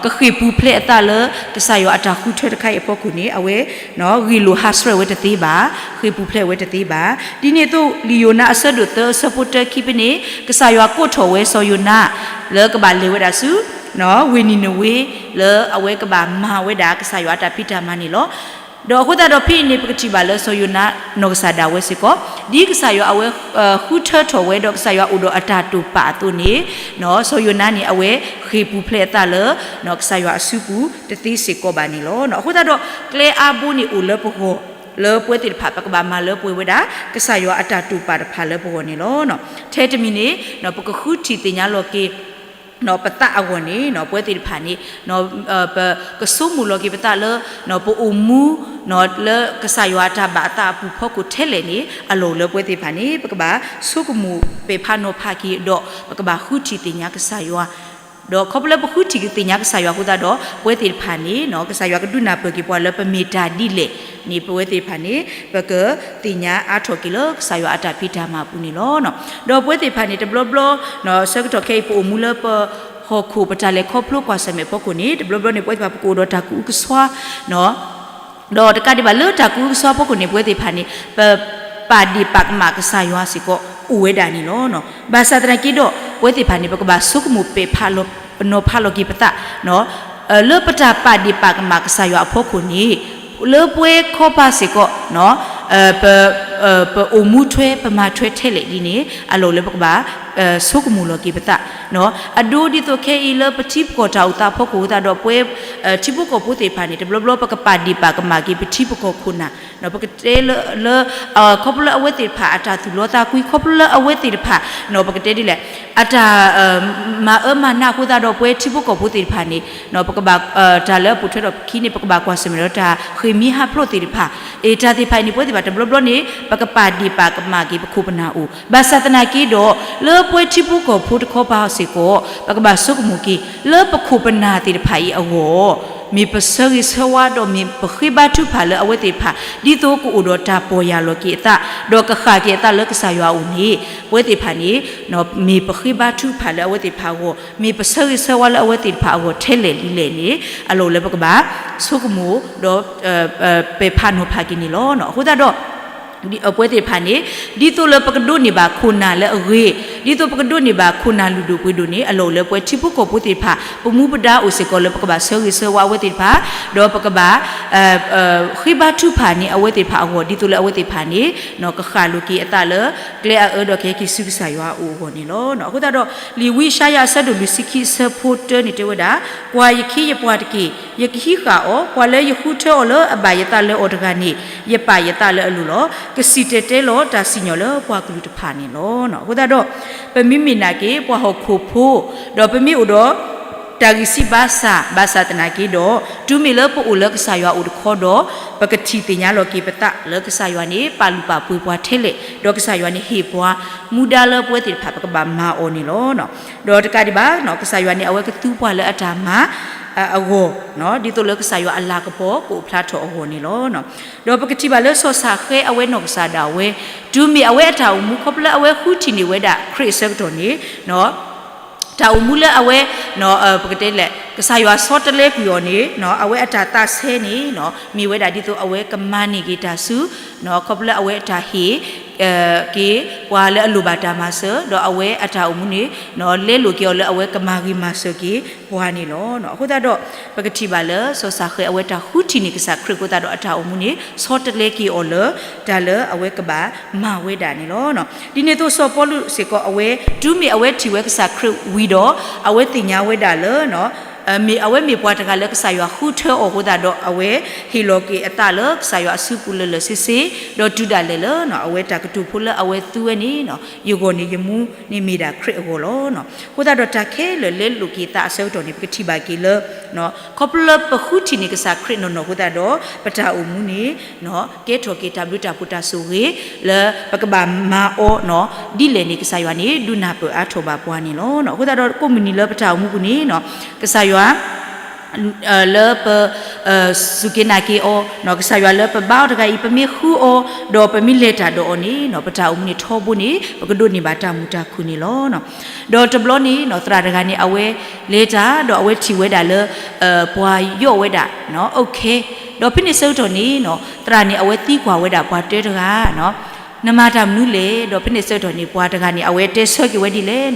ကဃ့ၢ်ပူၤဖျဲးအသးလၢ ကစၢ်ယွၤအတၢ်ဃုထၢတခါအံၤအဖီခိၣ်န့ၣ် အဝဲ ဂ့ၢ်လိာ်ဟးဆှဲးဝဲတသ့ဘၣ်, ဃ့ၢ်ပူၤဖျဲးဝဲတသ့ဘၣ်. ဒ်န့ၣ်အသိး လံာ်ယိၤနါအဆၢဒိၣ်သၢအဆၢဖိတၢခံဖဲန့ၣ် ကစၢ်ယွၤကိးထီၣ်ဝဲစီၤယိၤနါ လၢကဘၣ်လဲၤဝဲဒၣ်ဆူ ဝ့ၢ်နံၤနဝ့ လၢအဝဲကဘၣ်မၤဝဲဒၣ်ကစၢ်ယွၤအတၢ်ဖံးတၢ်မၤန့ၣ်လီၤ. ဒီးအဃိသတးဒီးဖဲအံၤန့ၣ် ပကထံၣ်ဘၣ်လၢစီၤယိၤနါနီၢ်ကစၢ်ဒၣ်ဝဲစ့ၢ်ကီး ဒ်ကစၢ်ယွၤအဝဲ ဃုထၢထီၣ်ဝဲဒီးကစၢ်ယွၤအိၣ်ဒီးအတၢ်တိာ်ပာ်အသိးန့ၣ် စီၤယိၤနါန့ၣ် အဝဲဃ့ၢ်ပူၤဖျဲးအသးလၢ ကစၢ်ယွၤအစုပူၤတသ့စ့ၢ်ကီးဘၣ်န့ၣ်လီၤ. အဃိသတးဒီး ကျဲအါဘိန့ၣ်အိၣ်လၢပဂီၢ် လၢပဝဲသ့ၣ်တဖၣ် ပကဘၣ်မၤလၢပှဲၤဝဲဒၣ် ကစၢ်ယွၤအတၢ်တိာ်ပာ်တဖၣ်လၢပဂီၢ်န့ၣ်လီၤ. ထဲတမံၤန့ၣ် ပကဃုထံၣ်သ့ၣ်ညါလီၤက့ၤ ပသးအဂီၢ်န့ၣ် ပဝဲသ့ၣ်တဖၣ်န့ၣ် ပကဆိကမိၣ်လီၤက့ၤပသးလၢ ပအိၣ်မူ လၢကစၢ်ယွၤအတၢ်ဘၣ်အသးအပူၤဖီခိၣ်ထဲလဲၣ်န့ၣ် အလီၢ်အိၣ်လၢပဝဲသ့ၣ်တဖၣ်န့ၣ် ပကဘၣ်ဆိကမိၣ်ပဲာ်ဖးနီၤဖးက့ၤဒီး ပကဘၣ်ဃုထံၣ်သ့ၣ်ညါကစၢ်ယွၤ ဒီးခီဖျိလၢပဃုထံၣ်က့ၤသ့ၣ်ညါကစၢ်ယွၤအဃိသတးဒီး ပဝဲသ့ၣ်တဖၣ်န့ၣ် ကစၢ်ယွၤကဒုးနၢ်ပၢၢ်က့ၤပှၤလၢပမ့ၢ်တၢ်ဒ်လဲၣ်န့ၣ် ပဝဲသ့ၣ်တဖၣ်န့ၣ် ပကသ့ၣ်ညါအါထီၣ်က့ၤလၢကစၢ်ယွၤအတၢ်ဖံးတၢ်မၤအပူၤန့ၣ်လီၤ. ဒီးပဝဲသ့ၣ်တဖၣ်န့ၣ် တဘျီဘျီ ဆၢကတီၢ်ခဲအံၤ ပအိၣ်မူလၢပဟီၣ်ခိၣ် ပတၢ်လဲၤခီဖျိကွၢ်ဆၢၣ်မဲာ်အဖီခိၣ်န့ၣ် တဘျီဘျီန့ၣ် ပဝဲသ့ၣ်တဖၣ်ပကအိၣ်ဒီးတၢ်ကအုကစွါ ဒီးတကးဒံးဘၣ်လၢတၢ်ကအုကစွါအဖီခိၣ်န့ၣ် ပဝဲသ့ၣ်တဖၣ်န့ၣ် ပပာ်ဒ့ၣ်ပာ်ကမၣ်ကစၢ်ယွၤစ့ၢ်ကီးအိၣ်ဝဲဒၣ်န့ၣ်လီၤ. ဘၣ်ဆၣ်သနာ်က့ဒီး ပဝဲသ့ၣ်တဖၣ်န့ၣ် ပကဘၣ်ဆိကမိၣ်ပဲာ်ဖးလီၤ ပနီၤဖးလီၤက့ၤပသး လၢပတၢ်ပာ်ဒ့ၣ်ပာ်ကမၣ်ကစၢ်ယွၤအဖီခိၣ်န့ၣ် လၢပဝဲခီပၤစ့ၢ်ကီး ပ ပအိၣ်မူထွဲ ပမၤထွဲထဲလဲၣ်ဒ်န့ၣ် အလီၢ်အိၣ်လၢပကဘၣ် ဆိကမိၣ်လီၤက့ၤပသး အဒိဒ်သိးခဲအံၤလၢပထံပကီၢ်တၢ်အိၣ်သးအဖီခိၣ်အဃိသတးဒီး ပဝဲ ထံဖိကီၢ်ဖိသ့ၣ်တဖၣ်န့ၣ် တဘျီဘျီပကပာ်ဒ့ၣ်ပာ်ကမၣ်က့ၤပထံပကီၢ်ခိၣ်နၢ် ပကတဲလၢ လၢ ခီဖျိလၢအဝဲသ့ၣ်တဖၣ်အတၢ်သူၣ်လီသးကွံ ခီဖျိလၢအဝဲသ့ၣ်တဖၣ် ပကတဲဒ်လဲၣ် အတၢ် မၤအၢမၤနးအဃိသတးဒီး ပဝဲထံဖိကီၢ်ဖိသ့ၣ်တဖၣ်န့ၣ် ပကဘၣ် တၢ်လၢအပိာ်ထွဲထီၣ်ပခံန့ၣ် ပကဘၣ်ကွၢ်ဆၢၣ်မဲာ်ဒီးတၢ်ဃ့ၢ်မှံဟးဖျိးသ့ၣ်တဖၣ် အတၢ်သ့ၣ်တဖၣ်အံၤန့ၣ် ပဝဲသ့ၣ်တဖၣ်တဘျီဘျီန့ၣ် ပကပာ်ဒ့ၣ်ပာ်ကမၣ်က့ၤပခိၣ်ပနၢ်အိၣ် ဘၣ်ဆၣ်သနာ်က့ဒီး လၢပဝဲထံဖိကီၢ်ဖိတခီပၤစ့ၢ်ကီး ပကဘၣ်ဆိကမိၣ်က့ၤ လၢပခိၣ်ပနၢ်သ့ၣ်တဖၣ်အံၤအဂီၢ် မ့ၢ်ပဆၢဂ့ၤဆၢဝါဒီးမ့ၢ်ပဃ့ဘါထုကဖၣ်လၢအဝဲသ့ၣ်တဖၣ် ဒ်သိးကအိၣ်ဒီးတၢ်ပီၢ်ယၢ်လီၤက့ၤအသး ဒီးကဃၣ်က့ၤအသးလၢကစၢ်ယွၤအအိၣ်န့ၣ် ပဝဲသ့ၣ်တဖၣ်န့ၣ် မ့ၢ်ပဃ့ဘါထုကဖၣ်လၢအဝဲသ့ၣ်တဖၣ်အဂီၢ် မ့ၢ်ပဆၢဂ့ၤဆၢဝါလၢအဝဲသ့ၣ်တဖၣ်အဂီၢ်ထဲလဲၣ်လံလဲၣ်န့ၣ် အလီၢ်အိၣ်လၢပကဘၣ်ဆိကမိၣ်ဒီး ပဲာ်ဖးနီၤဖးက့ၤန့ၣ်လီၤ. အဃိသတးဒီး ပဝဲသ့ၣ်တဖၣ်န့ၣ် ဒ်သိးလၢပကဒိးန့ၢ်ဘၣ်ခိၣ်နၢ်လၢအဂ့ၤ, ဒ်သိးပကဒိးန့ၢ်ဘၣ်ခိၣ်နၢ်လုၢ်ဒိၣ်ပှ့ၤဒိၣ်န့ၣ် အလီၢ်အိၣ်လၢပဝဲထံဖိကီၢ်ဖိသ့ၣ်တဖၣ် ပမူပဒါအိၣ်စ့ၢ်ကီးလၢပကဘၣ်ဆၢဂ့ၤဆၢဝါအဝဲသ့ၣ်တဖၣ်, ဒီးပကဘၣ် ဃ့ဘါထုကဖၣ်န့ၢ်အဝဲသ့ၣ်တဖၣ်အဂီၢ် ဒ်သိးလၢအဝဲသ့ၣ်တဖၣ်န့ၣ် ကဃၣ်လိာ်က့ၤအသးလၢ ကျဲအအၢဒီးကဟဲက့ၤဆူကစၢ်ယွၤအအိၣ်အဂီၢ်န့ၣ်လီၤ. အဃိသတးဒီး လံာ်ဝံယၡါယၤအဆၢဒိၣ်လွံၢ်ဆံခံအဆၢဖိတၢန့ၣ်တဲဝဲဒၣ်, ကွၢ်ယခ့ယပှၤတက့ၢ်, ယကဟံးဃာ်အီၤ, ပှၤလၢယဃုထၢအီၤလၢအဘၣ်ယသးလၢအီၤတဂၤန့ၣ် ယပာ်ယသးလၢအလိၤလီၤ. ကစံၣ်တဲၤတဲလီၤတၢ်စံၣ်ညီၣ်လၢပှၤကလုာ်တဖၣ်န့ၣ်လီၤ. အဃိသတးဒီး ပမ့မ့ၢ်နာ်က့ၤ ပှၤဟီၣ်ခိၣ်ဖိ ဒီးပမ့ၢ်အိၣ်ဒီး တၢ်ဂံၢ်စၢ်ဘါစၢ် ဘၣ်ဆၣ်သနာ်က့ဒီး တုၤမ့ၢ်လၢပအိၣ်လၢကစၢ်ယွၤအိၣ်တခီဒီး ပကထံၣ်သ့ၣ်ညါလီၤက့ၤပသးလၢကစၢ်ယွၤန့ၣ် ပာ်လုၢ်ပာ်ပှ့ၤပှၤထဲလဲၣ်, ဒီးကစၢ်ယွၤန့ၣ်ဟ့ၣ်ပှၤ မူဒါလၢပဝဲသ့ၣ်တဖၣ်ပကဘၣ်မၤအီၤန့ၣ်လီၤ. ဒီးတကးဒံးဘၣ် ကစၢ်ယွၤန့ၣ် အဝဲကသူပှၤလၢအတၢ်မၤအဂီၢ်, ဒ်သိးလၢကစၢ်ယွၤအလၤကပီၤကအိၣ်ဖျါထီၣ်အဂီၢ်န့ၣ်လီၤ. ဒီးပကထံၣ်ဘၣ်လၢစီၤစၤဃဲအဝဲနီၢ်ကစၢ်ဒၣ်ဝဲ တုၤမ့ၢ်အဝဲအတၢ်အိၣ်မူခီဖျိလၢအဝဲဃုထံၣ်န့ၢ်ဝဲဒၣ်ခရံာ်အဆၢကတီၢ်န့ၣ် တၢ်အိၣ်မူလၢအဝဲ ပကတဲလဲၣ် ကစၢ်ယွၤဆီတလဲကွံာ်အီၤန့ၣ် အဝဲအတၢ်သးဆဲန့ၣ် မ့ၢ်ဝဲဒၣ်ဒ်သိးအဝဲကမၤန့ၢ်က့ၤတၢ်ဆူ ခီဖျိလၢအဝဲအတၢ်ဟ့ၣ် က့ၤပှၤလၢအလိၣ်ဘၣ်တၢ်မၤစၢၤ ဒီးအဝဲအတၢ်အိၣ်မူန့ၣ် လဲလိာ်က့ၤအီၤလၢအဝဲကမၤဂ့ၤမၤစၢၤက့ၤပှၤန့ၣ်လီၤ. အဃိသတးဒီး ပကထံၣ်ဘၣ်လၢစီၤစၤဃဲအဝဲတၢ်ဃုထံၣ်န့ၢ်ကစၢ်ခရံာ်အဃိသတးဒီးအတၢ်အိၣ်မူန့ၣ် ဆီတလဲက့ၤအီၤလၢ တၢ်လၢအဝဲကဘၣ်မၤဝဲဒၣ်န့ၣ်လီၤ. ဒ်န့ၣ်အသိးစီၤပီလူးစ့ၢ်ကီးအဝဲ တုၤမ့ၢ်အဝဲထံၣ်ဝဲကစၢ်ခရံာ်ဝံၤဒီး အဝဲသ့ၣ်ညါဝဲဒၣ်လၢ အဝဲမ့ၢ်ပှၤတဂၤလၢကစၢ်ယွၤဃုထၢအီၤအဃိသတးဒီး အဝဲဟ့ၣ်လီၤက့ၤအသးလၢကစၢ်ယွၤအစုပူၤလၢာ်လၢာ်ဆ့ဆ့, ဒီးတုၤဒၣ်လဲာ်လၢ အဝဲတၢ်ကတိၤဖိလၢအဝဲသူဝဲန့ၣ် ယဂီၢ်န့ၣ် ယမူန့ၣ်မ့ၢ်ဒၣ်ခရံာ်အဂီၢ်လီၤ. အဃိသတးဒီးတၢ်ခဲလၢာ်လဲလိာ်က့ၤသးအဆၢကတီၢ်န့ၣ် ပကထံၣ်ဘၣ်က့ၤလၢ ခီဖျိလၢပဃုထံၣ်န့ၢ်ကစၢ်ခရံာ်နီၢ်နီၢ်အဃိသတးဒီး ပတၢ်အိၣ်မူန့ၣ် ကဲထီၣ်က့ၤတၢ်ဘျုးတၢ်ဖှိၣ်တၢ်ဆိၣ်ဂ့ၤ လၢပကဘၣ်မၤအီၤ ဒ်လဲၣ်န့ၣ် ကစၢ်ယွၤန့ၣ် ဒုးနၢ်ပၢၢ်အါထီၣ်ဘၣ်ပှၤန့ၣ်လီၤ. အဃိသတးဒီးကိးမုၢ်နံၤလၢပတၢ်အိၣ်မူပူၤန့ၣ် ကစၢ်ယွၤ လၢပ စူၢ်က့ၤနာ်က့ၤအီၤ, ကစၢ်ယွၤလၢပဘါအီၤတဂၤအံၤ ပမ့ၢ်ဃုအီၤ ဒီးပမ့ၢ်လဲၤတၢ်ဒီးအီၤန့ၣ် ပတၢ်အိၣ်မူန့ၣ်ထီဘိန့ၣ် ပကဒိးန့ၢ်ဘၣ်တၢ်မုာ်တၢ်ခုၣ်န့ၣ်လီၤ. ဒီးတဘျီန့ၣ် သရၣ်တဂၤန့ၣ် အဝဲလဲၤတၢ်ဒီးအဝဲထံၣ်ဝဲဒၣ်လၢ ပှၤယီၣ်ဝဲဒၣ် အုတ်ခဲ, ဒီးဖဲန့ၣ်ဆၢကတီၢ်န့ၣ် သရၣ်န့ၣ်အဝဲသံကွၢ်ဝဲဒၣ်ပှၤတၢတဂၤ နမၤတၢ်မနုၤလဲၣ်, ဒီးဖဲန့ၣ်ဆၢကတီၢ်န့ၣ် ပှၤတဂၤန့ၣ် အဝဲတဲဆၢက့ၤဝဲဒ်လဲၣ်,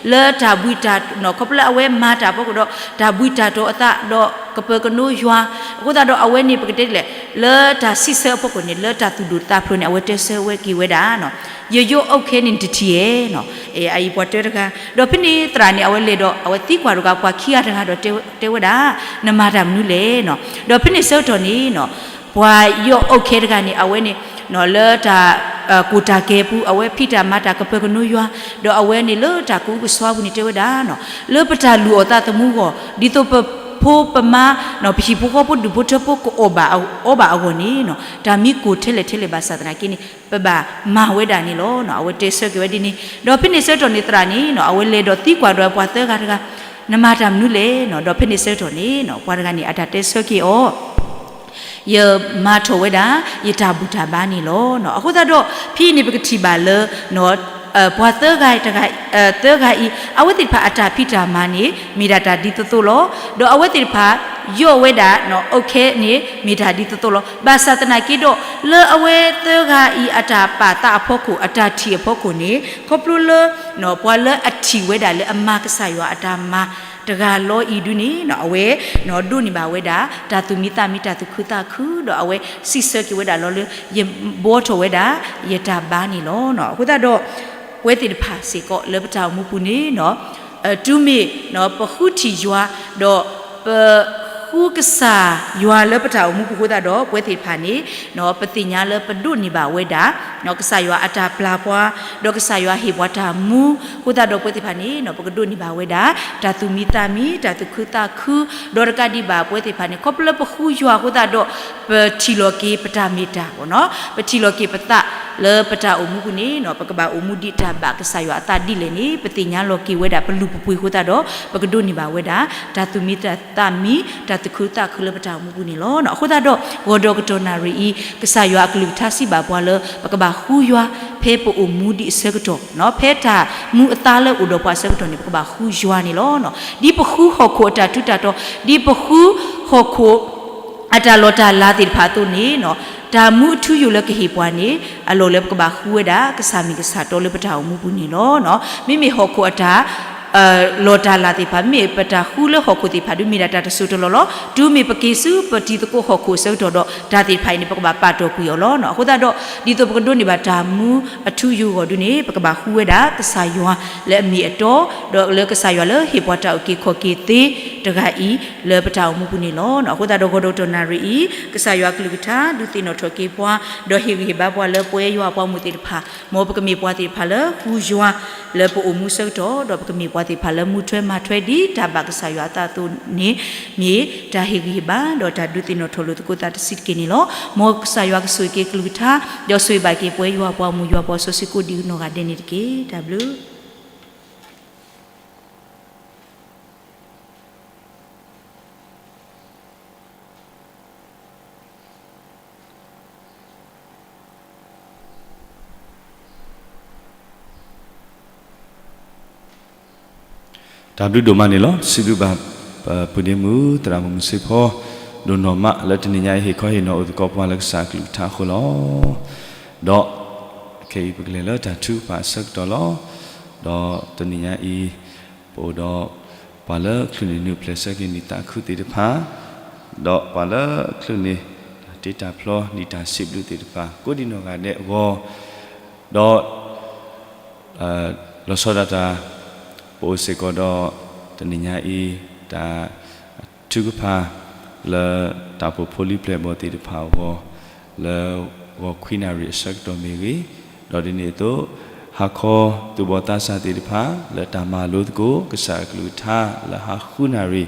လၢတၢ်ဘှံးတၢ် ခီဖျိလၢအဝဲမၤတၢ်အဖီခိၣ်ဒီး တၢ်ဘှံးတၢ်တီၤအသး ဒီးကပၢၤကနိယွၤ, အဃိသတးဒီးအဝဲန့ၣ် ပကတဲဒ်လဲၣ် လၢတၢ်စံးဆၢအဖီခိၣ်န့ၣ် လၢတၢ်သူၣ်ဒိၣ်သးဖျိးန့ၣ် အဝဲတဲဆၢဝဲက့ၤဝဲဒၣ် ယယီၣ်အုတ်ခဲန့ၣ်တထံၣ်ဧါ, အအံၤပှၤတၢတဂၤ, ဒီးဖဲန့ၣ်သရၣ်န့ၣ် အဝဲလဲၤဒီး အဝဲသံကွၢ်တဂၤ ပှၤခံဂၤတဂၤဒီးတဲဝဲဒၣ် နမၤတၢ်မနုၤလဲၣ်, ဒီးဖဲန့ၣ်ဆၢကတီၢ်န့ၣ် ပှၤယီၣ်အုတ်ခဲတဂၤန့ၣ် အဝဲန့ၣ် လၢတၢ် ကိၣ်တၢ်ကဲၤပူၤ အဝဲဖံးတၢ်မၤတၢ်ကပၢၤကနိယွၤ, ဒီးအဝဲန့ၣ်လၢတၢ်ကူကဆှီပူၤန့ၣ်တဲဝဲဒၣ် လၢပတၢ်လူၤအီၣ်သးသမူအဂီၢ် ဒ်သိးပဖိပမါ ပဟံၣ်ဖိဃီဖိဒူၣ်ဖိထၢဖိကအီၣ်ဘၣ်အီဘၣ်အဂီၢ်န့ၣ် တၢ်မံကိၢ်ထဲလဲၣ်ထဲလဲၣ်ဘၣ်ဆၣ်သနာ်က့န့ၣ် ပဘၣ်မၤဝဲဒၣ်န့ၣ်လီၤ. အဝဲတဲဆၢက့ၤဝဲဒ်န့ၣ် ဒီးဖဲန့ၣ်ဆၢကတီၢ်န့ၣ်သရၣ်န့ၣ် အဝဲလဲၤဒီးသံကွၢ်ဒီးပှၤသၢဂၤတဂၤ နမၤတၢ်မနုၤလဲၣ်, ဒီးဖဲန့ၣ်ဆၢကတီၢ်န့ၣ် ပှၤတဂၤန့ၣ် အတၢ်တဲဆၢက့ၤအီၤ ယမၤထီၣ်ဝဲဒၣ် ယတၢ်ဘူၣ်တၢ်ဘါန့ၣ်လီၤ. အဃိသတးဒီး ဖဲအံၤန့ၣ် ပကထံၣ်ဘၣ်လၢ ပှၤသၢဂၤတဂၤ သၢဂၤအံၤ အဝဲသ့ၣ်တဖၣ်အတၢ်ဖံးတၢ်မၤန့ၣ် မ့ၢ်ဒၣ်တၢ်ဒ်သိးသိးလီၤ. ဒီးအဝဲသ့ၣ်တဖၣ် ယီၣ်ဝဲဒၣ် အုတ်ခဲန့ၣ် မ့ၢ်တၢ်ဒ်သိးသိးလီၤ. ဘၣ်ဆၣ်သနာ်က့ဒီး လၢအဝဲသၢဂၤအံၤ အတၢ်ပာ်သးအဖီခိၣ် အတၢ်ထံၣ်အဖီခိၣ်န့ၣ် ခီဖျိလၢ ပှၤလၢအထံၣ်ဝဲဒၣ်လၢအမၤကစၢ်ယွၤအတၢ်မၤတဂၤလီၤအံၤဒုန့ၣ် အဝဲ ဒိးန့ၢ်ဘၣ်ဝဲဒၣ် တၢ်သူၣ်မံသးမံ တၢ်သူၣ်ခုသးခု ဒီးအဝဲစံးဆၢက့ၤဝဲဒၣ်လီၤလၢ ယဘှီထီၣ်ဝဲဒၣ် ယတၢ်ဘါန့ၣ်လီၤ. အဃိသတးဒီး ပဝဲသ့ၣ်တဖၣ်စ့ၢ်ကီးလၢပတၢ်အိၣ်မူပူၤန့ၣ် တုၤမ့ၢ် ပဃုထံၣ်ယွၤ ဒီး ပဃုကစၢ်ယွၤလၢပတၢ်အိၣ်မူပူၤအဃိသတးဒီး ပဝဲသ့ၣ်တဖၣ်န့ၣ် ပသ့ၣ်ညါလၢပဒိးန့ၢ်ဘၣ်ဝဲဒၣ် ကစၢ်ယွၤအတၢ်ပျၢ်ပှၤ ဒီးကစၢ်ယွၤဟ့ၣ်ပှၤတၢ်မူ အဃိသတးဒီးပဝဲသ့ၣ်တဖၣ်န့ၣ် ပကဒိးန့ၢ်ဘၣ်ဝဲဒၣ် တၢ်သူၣ်မံသးမံ တၢ်သူၣ်ခုသးခု ဒီးတကးဒံးဘၣ်ပဝဲသ့ၣ်တဖၣ်န့ၣ် ခီဖျိလၢပဃုယွၤအဃိသတးဒီး ပထံၣ်လီၤက့ၤပတၢ်မ့ၢ်တၢ် ပထံၣ်လီၤက့ၤပသး လၢပတၢ်အိၣ်မူပူၤန့ၣ် ပကဘၣ်အိၣ်မူဒ်တၢ်ဘၣ်ကစၢ်ယွၤအသးဒ်လဲၣ်န့ၣ် ပသ့ၣ်ညါလီၤက့ၤဝဲဒၣ်ပလူၤပပှ့ၤအဃိသတးဒီး ပကဒိးန့ၢ်ဘၣ်ဝဲဒၣ် တၢ်သူၣ်မံသးမံ, တၢ်သူၣ်ခုသးခုလၢပတၢ်အိၣ်မူပူၤန့ၣ်လီၤ. အဃိသတးဒီး ဂီၤဒီးကတီၢ်နၣ်ရံၣ်အံၤ ကစၢ်ယွၤအကလုၢ်ကထါစံးဘၣ်ပှၤလၢ ပကဘၣ်ဃုယွၤ ဖဲပအိၣ်မူဒံးအဆၢကတီၢ်, ဖဲတၢ်မူအသါလၢအိၣ်ဒီးပှၤအဆၢကတီၢ်န့ၣ် ပကဘၣ်ဃုယွၤန့ၣ်လီၤ. ဒ်ပဃုဟီၣ်ခိၣ်အတၢ်ထူးတၢ်တီၤ, ဒ်ပဃုဟီၣ်ခိၣ် အတၢ်လီၢ်တၢ်လၤသ့ၣ်တဖၣ်အသိးန့ၣ်, တၢ်မူအထူအယိာ်လၢကဟ့ၣ်ပှၤန့ၣ် အလီၢ်လၢပကဘၣ်ဃုဝဲဒၣ် ကစၢ်မ့ၢ်ကစၢ်တီလၢပတၢ်အိၣ်မူပူၤန့ၣ်လီၤ. မ့မ့ၢ်ဟီၣ်ခိၣ်အတၢ် လီၢ်တၢ်လၤသ့ၣ်တဖၣ်, မ့မ့ၢ်ပတၢ်ဃုလၢဟီၣ်ခိၣ်သ့ၣ်တဖၣ်ဒုးမ့ၢ်ဒၣ်တၢ်တစိၢ်တလီၢ်လီၤ. တုၤမ့ၢ်ပက့ၤဆူပတံၤသကိးဟီၣ်ခိၣ်အဆၢကတီၢ်ဒီး တၢ်သ့ၣ်တဖၣ်အံၤန့ၣ် ပကဘၣ်ပာ်တီၢ်ကွံာ်အီၤလီၤ. အဃိသတးဒီး ဒ်သိးပကဒိးန့ၢ်ဘၣ်တၢ်မူအထူအယိာ်အဂီၢ်ဒုန့ၣ် ပကဘၣ်ဃုဝဲဒၣ်ကစၢ်ယွၤလၢအမ့ၢ်အတီ, ဒီးလၢကစၢ်ယွၤလၢဟ့ၣ်ပှၤတၢ်အုၣ်က့ၤခီၣ်က့ၤသ့တဂၤအံၤ လၢပတၢ်အိၣ်မူပူၤန့ၣ်လီၤ. အဃိသတးဒီး ဂီၤဒီးကတီၢ်နၣ်ရံၣ်အံၤ ကစၢ်ယွၤအကလုၢ်ကထါ ဒုးသ့ၣ်နီၣ်ထီၣ်က့ၤပှၤ, ဒီးဟ့ၣ်ဂံၢ်ဟ့ၣ်ဘါပှၤလၢပဝဲယွၤအပှၤမိၢ်သ့ၣ်တဖၣ်, မ်ပကမ့ၢ်ပှၤသ့ၣ်တဖၣ်လၢဃုယွၤလၢပအိၣ်မူဆၢကတီၢ်, ဒီးပကမ့ၢ်ပှၤသ့ၣ်တဖၣ်လၢမူထွဲမၤထွဲဒ်တၢ်ဘၣ်ကစၢ်ယွၤအသးအသိးန့ၣ် မ့ၢ်တၢ်ဟ့ၣ်ဂံၢ်ဟ့ၣ်ဘါ ဒီးတၢ်ဒုးသ့ၣ်နီၣ်ထီၣ်လိာ်သကိးသးတဆံးတက့ၢ်န့ၣ်လီၤ. မ်ကစၢ်ယွၤကဆိၣ်ဂ့ၤက့ၤကလုၢ်ကထါ, ဒီးဆိၣ်ဂ့ၤဘၣ်က့ၤပဝဲယွၤအပှၤမိၢ်ယွၤအပှၤစီဆှံကိးဒံးနီၢ်ဂၤဒဲးန့ၣ်တက့ၢ်. တၢ်ဘျုး တၢ်ဘျုးဒိၣ်မးန့ၣ်လီၤ. စံးဘျုးဘၣ် ပုၢ်ဒ့မုၣ် သရၣ်မုၣ်မုၢ်စ့ဖီ ဒိၣ်နီၢ်မးလၢတနံၤညါအံၤ ဟ့ၣ်ခီဟ့ၣ်နီၤအိၣ်သကိးပှၤလၢကစၢ်အကလုၢ်ကထါအဃိလီၤ. ဒီးခဲအံၤပကလဲၤလၢတၢ်ထုကဖၣ်အဆၢကတီၢ်လီၤ. ဒီးတနံၤညါအံၤ ပအိၣ်ဒီးပှၤလၢအချုးန့ၢ်နံၣ်အိၣ်ဖျဲၣ်ဆၢက့ၤနံၣ်သးခုသ့ၣ်တဖၣ်, ဒီးပှၤလၢအချုးန့ၢ်တၢ်တ့တၢ်ဖျီ နံၣ်တၢ်စံးဘျုးသ့ၣ်တဖၣ် ကိးဒံးနီၢ်ဂၤဒဲးအဂီၢ်, ဒီး လီၤဆီဒၣ်တၢ် ပအိၣ်စ့ၢ်ကီးဒီး တနံၤညါအံၤ တၢ်ထုကဖၣ် လၢတၢ်အိၣ်ဖှိၣ်ဖိလံၤပျဲၢ်ဘီၣ်သ့ၣ်တဖၣ်အဂီၢ်, လၢဂီၤခွံနၣ်ရံၣ်အဆၢကတီၢ်မ့ၢ်ဂ့ၤ, ဒီးဒ်န့ၣ်အသိး ဟါခီသူၣ်ဘီၣ်သးစၢ်သ့ၣ်တဖၣ် လၢတၢ်မၤလိသကိး ကစၢ်အကလုၢ်ကထါ လၢဟါဃုနၣ်ရံၣ်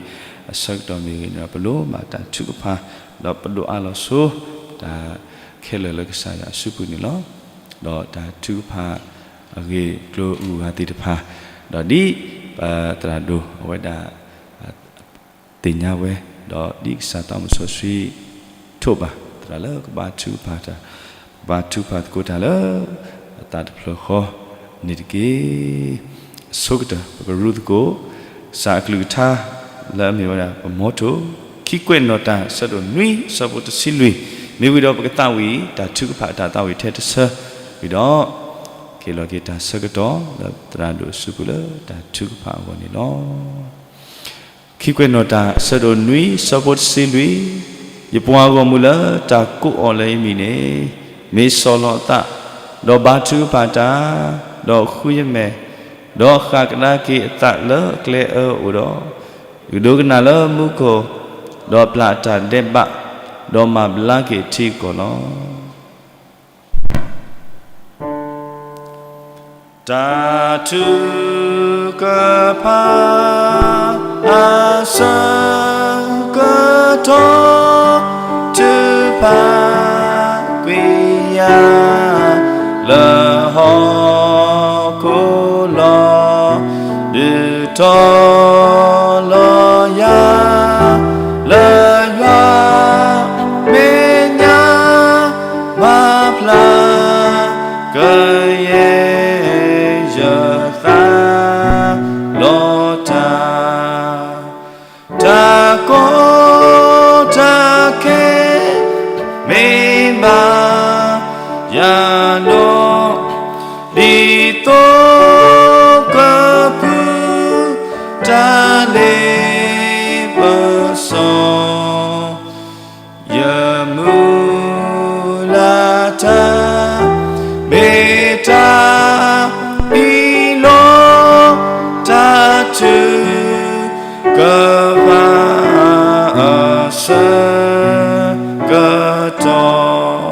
အဆၢကတီၢ်မ့ၢ်ဂ့ၤန့ၣ်ဒီး ပလိၣ်ဘၣ်တၢ်ထုကဖၣ် ဒီးပဒိးအးလီၤဆိ တၢ်ခဲလၢာ်လၢကစၢ်ယွၤအစုပူၤန့ၣ်လီၤ. ဒီးတၢ်ထုကဖၣ်အဂ့ၢ်ကျိၤအဂုၤအဂၤသ့ၣ်တဖၣ်, ဒီးဒ်ပသရၣ်ဒိၣ်အဝဲဒၣ် သ့ၣ်ညါဝဲ, ဒီးဒ်ကစၢ်သးမုၣ်စီဆှံထိးဘၣ်သရၣ်လၢကဘါထုကဖၣ်တၢ်, ကဘါထုကဖၣ်သကိးတၢ်လၢအသးတဖျၢၣ်ဃီန့ၣ်တက့ၢ်. အဆိကတၢၢ် ပကရူသကိး ကစၢ်အကလုၢ်ကထါ လၢအမ့ၢ်ဝဲဒၣ်ပမီထိၣ် ခံကွဲးနီၣ်တၢ် အဆၢဒိၣ်နွံ အဆၢဖိတဆံလွံၢ်, မ့ၢ်ဝံၤဒီးပကသးဝံၣ် တၢ်ထုကဖၣ်အတၢ်သးဝံၣ်ထဲတဆၢ, ဝံၤဒီး က့ၤလီၤက့ၤတၢ်ဆၢကတီၢ်လၢသရၣ်ဒိၣ်အစုပူၤလၢတၢ်ထုကဖၣ်အဂီၢ်န့ၣ်လီၤ. ခံကွဲးနီၣ်တၢ် အဆၢဒိၣ်နွံ အဆၢဖိတဆံလွံၢ်, ယပှၤဂီၢ်မုၢ်လၢတၢ်ကိးအီၤလၢယမံၤန့ၣ် မ့ၢ်ဆီၣ်လီၤအသး, ဒီးဘါထုကဖၣ်တၢ်, ဒီးဃုယမဲာ်, ဒီးဃၣ်ကဒါက့ၤအသးလၢအကျဲအၢအအိၣ်ဒီး, ကဒိကနၣ်လၢမူခိၣ်, ဒီးပျၢ်အတၢ်ဒဲးဘး, ဒီးမၤဘျါက့ၤအထံအကီၢ်လီၤ. တၢ်ထုကဖၣ် အဆၢကတီၢ် ထုကဖၣ်ကွံာ်ယၤ လၢဟီၣ်ခိၣ်လီၤ. ဒုးထီၣ်လီၤယၤ လၢယွၤမဲာ်ညါ မၤဖျါ ကယဲၢ်ယသးလီၤတၢ်, တၢ်ကီတၢ်ခဲ မ့ၢ်ဘၣ်ယၤဒီး ဒ်သိးကဖုးတၢ်လ့ပစီ ယမုၢ်လၢ်တၢ် မ့ၢ်တၢ်အံၤလီၤ. တၢ်ထုကဖၣ် အဆၢကတီၢ်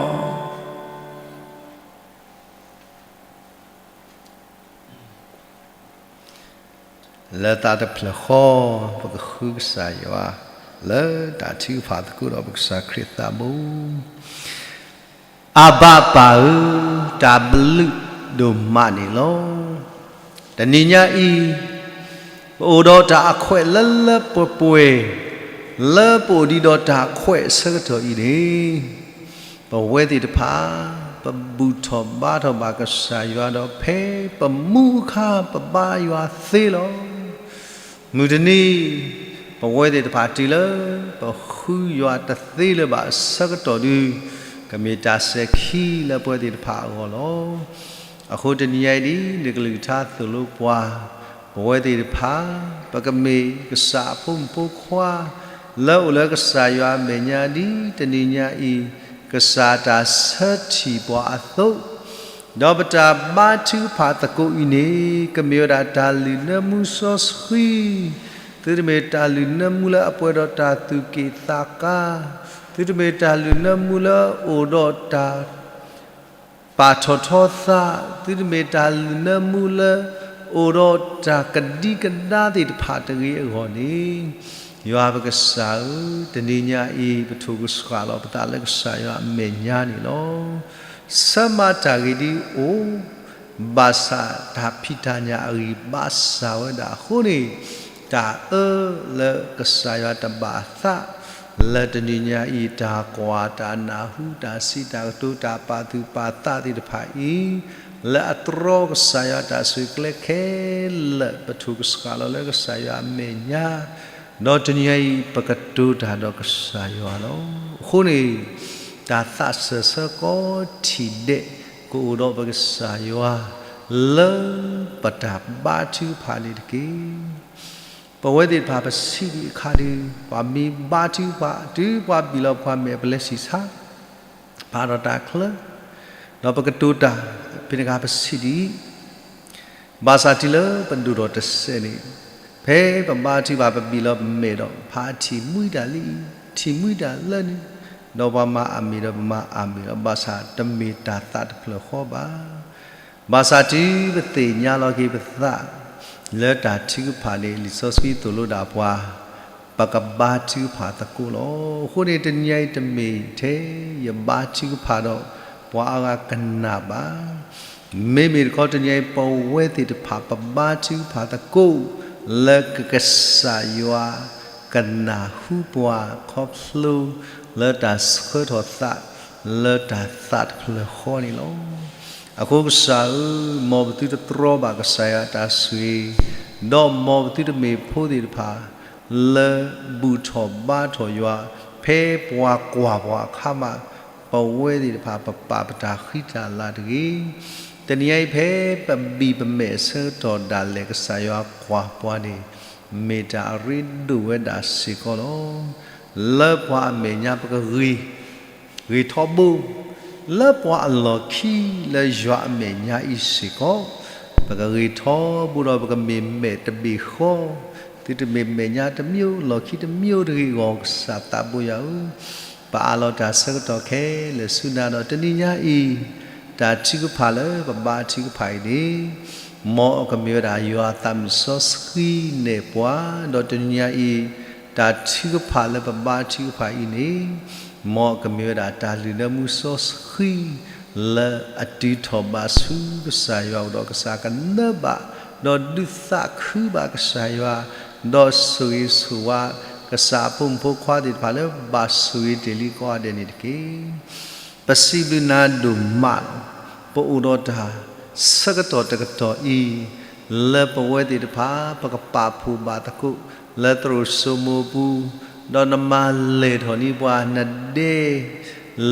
လၢသးတဖျၢၣ်ဃီ ပကဃုကစၢ်ယွၤ လၢတၢ်ထုကဖၣ်သကိးဒီးပကစၢ်ခရံာ်သးဘိ. အဘၣ်ပၢ်ဧၢ, တၢ်ဘျုးဒိၣ်မးန့ၣ်လီၤ. တနံၤညါအံၤ ပအိၣ်ဒီးတၢ်အခွဲးလၢလၢပှဲၤပှဲၤ လၢပအိၣ်ဒံးဒီးတၢ်ခွဲးအဆၢကတီၢ်အံၤန့ၣ် ပဝဲသ့ၣ်တဖၣ် ပဘူၣ်ထီၣ်ဘါထီၣ်ဘၣ်ကစၢ်ယွၤဒီး ဖဲပမူအခါ ပဘါယွၤသ့လီၤ. မုၢ်တနံၤ ပဝဲသ့ၣ်တဖၣ်တုၤလၢ ပဃုယွၤတသ့လၢၤဘၣ်အဆၢကတီၢ်ဒု ကမ့ၢ်တၢ်စဲၤခံလၢပဝဲသ့ၣ်တဖၣ်အဂီၢ်လီၤ. အဃိတနံၤညါအံၤဒ် နကလုၢ်ကထါသိၣ်လိပှၤ ပဝဲသ့ၣ်တဖၣ် ပကမ့ၢ်ကစၢ်အဖိမုၣ်ဖိခွါ လၢအိၣ်လၢကစၢ်ယွၤအမဲာ်ညါဒ်တနံၤညါအံၤ ကစၢ်တၢ်ဆၢထံၣ်ပှၤအသိး, ဒီးပတၢ်ဘါထုကဖၣ်သကိးအံၤန့ၣ် ကမ့ၢ်ဝဲဒၣ်တၢ်လုၢ်နၢမူစီဆှံ, သုတမ့ၢ်တၢ်လုၢ်နၢမူလၢအပှဲၤဒီးတၢ်သူၣ်က့ၣ်သးကါ, သုတမ့ၢ်တၢ်လုၢ်နၢမူလၢအိၣ်ဒီးတၢ် ပာ်ထီၣ်ထီသး, သုတမ့ၢ်တၢ်လုၢ်နၢမူလၢ အိၣ်ဒီးတၢ်ကဒံကဒါသ့ၣ်တဖၣ်တဂ့ၤအဂီၢ်န့ၣ်, ယွၤပကစၢ်ဧၢ, တနံၤညါအံၤ ပထိၣ်ကဆှၣ်လီၤပသးလၢကစၢ်ယွၤအမဲာ်ညါန့ၣ်လီၤ. ဆၢမၤတၢ်ဂ့ၤဒ်အိၣ်, ဘၣ်ဆၣ်တၢ်ဖံးတၢ်ညၣ်အဂံၢ်ဘါစၢ်ဝဲဒၣ်အဃိန့ၣ်, တၢ်အၢလၢကစၢ်ယွၤတဘၣ်အသး လၢတနံၤညါအံၤ တၢ်ကွၢ်တၢ်နၢ်ဟူ တၢ်စံးတၢ်ကတိၤ တၢ်ပာ်သူၣ်ပာ်သးသ့ၣ်တဖၣ်အံၤ, လၢအတြီကစၢ်ယွၤတၢ်ဆိၣ်ဂ့ၤကျဲခဲလၢာ် ပထိၣ်ကဆှၣ်လီၤလၢကစၢ်ယွၤအမဲာ်ညါ, ဒီးတနံၤညါအံၤ ပကတိၤတၢ်ဒီးကစၢ်ယွၤလီၤ. အဃိန့ၣ် တၢ်သးစၢၢ်ဆၢကီးထံၣ်ဒဲး ကအိၣ်ဒီးပကစၢ်ယွၤ လၢပတၢ်ဘါထုကဖၣ်န့ၣ်တက့ၢ်. ပဝဲသ့ၣ်တဖၣ်ပစံးဘျုးအခါဒုး ပှၤမ့ၢ်ဘါထုကဖၣ် တုၤပှၤဘံၣ်လီၤပှၤမဲာ်ပလဲၤဆံးဆါ ဖးဒီးတၢ်ချၢ, ဒီးပကတိၤတၢ် ဖဲန့ၣ်အခါပစံးဒ်အံၤ, ဘၣ်ဆၣ်တုၤလၢပဒိၣ်ထီၣ်တစဲးန့ၣ်, ဖဲပဘါထုကဖၣ်ပဘံၣ်လီၤပမဲာ်ဒီး ဖးထံၣ်မှံတၢ်လံ, ထံၣ်မှံတၢ်လၢန့ၣ်, ဒီးပှၤမၤအမ့ၢ်ဒီးပမၤအမ့ၢ်ဒီး ဘၣ်ဆၣ်တမ့ၢ်တၢ်သးတဖျၢၣ်ဃီဘၣ်. ဘၣ်ဆၣ်တုၤပသ့ၣ်ညါလီၤက့ၤပသး လၢတၢ်ထုကဖၣ်န့ၣ် လံာ်စီဆှံသိၣ်လိဒၣ်ပှၤ ပကဘါထုကဖၣ်သကိးလီၤ. အဃိန့ၣ် တနံၤညါအံၤတမ့ၢ်ထဲ ယဘါထုကဖၣ်ဒီးပှၤအါဂၤကနၣ်ဘၣ်. မ့မ့ၢ်တခီတနံၤညါအံၤ ပဝဲသ့ၣ်တဖၣ်ပဘါထုကဖၣ်သကိး လၢကကစၢ်ယွၤကနၢ်ဟူပှၤ ခီဖျိလၢတၢ်ဆှၢထီၣ်သး လၢတၢ်သးတဖျၢၣ်ဃီန့ၣ်လီၤ. အဃိကစၢ်ဧၢ, မ်ပသုတတြီဘၣ်ကစၢ်ယွၤတၢ်ဆိၣ်ဂ့ၤ, ဒီးမ်ပသုတမ့ၢ်ဖိသ့ၣ်တဖၣ် လၢဘူၣ်ထီၣ်ဘါထီၣ်ယွၤ ဖဲပှၤကွၢ်ပှၤအခါမး, ပဝဲသ့ၣ်တဖၣ်ပပာ်ပတၢ်ဃံတၢ်လၤတဂ့ၤ. တနံၤအံၤဖဲပဘံၣ်ပမဲာ်အဆၢကတီၢ်ဒၣ်လဲာ် ကစၢ်ယွၤကွၢ်ပှၤန့ၣ် မ့ၢ်တၢ်အရ့ဒိၣ်ဝဲဒၣ်စ့ၢ်ကီးလီၤ. လၢပှၤအမဲာ်ညါပကဂ့ၤ ဂ့ၤထီဘိ, လၢပှၤအလီၢ်ခံလၢယွၤအမဲာ်ညါအံၤစ့ၢ်ကီး, ပကဂ့ၤထီဘိဒီးပကမ့ၢ်မဲာ်တဘ့ၣ်ဃီ, သုတမ့ၢ်မဲာ်ညါတမံၤ လီၢ်ခံတမံၤတဂ့ၤအဂီၢ် ကစၢ်သးဘိယွၤဧၢ, ပအးလီၤတၢ်ဆၢကတီၢ်ခဲလၢာ်ဆူနၤဒီး တနံၤညါအံၤ တၢ်ထုကဖၣ်လၢပဘါထုကဖၣ်အံၤန့ၣ် မ်အကမ့ၢ်ဝဲဒၣ်ယွၤအသးမုၢ်စီဆှံနဲၣ်ပှၤ, ဒီးတနံၤညါအံၤ တၢ်ထုကဖၣ်လၢပဘါထုကဖၣ်အံၤန့ၣ် မ်အကမ့ၢ်ဝဲဒၣ်တၢ်လုၢ်နၢမူစီဆှံ လၢအတုၤထီၣ်ဘၣ်ဆူကစၢ်ယွၤအအိၣ်ဒီး ကစၢ်ကနၢဘၣ် ဒီးဒုးသးခုဘၣ်ကစၢ်ယွၤ, ဒီးဆိၣ်ဂ့ၤဆိၣ်ဝါ ကစၢ်အဖိမုၣ်ဖိခွါသ့ၣ်တဖၣ်လၢဘၣ်ဆိၣ်ဂ့ၤတ့ၢ်လံကိးဂၤဒဲးန့ၣ်တက့ၢ်. ပစံးဘျုးနၤဒိၣ်မးလီၤ. ပအိၣ်ဒီးတၢ်ဆၢကတီၢ်တကတီၢ်အံၤ လၢပဝဲသ့ၣ်တဖၣ် ပကပာ်ဖှိၣ်ဘၣ်သကိး လၢသရိာ်စိမိၤပူၤ, ဒီးနမၤလဲၢ်ထီၣ်န့ၢ်ပှၤနဒဲ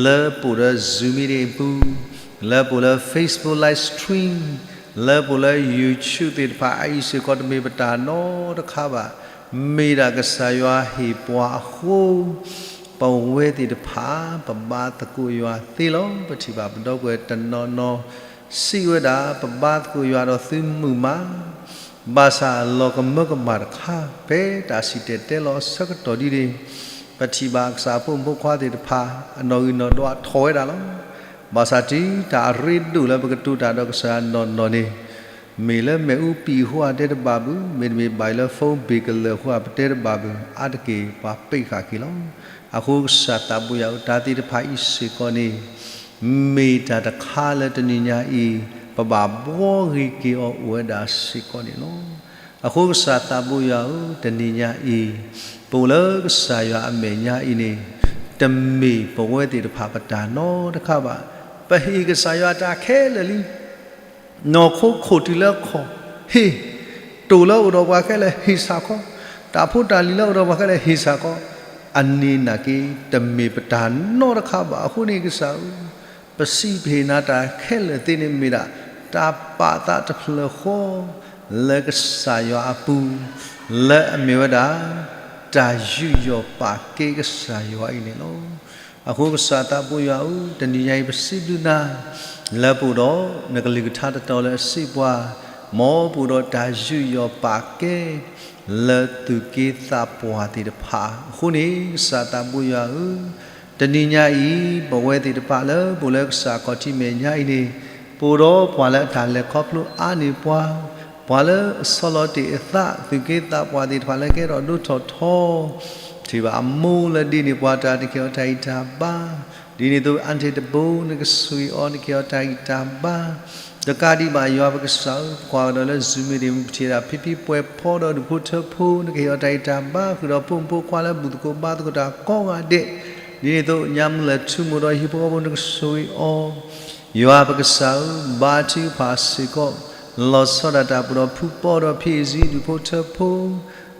လၢပအိၣ်လၢ Zoom meeting ပူၤ, လၢပအိၣ်လၢ Facebook live stream, လၢပအိၣ်လၢ YouTube သ့ၣ်တဖၣ် အအံၤစ့ၢ်ကီးတမ့ၢ်ပတၢ်နီတခါဘၣ်. မ့ၢ်ဒၣ်ကစၢ်ယွၤဟ့ၣ်ပှၤအဃိ ပဝဲသ့ၣ်တဖၣ် ပဘါသကိးယွၤသ့လီၤ. ပထံၣ်ဘၣ်ပဒီပုၢ်ဝဲၢ်တနီၤနီၤ စံးဝဲဒၣ် ပဘါသကိးယွၤဒီးသုမုာ်မး, ဘၣ်ဆၣ်လီၤကမၢကမၣ်တခါ ဖဲတၢ်စံၣ်တဲၤတဲလီၤအဆၢကတီၢ်ဒ်န့ၣ် ပထံၣ်ဘၣ်ကစၢ်ဖိမုၣ်ဖိခွါသ့ၣ်တဖၣ် အနီၣ်ဂံၢ်နီၣ်ဒွးထီၣ်ဝဲဒၣ်လီၤ. ဘၣ်ဆၣ်တုၤတၢ်အရ့ဒိၣ်လၢပကတိၤတၢ်ဒီးကစၢ်ယွၤနီၢ်နီၢ်န့ၣ် မ့ၢ်လၢမ့ၣ်အူပံာ်အဃိအတဲတဘၣ်ဘၣ်, မ့တမ့ၢ်ဘၣ်အံၤလၢ phone bill ကလၢာ်အဃိ ပတဲတဘၣ်ဘၣ်, အါတက့ၢ်ပှၤပ့းဃာ်က့ၤလီၤ. အဃိကစၢ်သးဘိယွၤဧၢ, တၢ်သ့ၣ်တဖၣ်အံၤစ့ၢ်ကီးန့ၣ် မ့ၢ်တၢ်တခါလၢတနံၤညါအံၤ ပဘၣ်ဘှီဂ့ၤက့ၤအီၤအိၣ်ဝဲဒၣ်စ့ၢ်ကီးန့ၣ်လီၤ. အဃိကစၢ်သးဘိယွၤဧၢ, တနံၤညါအံၤ ပအိၣ်လၢကစၢ်ယွၤအမဲာ်ညါအံၤန့ၣ် တမ့ၢ်ပဝဲသ့ၣ်တဖၣ်ပတၢ်နီတခါဘၣ်. ပဟ့ၣ်ကစၢ်ယွၤတၢ်ခဲလၢာ်လံ. နီၢ်ခိခိၣ်တုၤလၢခီၣ်, ဟ့ၣ်, တိၢ်လၢအိၣ်ဒီးပှၤခဲလၢာ်ဟ့ၣ်ဆၣ်ခီ, တၢ်ဖိတၢ်လံၤလၢအိၣ်ဒီးပှၤခဲလၢာ်ဟ့ၣ်ဆၣ်ခီ, အန့ၣ်နာ်က့ တမ့ၢ်ပတၢ်နီတခါဘၣ်. အဃိန့ၣ်ကစၢ်ဧၢ, ပစံးပဟ့ၣ်နၤတၢ်ခဲလၢာ်သ့န့ၣ်မ့ၢ်ဒၣ် တၢ်ပာ်သးတဖျၢၣ်ဃီ လၢကစၢ်ယွၤအပူၤ လၢအမ့ၢ်ဝဲဒၣ် တၢ်ယူးယီၣ်ပာ်ကဲကစၢ်ယွၤအံၤန့ၣ်လီၤ. အဃိကစၢ်သးဘိယွၤဧၢ, တနံၤညါအံၤပစံးဘျုးနၤ လၢပအိၣ်ဒီးနကလုၢ်ကထါတတီၤလၢအစံးပှၤ, မ်ပအိၣ်ဒီးတၢ်ယူးယီၣ်ပာ်ကဲ လၢသူၣ်က့သးပှၢ်သ့ၣ်တဖၣ်အဃိန့ၣ် ကစၢ်သးဘိယွၤဧၢ, တနံၤညါအံၤ ပဝဲသ့ၣ်တဖၣ်လၢပအိၣ်လၢကစၢ်ခီၣ်ထံးမဲာ်ညါအံၤန့ၣ် ပအိၣ်ဒီးပှၤလၢအတၢ်လဲၤခီဖျိအါန့ၢ်ပှၤ, ပှၤလၢအဆီလီၤတ့ၢ်အသး သူၣ်က့သးပှၢ်သ့ၣ်တဖၣ်လၢကဲထီၣ်ဒိၣ်ထီၣ်ထီ ထံၣ်ဘၣ်အမိၢ်လၢဒ်န့ၣ်ပှၤတၢ် နကဟ့ၣ်အီၤတၢ်ဂံၢ်တၢ်ဘါ, ဒ်န့ၣ်အသိး အၣ်တ့တဘိ နကဆိၣ်ဂ့ၤအီၤ နကဟ့ၣ်အီၤတၢ်ဂံၢ်တၢ်ဘါ, တကးဒံးဘၣ် ယွၤပကစၢ်ဧၢ, ပကွၢ်ကဒီးလၢ Zoom မ့ၢ်ဒ် ပထံၣ်ဒၣ်ဖံဖံပှဲၤဖီဒီးဒူၣ်ဖိထၢဖိ နကဟ့ၣ်အီၤတၢ်ဂံၢ်တၢ်ဘါ, ဃုာ်ဒီးဖိမုၣ်ဖိခွါလၢဘူၣ်သကိးဘါသကိးတၢ်ကိးဂၤဒဲး, ဒ်န့ၣ်အသိး ညါမုၢ်လၢ်ထူမိၣ်ဒီးဟံၣ်ဖိဃီဖိ နကဆိၣ်ဂ့ၤအီၤ ယွၤပကစၢ်ဧၢ, ဘါထုကဖၣ်စ့ၢ်ကီး, လီၤဆီဒၣ်တၢ်ပူၤဒီးဖုပီဒီးဖံးအံၤ ဒူၣ်ဖိထၢဖိ,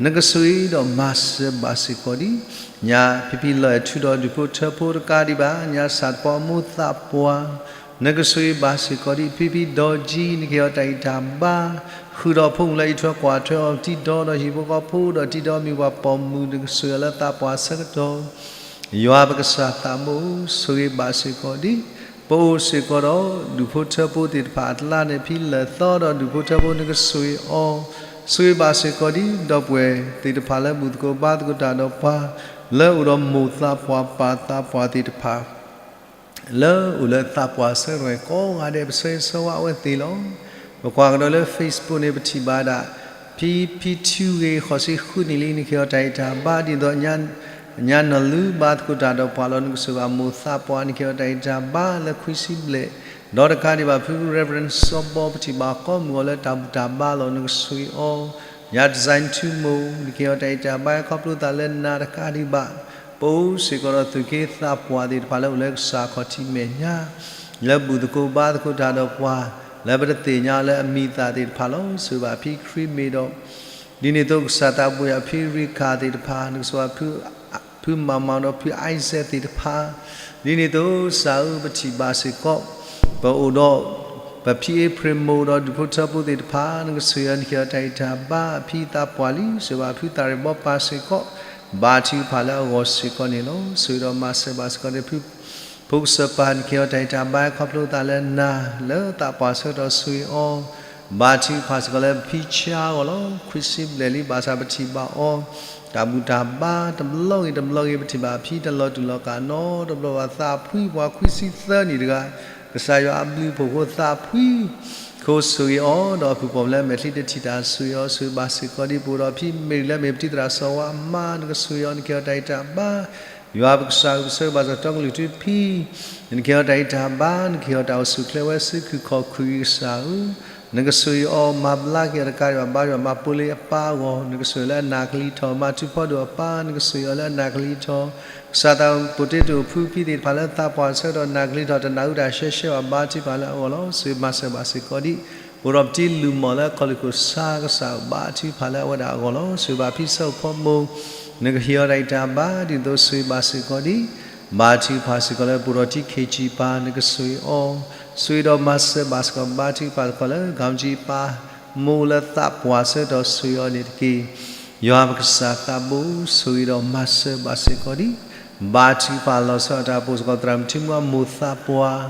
နကဆိၣ်ဂ့ၤဒီးမၤစၢၤဘၣ်စ့ၢ်ကီးဒံး, ညါဖံဖံလီၤအဲၣ်ထူဒီးဒူၣ်ဖိထၢဖိတကးဒံးဘၣ်, ညါစၢ်သပှၢ်မိၢ်သးပှၢ်, နကဆိၣ်ဂ့ၤဘၣ်စ့ၢ်ကီးဒံး, ဖံဖံဒီးကံ နကဟ့ၣ်အီၤတၢ်ဂံၢ်တၢ်ဘါ, ဃုာ်ဒီးဖိမုၣ်လၢအံးထွဲကွၢ်ထွဲအီၤ တံၤဒီးဒီးဟံၣ်ဖိဃီဖိဒီးတံၤဒီးမုၢ်ပှၢ်ပိာ်မုၣ် နကဆိၣ်ဂ့ၤအီၤလၢသးပှၢ်ဆၢကတီၢ် ယွၤပကစၢ်သးဘိဧၢ, ဆိၣ်ဂ့ၤဘၣ်စ့ၢ်ကီးဒံး, ပအိၣ်စ့ၢ်ကီးဒီးဒူၣ်ဖိထၢဖိသ့ၣ်တဖၣ်အကျါန့ၣ် ဖံလၢာ်သီဒီးဒူၣ်ဖိထၢဖိ နကဆိၣ်ဂ့ၤအီၤ, ဆိၣ်ဂ့ၤဘၣ်စ့ၢ်ကီးဒံး ဒီပုၢ်ဝဲၢ်သ့ၣ်တဖၣ်လၢဘူၣ်သကိးဘါသကိးတၢ်ဒီးပှၤ လၢအအိၣ်ဒီးမိၢ်သးပှၢ်ပၢ်သးပှၢ်သ့ၣ်တဖၣ် လၢအိၣ်လၢသးပှၢ်ဆၢကတီၢ်ကိးဂၤဒဲး ပဆၢဂ့ၤဆၢဝါအဝဲသ့ၣ်လီၤ. ပကွၢ်ကဒီးလၢ Facebook န့ၣ် ပထံၣ်ဘၣ်ဒၣ် ဖံဖံထူဂ့ၤ ဃိးဆံဃုနံၣ်လံ နကဟ့ၣ်အီၤတၢ်ဂံၢ်တၢ်ဘါ ဒ်သိး ညါနီၢ်လူဘါသကိးတၢ်ဒီးပှၤလီၤ နကဆိၣ်ဂ့ၤဘၣ်မိၢ်သးပှၢ် နကဟ့ၣ်အီၤတၢ်ဂံၢ်တၢ်ဘါလၢခွံဆံဘျဲၣ်, ဒီးတကးဒံးဘၣ် ဖု Reverend စီၤဘီ ပထံၣ်ဘၣ်ကိးမုၢ်အီၤလၢတၢ်ဘူၣ်တၢ်ဘါလီၤ နကဆိၣ်ဂ့ၤအီၤ, ညါ Design ထူမိၢ် နကဟ့ၣ်အီၤတၢ်ဂံၢ်တၢ်ဘါခီဖျိသးလၢနၤတကးဒံးဘၣ် ပအိၣ်စ့ၢ်ကီးဒီးသူၣ်က့သးပှၢ်သ့ၣ်တဖၣ်လၢအိၣ်လၢကစၢ်ခီၣ်ထံးမဲာ်ညါ လၢဘူၣ်သကိးဘါသကိးတၢ်ဒီးပှၤ လၢပတသ့ၣ်ညါလၢအမံၤသးသ့ၣ်တဖၣ်လီၤ. ဆိၣ်ဂ့ၤဘၣ်ဖံခရံာ်မ့ၢ်ဒီး ဒ်န့ၣ်အသိးကစၢ်သးဘိယွၤ ဖံရံခၣ်သ့ၣ်တဖၣ် နကဆိၣ်ဂ့ၤဘၣ် ဖုမၤမၤဒီးဖု Isaac သ့ၣ်တဖၣ် ဒ်န့ၣ်အသိးကစၢ်ဧၢ ပထံၣ်ဘၣ်စ့ၢ်ကီး ပအိၣ်ဒီး ပဖံအ့ဖြ့ၣ်မိၢ်ဒီးဒူၣ်ဖိထၢဖိသ့ၣ်တဖၣ် နကဆိၣ်ဂ့ၤအီၤ နကဟ့ၣ်အီၤတၢ်ဂံၢ်တၢ်ဘါ အဖံသးပှၢ်လံ ဆိၣ်ဂ့ၤဘၣ်ဖုသးရ့ၣ်ဘီပၢ်စ့ၢ်ကီး ဘါထုကဖၣ်လၢအဂီၢ်စ့ၢ်ကီးန့ၣ်လီၤ. ဆိၣ်ဂ့ၤဒီးမၤစၢၤဘၣ်စ့ၢ်ကီးန့ၣ် ဖု ဖိကစၢၢ်ပၢ် နကဟ့ၣ်အီၤတၢ်ဂံၢ်တၢ်ဘါခီဖျိသးလၢနၤ လၢသးပှၢ်ဆၢကတီၢ်ဆိၣ်ဂ့ၤအီၤ ဘါထုကဖၣ်စ့ၢ်ကီးလၢဖံဆါအဂီၢ်လီၤ. ခွံဆံဘျဲၣ်လံ ဘၣ်ဆၣ်ပထံၣ်ဘၣ်အီၤ တၢ်ဘူၣ်တၢ်ဘါတဘျီဂ့ၤတဘျီဂ့ၤ ပထံၣ်ဘၣ်ဖံတလီၤတူာ်လီၤကာ်နီတဘျီဘၣ် သးဖှံပှၤခွံဆံသၢနံၣ်တဂၤ ကစၢ်ယွၤအဘျုးအဖှိၣ်အဃိသးဖှံ အဃိဆိၣ်ဂ့ၤအီၤ ဒီးအဖုၣ်ပိာ်မုၣ်လၢအမဲာ်ချံတထံၣ်တၢ်ဆိၣ်ဂ့ၤအီၤ ဆိၣ်ဂ့ၤဘၣ်စ့ၢ်ကီးဒ်ပအိၣ်ဒီးဖံမ့ၢ်လၢမ့ၢ်ပတံၤသရၣ်စီၤဝါအမါ နကဆိၣ်ဂ့ၤအီၤ နကဟ့ၣ်အီၤတၢ်ဂံၢ်တၢ်ဘါ ယွၤပကစၢ်ဧၢ ပဆၢဂ့ၤဘၣ်စ့ၢ်ကီးတီကလုာ်ထူဖံ နကဟ့ၣ်အီၤတၢ်ဂံၢ်တၢ်ဘါ နကဟ့ၣ်အီၤတၢ်အိၣ်ဆူၣ်အိၣ်ချ့ဝဲဆူခုၣ်ခီၣ်ခုၣ်ဂ့ၤကစၢ်ဧၢ နကဆိၣ်ဂ့ၤအီၤ မၤဘျါက့ၤအီၤတကးဒံးဘၣ် ဘါယွၤမၤပိာ်လံအပၢ်အဂီၢ် နကဆိၣ်ဂ့ၤလၢအနၢ်ကလံၤထီၣ် မၤထူဖီဒိၣ်အပၢ် နကဆိၣ်ဂ့ၤအီၤလၢအနၢ်ကလံၤထီၣ် ကစၢ်သး ပိာ်တ့တိာ်ဖုဖံသ့ၣ်တဖၣ်လၢသးပှၢ်ဆၢကတီၢ် နၢ်ကလံၤထီၣ် တနၢ်ဟူတၢ်ရှဲရှဲဘၣ် ဘါထုကဖၣ်လၢအဂီၢ်လီၤ. ဆိၣ်ဂ့ၤမၤစၢၤဘၣ်စ့ၢ်ကီးဒ် ပအိၣ်ဒီးပတံၤလုၢ်မီၢ်လၢအခီၣ်လ့ၢ်ခိၣ်ဆါ ကစၢ်ဘါထုကဖၣ်လၢအဝဲဒၣ်အဂီၢ်လီၤ. ဆိၣ်ဂ့ၤဘၣ်ဖံဆၢအိၣ်ဖီမိၢ် နကဟ့ၣ်အီၤတၢ်ဂံၢ်တၢ်ဘါ ဒ်သိးဆိၣ်ဂ့ၤဘၣ်စ့ၢ်ကီးဒ် ဘါထုကဖၣ်စ့ၢ်ကီးလၢပအိၣ်ဒီးတံၤခ့ၣ်ကၠံပၢ် နကဆိၣ်ဂ့ၤအီၤ ဆိၣ်ဂ့ၤဒီးမၤစၢၤဘၣ်စ့ၢ်ကီး ဘါထုကဖၣ်စ့ၢ်ကီးလၢ ကၣ်ကၠံပၢ် မိၢ်လၢသးပှၢ်ဆၢကတီၢ်ဆိၣ်ဂ့ၤအီၤန့ၣ်တက့ၢ်. ယွၤပကစၢ်သးဘိ ဆိၣ်ဂ့ၤဒီးမၤစၢၤဘၣ်စ့ၢ်ကီးဒ် ဘါထုကဖၣ်လီၤဆီဒၣ်တၢ်အိၣ်ဖှိၣ်စ့ၢ်ကီး သရၣ်မုၣ်ထံမူအမိၢ်သးပှၢ်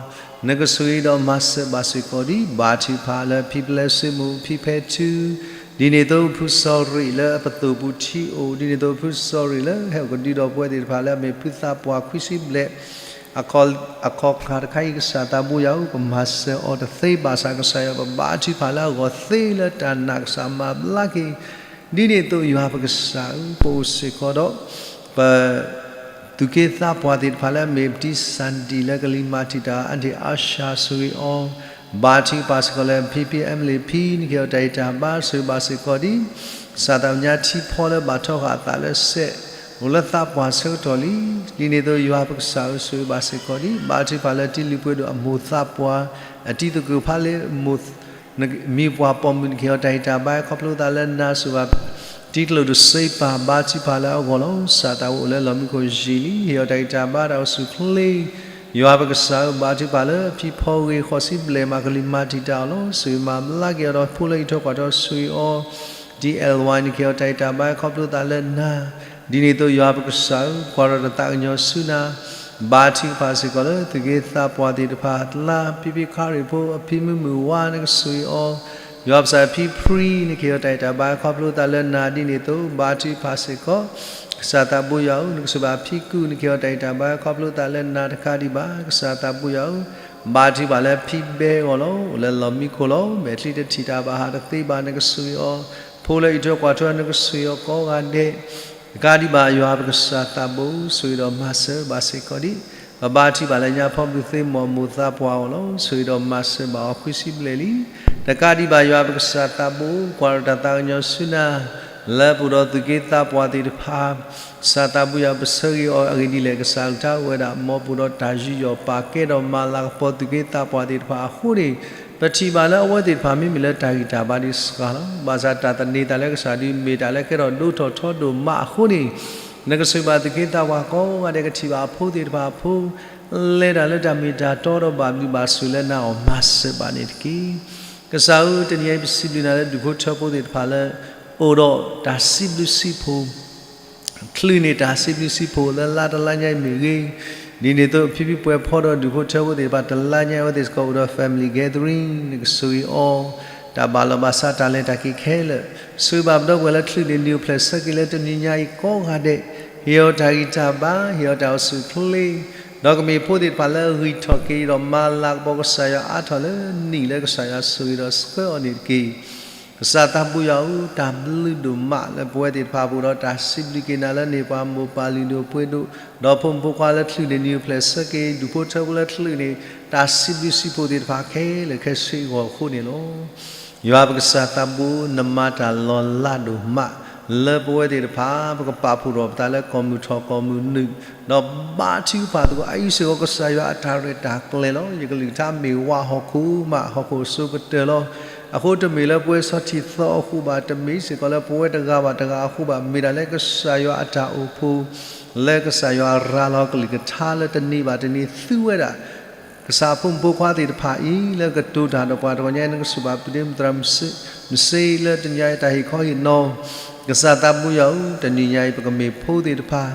နကဆိၣ်ဂ့ၤဒီးမၤစၢၤဘၣ်စ့ၢ်ကီးဒ် ဘါထုကဖၣ်လၢဖံပျဲစုမူ ဖံဖဲထူ ဒ်န့ၣ်အသိးဖုစီၤရ့ၣ်လၢအပသိၣ်ပူၤထံအိၣ် ဒ်န့ၣ်အသိးဖုစီၤရ့ၣ်လၢဟဲအိၣ်ကဒုဒီးပဝဲသ့ၣ်တဖၣ်လၢအမ့ၢ်ဖုသးပှၢ်ခွံဆံဘျဲၣ် အခီ အခီခါတခါအံၤ ကစၢ်သးဘိယွၤဧၢ ပမၤစၢၤအီၤတသ့ဘၣ်ဆၣ် ကစၢ်ယွၤပဘါထုကဖၣ်လၢအဂီၢ်သ့လၢတၢ်နာ် ကစၢ်မၤဘျါက့ၤ ဒ်န့ၣ်အသိးယွၤပကစၢ်ဧၢ ပအိၣ်စ့ၢ်ကီးဒီး ပ သုးက့သးပှၢ်သ့ၣ်တဖၣ်လၢအမ့ၢ်ပတံစၣ်ဒံၣ်လၢကလံၤမၤတံာ်တာ် အါဒံၣ်အါရှါဆိၣ်ဂ့ၤအီၤ, ဘါထုကဖၣ်စ့ၢ်ကီးလၢ ဖံဖံ Emily ဖံ နကဟ့ၣ်အီၤတၢ်ဂံၢ်တၢ်ဘါ ဆိၣ်ဂ့ၤဘၣ်စ့ၢ်ကီးဒံး, ကစၢ်သးပညါထံဖီလၢဘၣ်ထီဃာ်အသးလၢစဲး အိၣ်လၢသးပှၢ်ဆၢကတီၢ်လံ. ဒ်န့ၣ်အသိးယွၤပကစၢ်ဧၢ ဆိၣ်ဂ့ၤဘၣ်စ့ၢ်ကီးဒံး, ဘါထုကဖၣ်လၢတံၤလုၢ်ပှ့ၤဒိၣ်အမိၢ်သးပှၢ် အတံၤသကိးဖးလ့ မ့ၢ်ပှၤပိာ်မုၣ်နကဟ့ၣ်အီၤတၢ်ဂံၢ်တၢ်ဘါ ခီဖျိသးလၢနၤ ဆိၣ်ဂ့ၤဘၣ်တံၤကျိာ်ဒိၣ်စ့ပၢ် ဘါထုကဖၣ်လၢအဂီၢ်လီၤ. ကစၢ်သးဘိအိၣ်လၢလီၢ်မံခိၣ်ယံာ်လံ ဟ့ၣ်အီၤတၢ်ဂံၢ်တၢ်ဘါတၢ်အိၣ်ဆူၣ်အိၣ်ချ့ ယွၤပကစၢ်ဧၢ ဘါထုကဖၣ်လၢအဖံဖီဂ့ၤ ဃိးဆံဘျဲၣ်မး ကလံၤမၤတံာ်တာ်အီၤလီၤ. ဆိၣ်ဂ့ၤမၤဘျါက့ၤအီၤဒီးဖိလၢအံးထွဲကွၢ်ထွဲ ဆိၣ်ဂ့ၤအီၤ ဒ် L Y နကဟ့ၣ်အီၤတၢ်ဂံၢ်တၢ်ဘါ ခီဖျိသးလၢနၤ, ဒ်န့ၣ်အသိးယွၤပကစၢ်ဧၢ ကွၢ်ထီၣ်တၢ်သးကညီၤဆူနၤ, ဘါထုကဖၣ်စ့ၢ်ကီးလၢသုးက့သးပှၢ်သ့ၣ်တဖၣ် တလါ ဖံဖံခါရံၣ်ဖိ အဖံမုၢ်မုၢ်ဝါ နကဆိၣ်ဂ့ၤအီၤ, ယွၤပကစၢ်ဖံဖရံ နကဟ့ၣ်အီၤတၢ်ဂံၢ်တၢ်ဘါ ခီဖျိသးလၢနၤ ဒ်န့ၣ်အသိး ဘါထုကဖၣ်စ့ၢ်ကီး ကစၢ်သးဘိယွၤဧၢ နကဆိၣ်ဂ့ၤဘၣ်ဖံကုၢ် နကဟ့ၣ်အီၤတၢ်ဂံၢ်တၢ်ဘါ ခီဖျိသးလၢနၤတကးဒံးဘၣ် ကစၢ်သးဘိယွၤဧၢ ဘါထုကဖၣ်လၢဖံဘဲအဂီၢ်လီၤ. အိၣ်လၢလီၢ်မံခိၣ်လီၤ. မဲာ်ချံတထံၣ်တၢ်ဘၣ်ဟးတသ့ဘၣ် နကဆိၣ်ဂ့ၤအီၤ, ဖိလၢအံးထွဲကွၢ်ထွဲ နကဆိၣ်ဂ့ၤအီၤကိးဂၤဒဲး တကးဒံးဘၣ် ယွၤပကစၢ်သးဘိ ဆိၣ်ဂ့ၤဒီးမၤစၢၤဘၣ်စ့ၢ်ကီးဒံး, ပဘါထုကဖၣ်လၢညါဖီဘုးသ့ၣ်မီၣ်မိၢ်သးပှၢ်အဂီၢ်လီၤ. ဆိၣ်ဂ့ၤဒီးမၤစၢၤဘၣ်အီၤ ဃုဆံဘျဲၣ်လံ. တကးဒံးဘၣ် ယွၤပကစၢ်သးဘိ ကွၢ်ထီၣ်တၢ်သးကညီၤဆူနၤ လၢပအိၣ်ဒီးသုးက့သးပှၢ်သ့ၣ်တဖၣ် ကစၢ်သးဘိယွၤပဆၢဂ့ၤအီၤအဂ့ၢ်ဒ်လဲၣ် ကစၢ်အကလုၢ်ကထါအိၣ်ဝဲဒၣ် မ်ပအိၣ်ဒီးတၢ်ယူးယီၣ်ပာ်ကဲဒီးမၤလၤကပီၤသုးက့သးပှၢ်သ့ၣ်တဖၣ်အဃိန့ၣ် ပထံၣ်ဘၣ်လၢအဝဲသ့ၣ်တဖၣ်မ့မ့ၢ်လၢတၢ်ဂံၢ်တၢ်ဘါဒ်စှၤလီၤ. ဘၣ်ဆၣ်တၢ်သန့ၤသးလၢကစၢ်ဒုးမ့ၢ်တၢ်လၢကဲထီၣ်ဒိၣ်ထီၣ်ထီဒိၣ်မးအဃိန့ၣ် နကဆိၣ်ဂ့ၤဘၣ်သုးက့သးပှၢ်ကိးဂၤဒဲး ကထံၣ်ဘၣ်အဖိသ့ၣ်တဖၣ်အဖိ လဲၤတၢ်လၢတၢ်မ့ၢ်တၢ်တီဒီးဘၣ်ဘျုးဘၣ်ဆိၣ်လၢနၤအီၤ မၤစၢၤဘၣ်န့ၣ်တက့ၢ်. ကစၢ်ဧၢ တနံၤအံၤပစံးဘျုးနၤလၢဒူၣ်ဖိထၢဖိသ့ၣ်တဖၣ်လၢ အိၣ်ဒီးတၢ်စံးဘျုးစံးဖှိၣ် ချုးန့ၢ်တၢ်စံးဘျုးစံးဖှိၣ်လၢလါတလါညါအံၤမ့ၢ်ဂ့ၤ, ဒ်န့ၣ်အသိး ဖံဖံပှဲၤဖီဒီးဒူၣ်ဖိထၢဖိသ့ၣ်တဖၣ် တလါညါအံၤအဝဲသ့ၣ်စ့ၢ်ကီးအိၣ်ဒီး family gathering နကဆိၣ်ဂ့ၤအီၤ, တၢ်ဘၣ်လီၤဘၣ်စးတၢ်လဲၤတၢ်က့ၤခဲလၢာ်, ဆိၣ်ဂ့ၤဘၣ်ပဒီပုၢ်ဝဲၢ်လၢချုးန့ၢ်နံၤအိၣ်ဖျဲၣ်ဆၢက့ၤလၢတနံၤညါအံၤကိးဂၤဒဲး, ဟ့ၣ်အီၤတၢ်ဂံၢ်တၢ်ဘါ, ဟ့ၣ်အီၤတၢ်အိၣ်ဆူၣ်အိၣ်ချ့, ဒီးကမ့ၢ်ဖိသ့ၣ်တဖၣ်လၢအဂံၢ်ထီၣ်က့ၤဒီးမၤလၤကပီၤကစၢ်ယွၤအါထီၣ်လၢနံၣ်လၢကစၢ်ယွၤဆိၣ်ဂ့ၤဒီးဆှၢအီၤန့ၣ်တက့ၢ်. ကစၢ်သးဘိယွၤဧၢ, တၢ်ဘျုးဒိၣ်မးလၢပဝဲသ့ၣ်တဖၣ်ပအိၣ်ဒီးတၢ်စံးဘျုးက့ၤနၤလၢန့ၢ်ပှၤ မိၢ်ပၢ်လုၢ်ဒိၣ်ပှ့ၤဒိၣ်, ဒီးဖိမုၣ်ဖိခွါလၢချုးန့ၢ်နံၤအိၣ်ဖျဲၣ်ဆၢက့ၤ ဒူၣ်ဖိထၢဖိလၢချုးန့ၢ် တၢ်စံးဘျုးစံးဖှိၣ်သ့ၣ်တဖၣ်ခဲလၢာ်ခဲဆ့အဂီၢ်အဃိန့ၣ်လီၤ. ယွၤပကစၢ်သးဘိ, နမၤတၢ်လီၤလးဒိၣ်မး လၢပဝဲသ့ၣ်တဖၣ် ပကပာ်ဖှိၣ်ထီၣ်ပသးလၢကီၢ်မုၢ်ထီၣ်ကီၢ်မုၢ်နုာ်, ဒီးဘါထုကဖၣ်သကိး အအံၤစ့ၢ်ကီးကစၢ်ယွၤအတၢ်ရဲၣ်တၢ်ကျဲၤလီၤ. ယကလုၢ်ကထါမ့ၢ်ဝးဟီၣ်ခိၣ်မး ဟီၣ်ခိၣ်အစိကတၢၢ်လီၤ. အဃိတမ့ၢ်လၢပဝဲဆီထံၣ်သီအဃိဘၣ်, တမ့ၢ်စ့ၢ်ကီးလၢပဝဲတဂၤဘၣ်တဂၤအဃိဘၣ်, မ့ၢ်ဒၣ်လၢကစၢ်ယွၤအတၢ်အိၣ်ဖှိၣ် လၢကစၢ်ယွၤရၤလီၤကလုၢ်ကထါလၢတနံၤဘၣ်တနံၤ သူဝဲဒၣ် ကစၢ်အဖိမုၣ်ဖိခွါသ့ၣ်တဖၣ်အံၤ လၢကတိၤတၢ်ဒီးပှၤတဂီၤညါအံၤ နကစူၢ်ဘၣ်ပဒ့မုၣ်သရၣ်မုၣ်စ့ မုၢ်စ့လၢတနံၤညါအံၤတၢ်ဟ့ၣ်ခီဟ့ၣ်နီၤ, ကစၢ်သးဘိယွၤဧၢ, တနံၤညါအံၤ ပကမ့ၢ်ဖိသ့ၣ်တဖၣ်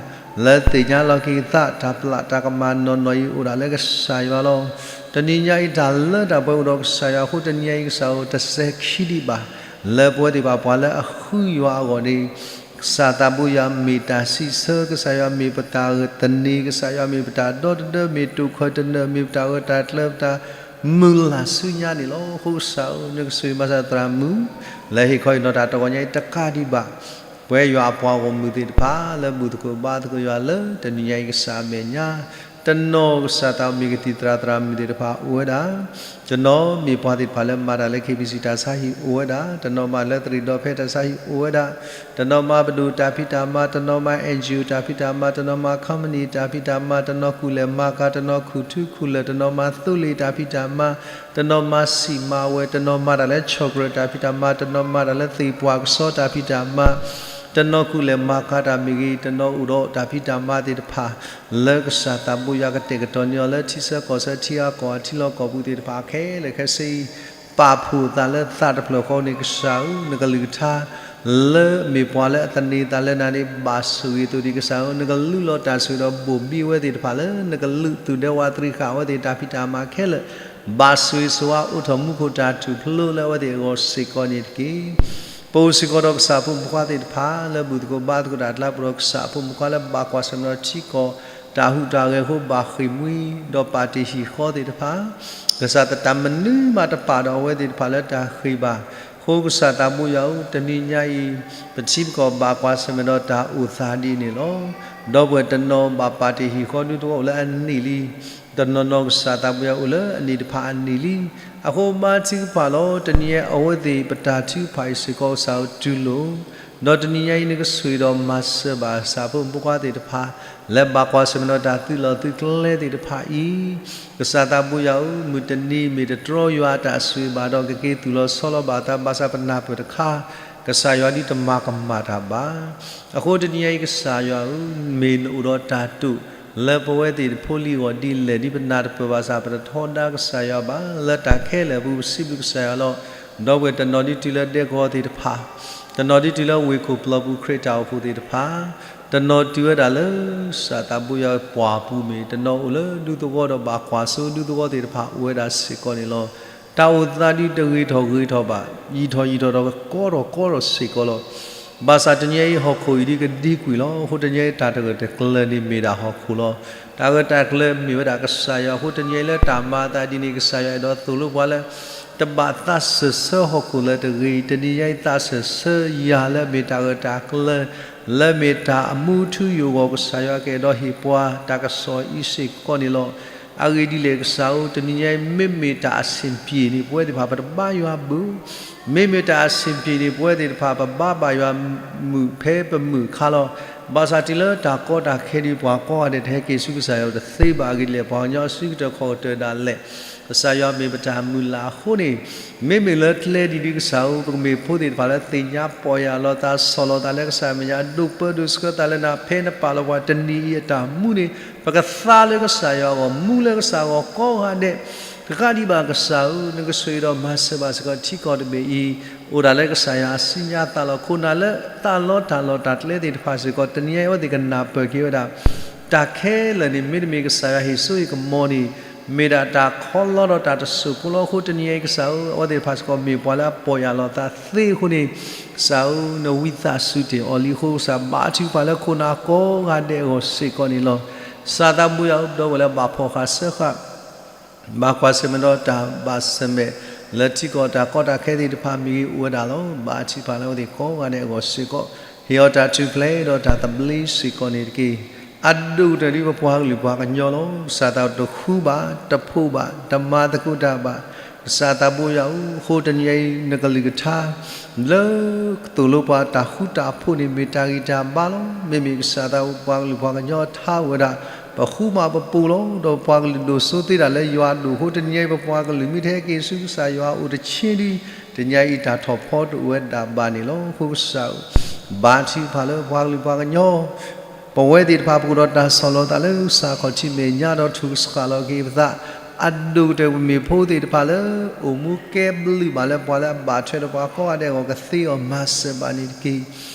လၢသ့ၣ်ညါလီၤက့ၤသး တၢ်ပျၢ်တၢ်ကမၣ်နီၢ်နီၢ်အံၤအိၣ်ဒၣ်လၢကစၢ်ယွၤလီၤ. တနံၤညါအံၤ တၢ်လၢတၢ်ပှဲၤအိၣ်ဒီးကစၢ်ယွၤအဃိ တနံၤညါအံၤ ကစၢ်ဧၢ တစဲးခံဒံးဘၣ် လၢပဝဲသ့ၣ်တဖၣ်ပှၤလၢအဃုယွၤအဂီၢ်န့ၣ် ကစၢ်သးဘိယွၤမ့ၢ်တၢ်စံးဆၢ, ကစၢ်ယွၤမ့ၢ်ပတၢ်ဂၢၢ်သန့ၤ, ကစၢ်ယွၤမ့ၢ်ပတၢ်ဒီတဒၢ, မ့ၢ်တိာ်ခွဲးတနၢၤ, မ့ၢ်ပတၢ်ဂၢၢ်တၢ်ကျၢၤ, ပတၢ်မုၢ်လၢ်ဆူညါန့ၣ်လီၤ. အဃိကစၢ်ဧၢ, နကဆိၣ်ဂ့ၤမၤစၢၤသရၣ်မုၣ် လၢဟ့ၣ်ခီဟ့ၣ်နီၤတၢ်တဂီၤညါအံၤတကးဒံးဘၣ် ပဝဲယွၤအပှၤဂီၢ်မုၢ်သ့ၣ်တဖၣ် လၢဘူၣ်သကိးဘါသကိးယွၤလၢတနံၤညါအံၤကစၢ်အမဲာ်ညါ, တနီၤကစၢ်သးမ့ၢ်ကသံၣ်သရၣ်သရၣ်မုၣ်သ့ၣ်တဖၣ်အိၣ်ဝဲဒၣ်, တနီၤမ့ၢ်ပှၤသ့ၣ်တဖၣ်လၢမၤတၢ်လၢ K B C တၢ်ဆါဟံၣ်အိၣ်ဝဲဒၣ်, တနီၤမၤလၢသရံးဒီဖဲတၢ်ဆါဟံၣ်အိၣ်ဝဲဒၣ်, တနီၤမၤပဒိၣ်တၢ်ဖံးတၢ်မၤ, တနီၤမၤ N G O တၢ်ဖံးတၢ်မၤ, တနီၤမၤ company တၢ်ဖံးတၢ်မၤ, တနီၤခူၣ်လဲၢ်မၤကၤ, တနီၤခူၣ်ထူခူၣ်လၢာ်, တနီၤမၤသိလ့ၣ်တၢ်ဖံးတၢ်မၤ, တနီၤမၤစံၣ်မၤဝဲ, တနီၤမၤတၢ်လၢ chocolate တၢ်ဖံးတၢ်မၤ, တနီၤမၤတၢ်လၢသ့ၣ်ပှၢ်ကစီတၢ်ဖံးတၢ်မၤ, တနီၤခူၣ်လဲၢ်မၤကၤတၢ်မ့ၢ်ဂ့ၤ, တနီၤအိၣ်ဒီးတၢ်ဖံးတၢ်မၤသ့ၣ်တဖၣ် လၢကစၢ်သးဘိယွၤကတဲာ်ကတီၤန့ၢ်အီၤလၢထံဆၢကီၢ်ဆၢ ထံဂၤကီၢ်ဂၤထံလီၢ်ကီၢ်ပူၤသ့ၣ်တဖၣ်ခဲလၢာ်ခဲဆ့အံၤ ပာ်ဖှိၣ်သးလၢသးတဖျၢၣ်ဃီန့ၣ် ကစၢ်ဧၢ, နကလုၢ်ကထါ လၢမ့ၢ်ပှၤလၢအသန့ၤသးလၢနၤန့ၣ် ဘၣ်ဆိၣ်ဂ့ၤအသိးဒံး ကစၢ်ဧၢ, နကလူလီၤတၢ်ဆိၣ်ဂ့ၤဒီးဘိၣ်ဘံအဝဲသ့ၣ်တဖၣ်လၢ နကလုၢ်သူၣ်ဒဲဝးသရံးဃာ်အဝဲသ့ၣ်တၢ်ဖံးတၢ်မၤခဲလၢာ်, ဘၣ်ဆိၣ်ဂ့ၤဆိၣ်ဝါအိးထီၣ်မူခိၣ်တၢ်ထူၣ်ဖျိလၢအဝဲသ့ၣ်အဂီၢ်စ့ၢ်ကီးန့ၣ်တက့ၢ်. ပအိၣ်စ့ၢ်ကီးဒီးကစၢ်အဖိမုၣ်ဖိခွါသ့ၣ်တဖၣ် လၢဘူၣ်သကိးဘါသကိးတၢ်အကျါ ပအိၣ်ဒီးကစၢ်အဖိမုၣ်ဖိခွါလၢဘၣ်ကွၢ်ဆၢၣ်မဲာ်ဒီးထံကီၢ် တၢ်ဟူးတၢ်ဂဲၤအဃိ ဘၣ်ဃ့ၢ်မှံ ဒီးပာ်တ့ၢ်ဟံၣ်ဃီသ့ၣ်တဖၣ်, ကစၢ်တၢ်မနုၤမးတပာ်ဒီးအဝဲသ့ၣ်တဖၣ်လၢတၢ်ဃ့ၢ်ဘၣ် အဃိကစၢ်သးဘိယွၤဧၢ, တနံၤညါအံၤ ပထံပကီၢ်ဘၣ်ကွၢ်ဆၢၣ်မဲာ်ဒီးတၢ်အိၣ်သးဒ်န့ၣ်လီၤ. ဒီပုၢ်ဝဲၢ်တနီၤဘၣ်ပာ်တ့ၢ်ဟံၣ်ဃီဒူသဝီအိၣ်လၢအနံၣ်လံ, တနီၤနီၤကစၢ်သးဘိယွၤအိၣ်လၢအနံၣ်တဖၣ်အနံၣ်လံ. အဃိဘါထုကဖၣ်လီၤ. တနံၤညါအဝဲသ့ၣ်ပတၢ်ထုကဖၣ်အံၤစ့ၢ်ကီးကစၢ်ဧၢတူၢ်လိာ် ဒီးတနံၤညါအံၤနကဆိၣ်ဂ့ၤဒီးမၤစၢၤဘၣ်ကစၢ်ဖိမုၣ်ဖိခွါသ့ၣ်တဖၣ် လၢဘၣ်ကွၢ်ဆၢၣ်မဲာ်ဒီးတၢ်သုးလီၢ်သုးကျဲသ့ၣ်တဖၣ်အံၤ, ကစၢ်သးဘိယွၤဧၢ, မုၢ်တနံၤမ့ၢ်တတြီယွၤအတၢ်ဆိၣ်ဂ့ၤဘၣ်ဒီး ကက့ၤသူၣ်လီၤဆီလီၤဘၣ်အသး ဘၣ်ဆၣ်ပနၢ်ပၢၢ်တခါ ကစၢ်ယွၤဒုးတမၤကမၣ်တၢ်ဘၣ်. အဃိတနံၤညါအံၤကစၢ်ယွၤဧၢ, မ့ၢ်နအိၣ်ဒီးတၢ်တိာ်လၢပဝဲသ့ၣ်တဖိလံၤအဂီၢ်ဒ်လဲၣ် ဒ်ပနၢ်တပၢၢ်ဘၣ်ဆၣ် ပတထီဒါကစၢ်ယွၤဘၣ်. လၢတၢ်ခဲလၢာ်အပူၤ ပစံးဘျုးကစၢ်ယွၤလီၤ. ဒီပုၢ်ဝဲၢ်တနီၤဒ်တုၤလၢဒဲကဝီၤသ့ၣ်တဖၣ်, တနီၤဒ်တုၤလၢဝ့ၢ်ခိၣ်ပျီပူၤခရံာ်တၢ်အိၣ်ဖှိၣ်သ့ၣ်တဖၣ်, တနီၤတုၤဝဲဒၣ်လၢကစၢ်သးဘိယွၤပှၢ်ပူၤမ့ၢ်, တနီၤအိၣ်လၢဒူသဝီဒီးဘၣ်ကွၢ်စိဒူသဝီသ့ၣ်တဖၣ်အိၣ်ဝဲဒၣ်စ့ၢ်ကီးန့ၣ်လီၤ. တၢ်အိၣ်သးဒုးတဂ့ၤထီၣ်ဂ့ၤထီၣ်ဘၣ်, ယံာ်ထီၣ်ယံာ်ထီၣ်ဒီးကကီထီၣ်ကီထီၣ်စ့ၢ်ကီးလီၤ. ဘၣ်ဆၣ်တနံၤညါအံၤဟီၣ်ခိၣ်အံၤဒ်ကဒံကွံာ်လီၤ. အဃိတနံၤညါအံၤတၢ်တဂၢၢ်တကျၢၤန့ၣ်မ့ၢ်ဒၣ်ဟီၣ်ခိၣ်လီၤ. တၢ်ဂၢၢ်တၢ်ကျၢၤမ့ၢ်ဝဲဒၣ်ကစၢ်ယွၤအဃိ တနံၤညါအံၤလၢတၢ်မၤအသးဒ်န့ၣ် ကစၢ်ယွၤအဲၣ်ဒိးသိၣ်လိပှၤလၢ တဘၣ်သးစၢၢ်ဆၢဟီၣ်ခိၣ်လၢၤတဂ့ၤ, တနံၤညါအံၤသးစၢၢ်ဆၢယၤလၢအမ့ၢ်တၢ်ဂၢၢ်တၢ်ကျၢၤ, လၢအမ့ၢ်တၢ်အမူအထူအယိာ်အဂီၢ် ကစၢ်ယွၤကအဲၣ်ဒိးဟ့ၣ်ပှၤတၢ်ကစီၣ်အံၤစ့ၢ်ကီးန့ၣ်လီၤ. အဂ့ၢ်ဒ်လဲၣ်ကစၢ်ဧၢ, တနံၤညါအံၤ မ့မ့ၢ်တၢ်အဆင်ပြေန့ၣ် ပဝဲသ့ၣ်တဖၣ်ပတဘါယွၤဘုး, မ့မ့ၢ်တၢ်အဆင်ပြေန့ၣ် ပဝဲသ့ၣ်တဖၣ်ပဘါဘၣ်ယွၤမုာ်ဖဲပမုာ်အခါလီၤ. ဘၣ်ဆၣ်တုၤလၢတၢ်ကီတၢ်ခဲဒ်ပှၤကိးဂၤဒဲးတဟဲက့ၤဆူကစၢ်ယွၤတသ့ဘၣ်. အဂ့ၢ်ဒ်လဲၣ် ပှၤကညီအစုကတၢၢ်ခီၣ်ကတၢၢ်ဒၣ်လဲာ် ကစၢ်ယွၤမ့ၢ်ပတၢ်မုၢ်လၢ်အဃိန့ၣ်, မ့မ့ၢ်လၢကျဲဒ်ဒ်ကစၢ်ဧၢ, ပကမ့ၢ်ဖိသ့ၣ်တဖၣ်လၢသ့ၣ်ညါပီၢ်ယၢ်လီၤသး ဆီၣ်လီၤသးလၢကစၢ်အမဲာ်ညါ ဒိးပၢဒိးဆှၢသးလၢနၤ ဖဲနပာ်လီၤပှၤတနံၤအံၤအတၢ်မူန့ၣ် ပကသါလၢကစၢ်ယွၤအဂီၢ် မူလၢကစၢ်အဂီၢ်ကိးဂၤဒဲး တကးဒံးဘၣ်ကစၢ်ဧၢ, နကဆိၣ်ဂ့ၤဒီးမၤစၢၤဘၣ်စ့ၢ်ကီးထံကီၢ်တဘ့ၣ်အံၤ, အိၣ်ဒၣ်လၢကစၢ်ယွၤအစုညါသးလီၤ. ခိၣ်နၢ်လၢသးလီတၢ်လီၢ်တၢ်ကျဲသ့ၣ်တဖၣ်စ့ၢ်ကီး တနံၤညါအံၤအဝဲသ့ၣ်ကနၢ်ပၢၢ်က့ၤဝဲဒၣ် တၢ်ခဲလၢာ်န့ၣ် မ့တမ့ၢ်ကစၢ်ယွၤဟ့ၣ်စိဟ့ၣ်ကမီၤန့ၣ် မ့ၢ်ဒၣ်တၢ်ခီလီဒီးတၢ်တစိၢ်ဖိလီၤ. အဃိတနံၤညါအံၤကစၢ်ဧၢ, အဝဲသ့ၣ်တဖၣ်စ့ၢ်ကီးမ့ၢ်ပှၤလၢအပီၢ်ယၢ်လီၤသးသ့အဃိန့ၣ်, ကစၢ်ဧၢ, နဝံသးစူၤတ့ၢ်အီၤလံအဃိ ကစၢ်ဘါထုကဖၣ်လၢခိၣ်နၢ်ကိးဂၤဒဲးအဂီၢ်စ့ၢ်ကီးန့ၣ်လီၤ. ကစၢ်သးဘိယွၤဧၢ, ပဒီပုၢ်ဝဲၢ်လၢဘၣ်ဖှီၣ်ဃာ်စၢဃာ် ဘၣ်ကွၢ်ဆၢၣ်မဲာ်ဒီးတၢ်ဘၣ်ဆၢၣ်မဲာ် လၢထံကီၢ်တၢ်ကီတၢ်ခဲသ့ၣ်တဖၣ်မ့ၢ်ဂ့ၤအိၣ်ဝဲဒၣ်လီၤ. ဘါထုကဖၣ်လၢအဝဲသ့ၣ်ကိးဂၤဒဲးအဂီၢ်စ့ၢ်ကီး, ဟ့ၣ်အီၤတၢ်ထူၣ်ဖျဲးဒီးတၢ်သဘျ့စ့ၢ်ကီးန့ၣ်တက့ၢ်. အဒိၣ်ကတၢၢ်ဒ်ပပှၤကလုာ်ပှၤကညီလီၤ. ကစၢ်သးတဃူဘၣ်, တဖိးဘၣ်, တမၤသကိးတၢ်ဘၣ်. ကစၢ်သးဘိယွၤဧၢ, အဃိတနံၤညါအံၤ နကလုၢ်ကထါ လၢသိၣ်လိပှၤတၢ်ဃူတၢ်ဖိးန့ၣ် မ့ၢ်တၢ်ဂံၢ်တၢ်ဘါလီၤ. မ့မ့ၢ်ကစၢ်သးပှၤကလုာ်ပှၤကညီထါအိၣ်ဝဲဒၣ် ပဃူမးပပူၤလီၤ. ဒီးပပှၤကလုာ်ဒိၣ်စိသ့ဒၣ်လၢယွၤအဒိၣ်အဃိ တနံၤညါအံၤ ပပှၤကလုာ်မ့ၢ်တဟဲက့ၤဆူကစၢ်ယွၤအအိၣ်တဆံဒ် တနံၤညါအံၤတၢ်ထီၣ်ဖီတအိၣ်ဝဲဒၣ်ဘၣ်န့ၣ်လီၤ. အဃိကစၢ်ဧၢ, ဘါထုကဖၣ်လၢပပှၤကလုာ်ပှၤကညီ ပဝဲသ့ၣ်တဖၣ်ပကအိၣ်ဒီးတၢ်ဆီၣ်လီၤသးလၢကစၢ်ခီၣ်ထံးမဲာ်ညါ ဒီးထုးကဆှၣ်လီၤက့ၤပသး အဒိၣ်ကတၢၢ် ပမ့ၢ်ဖိသ့ၣ်တဖၣ်လၢ အိၣ်မူကဲဘျုးဘၣ်လၢပှၤလၢအဘၣ်ထွဲဒီးပှၤကိးဂၤဒဲးအဂီၢ် ကသ့အီၤမၤစၢၤဘၣ်န့ၣ်တက့ၢ်.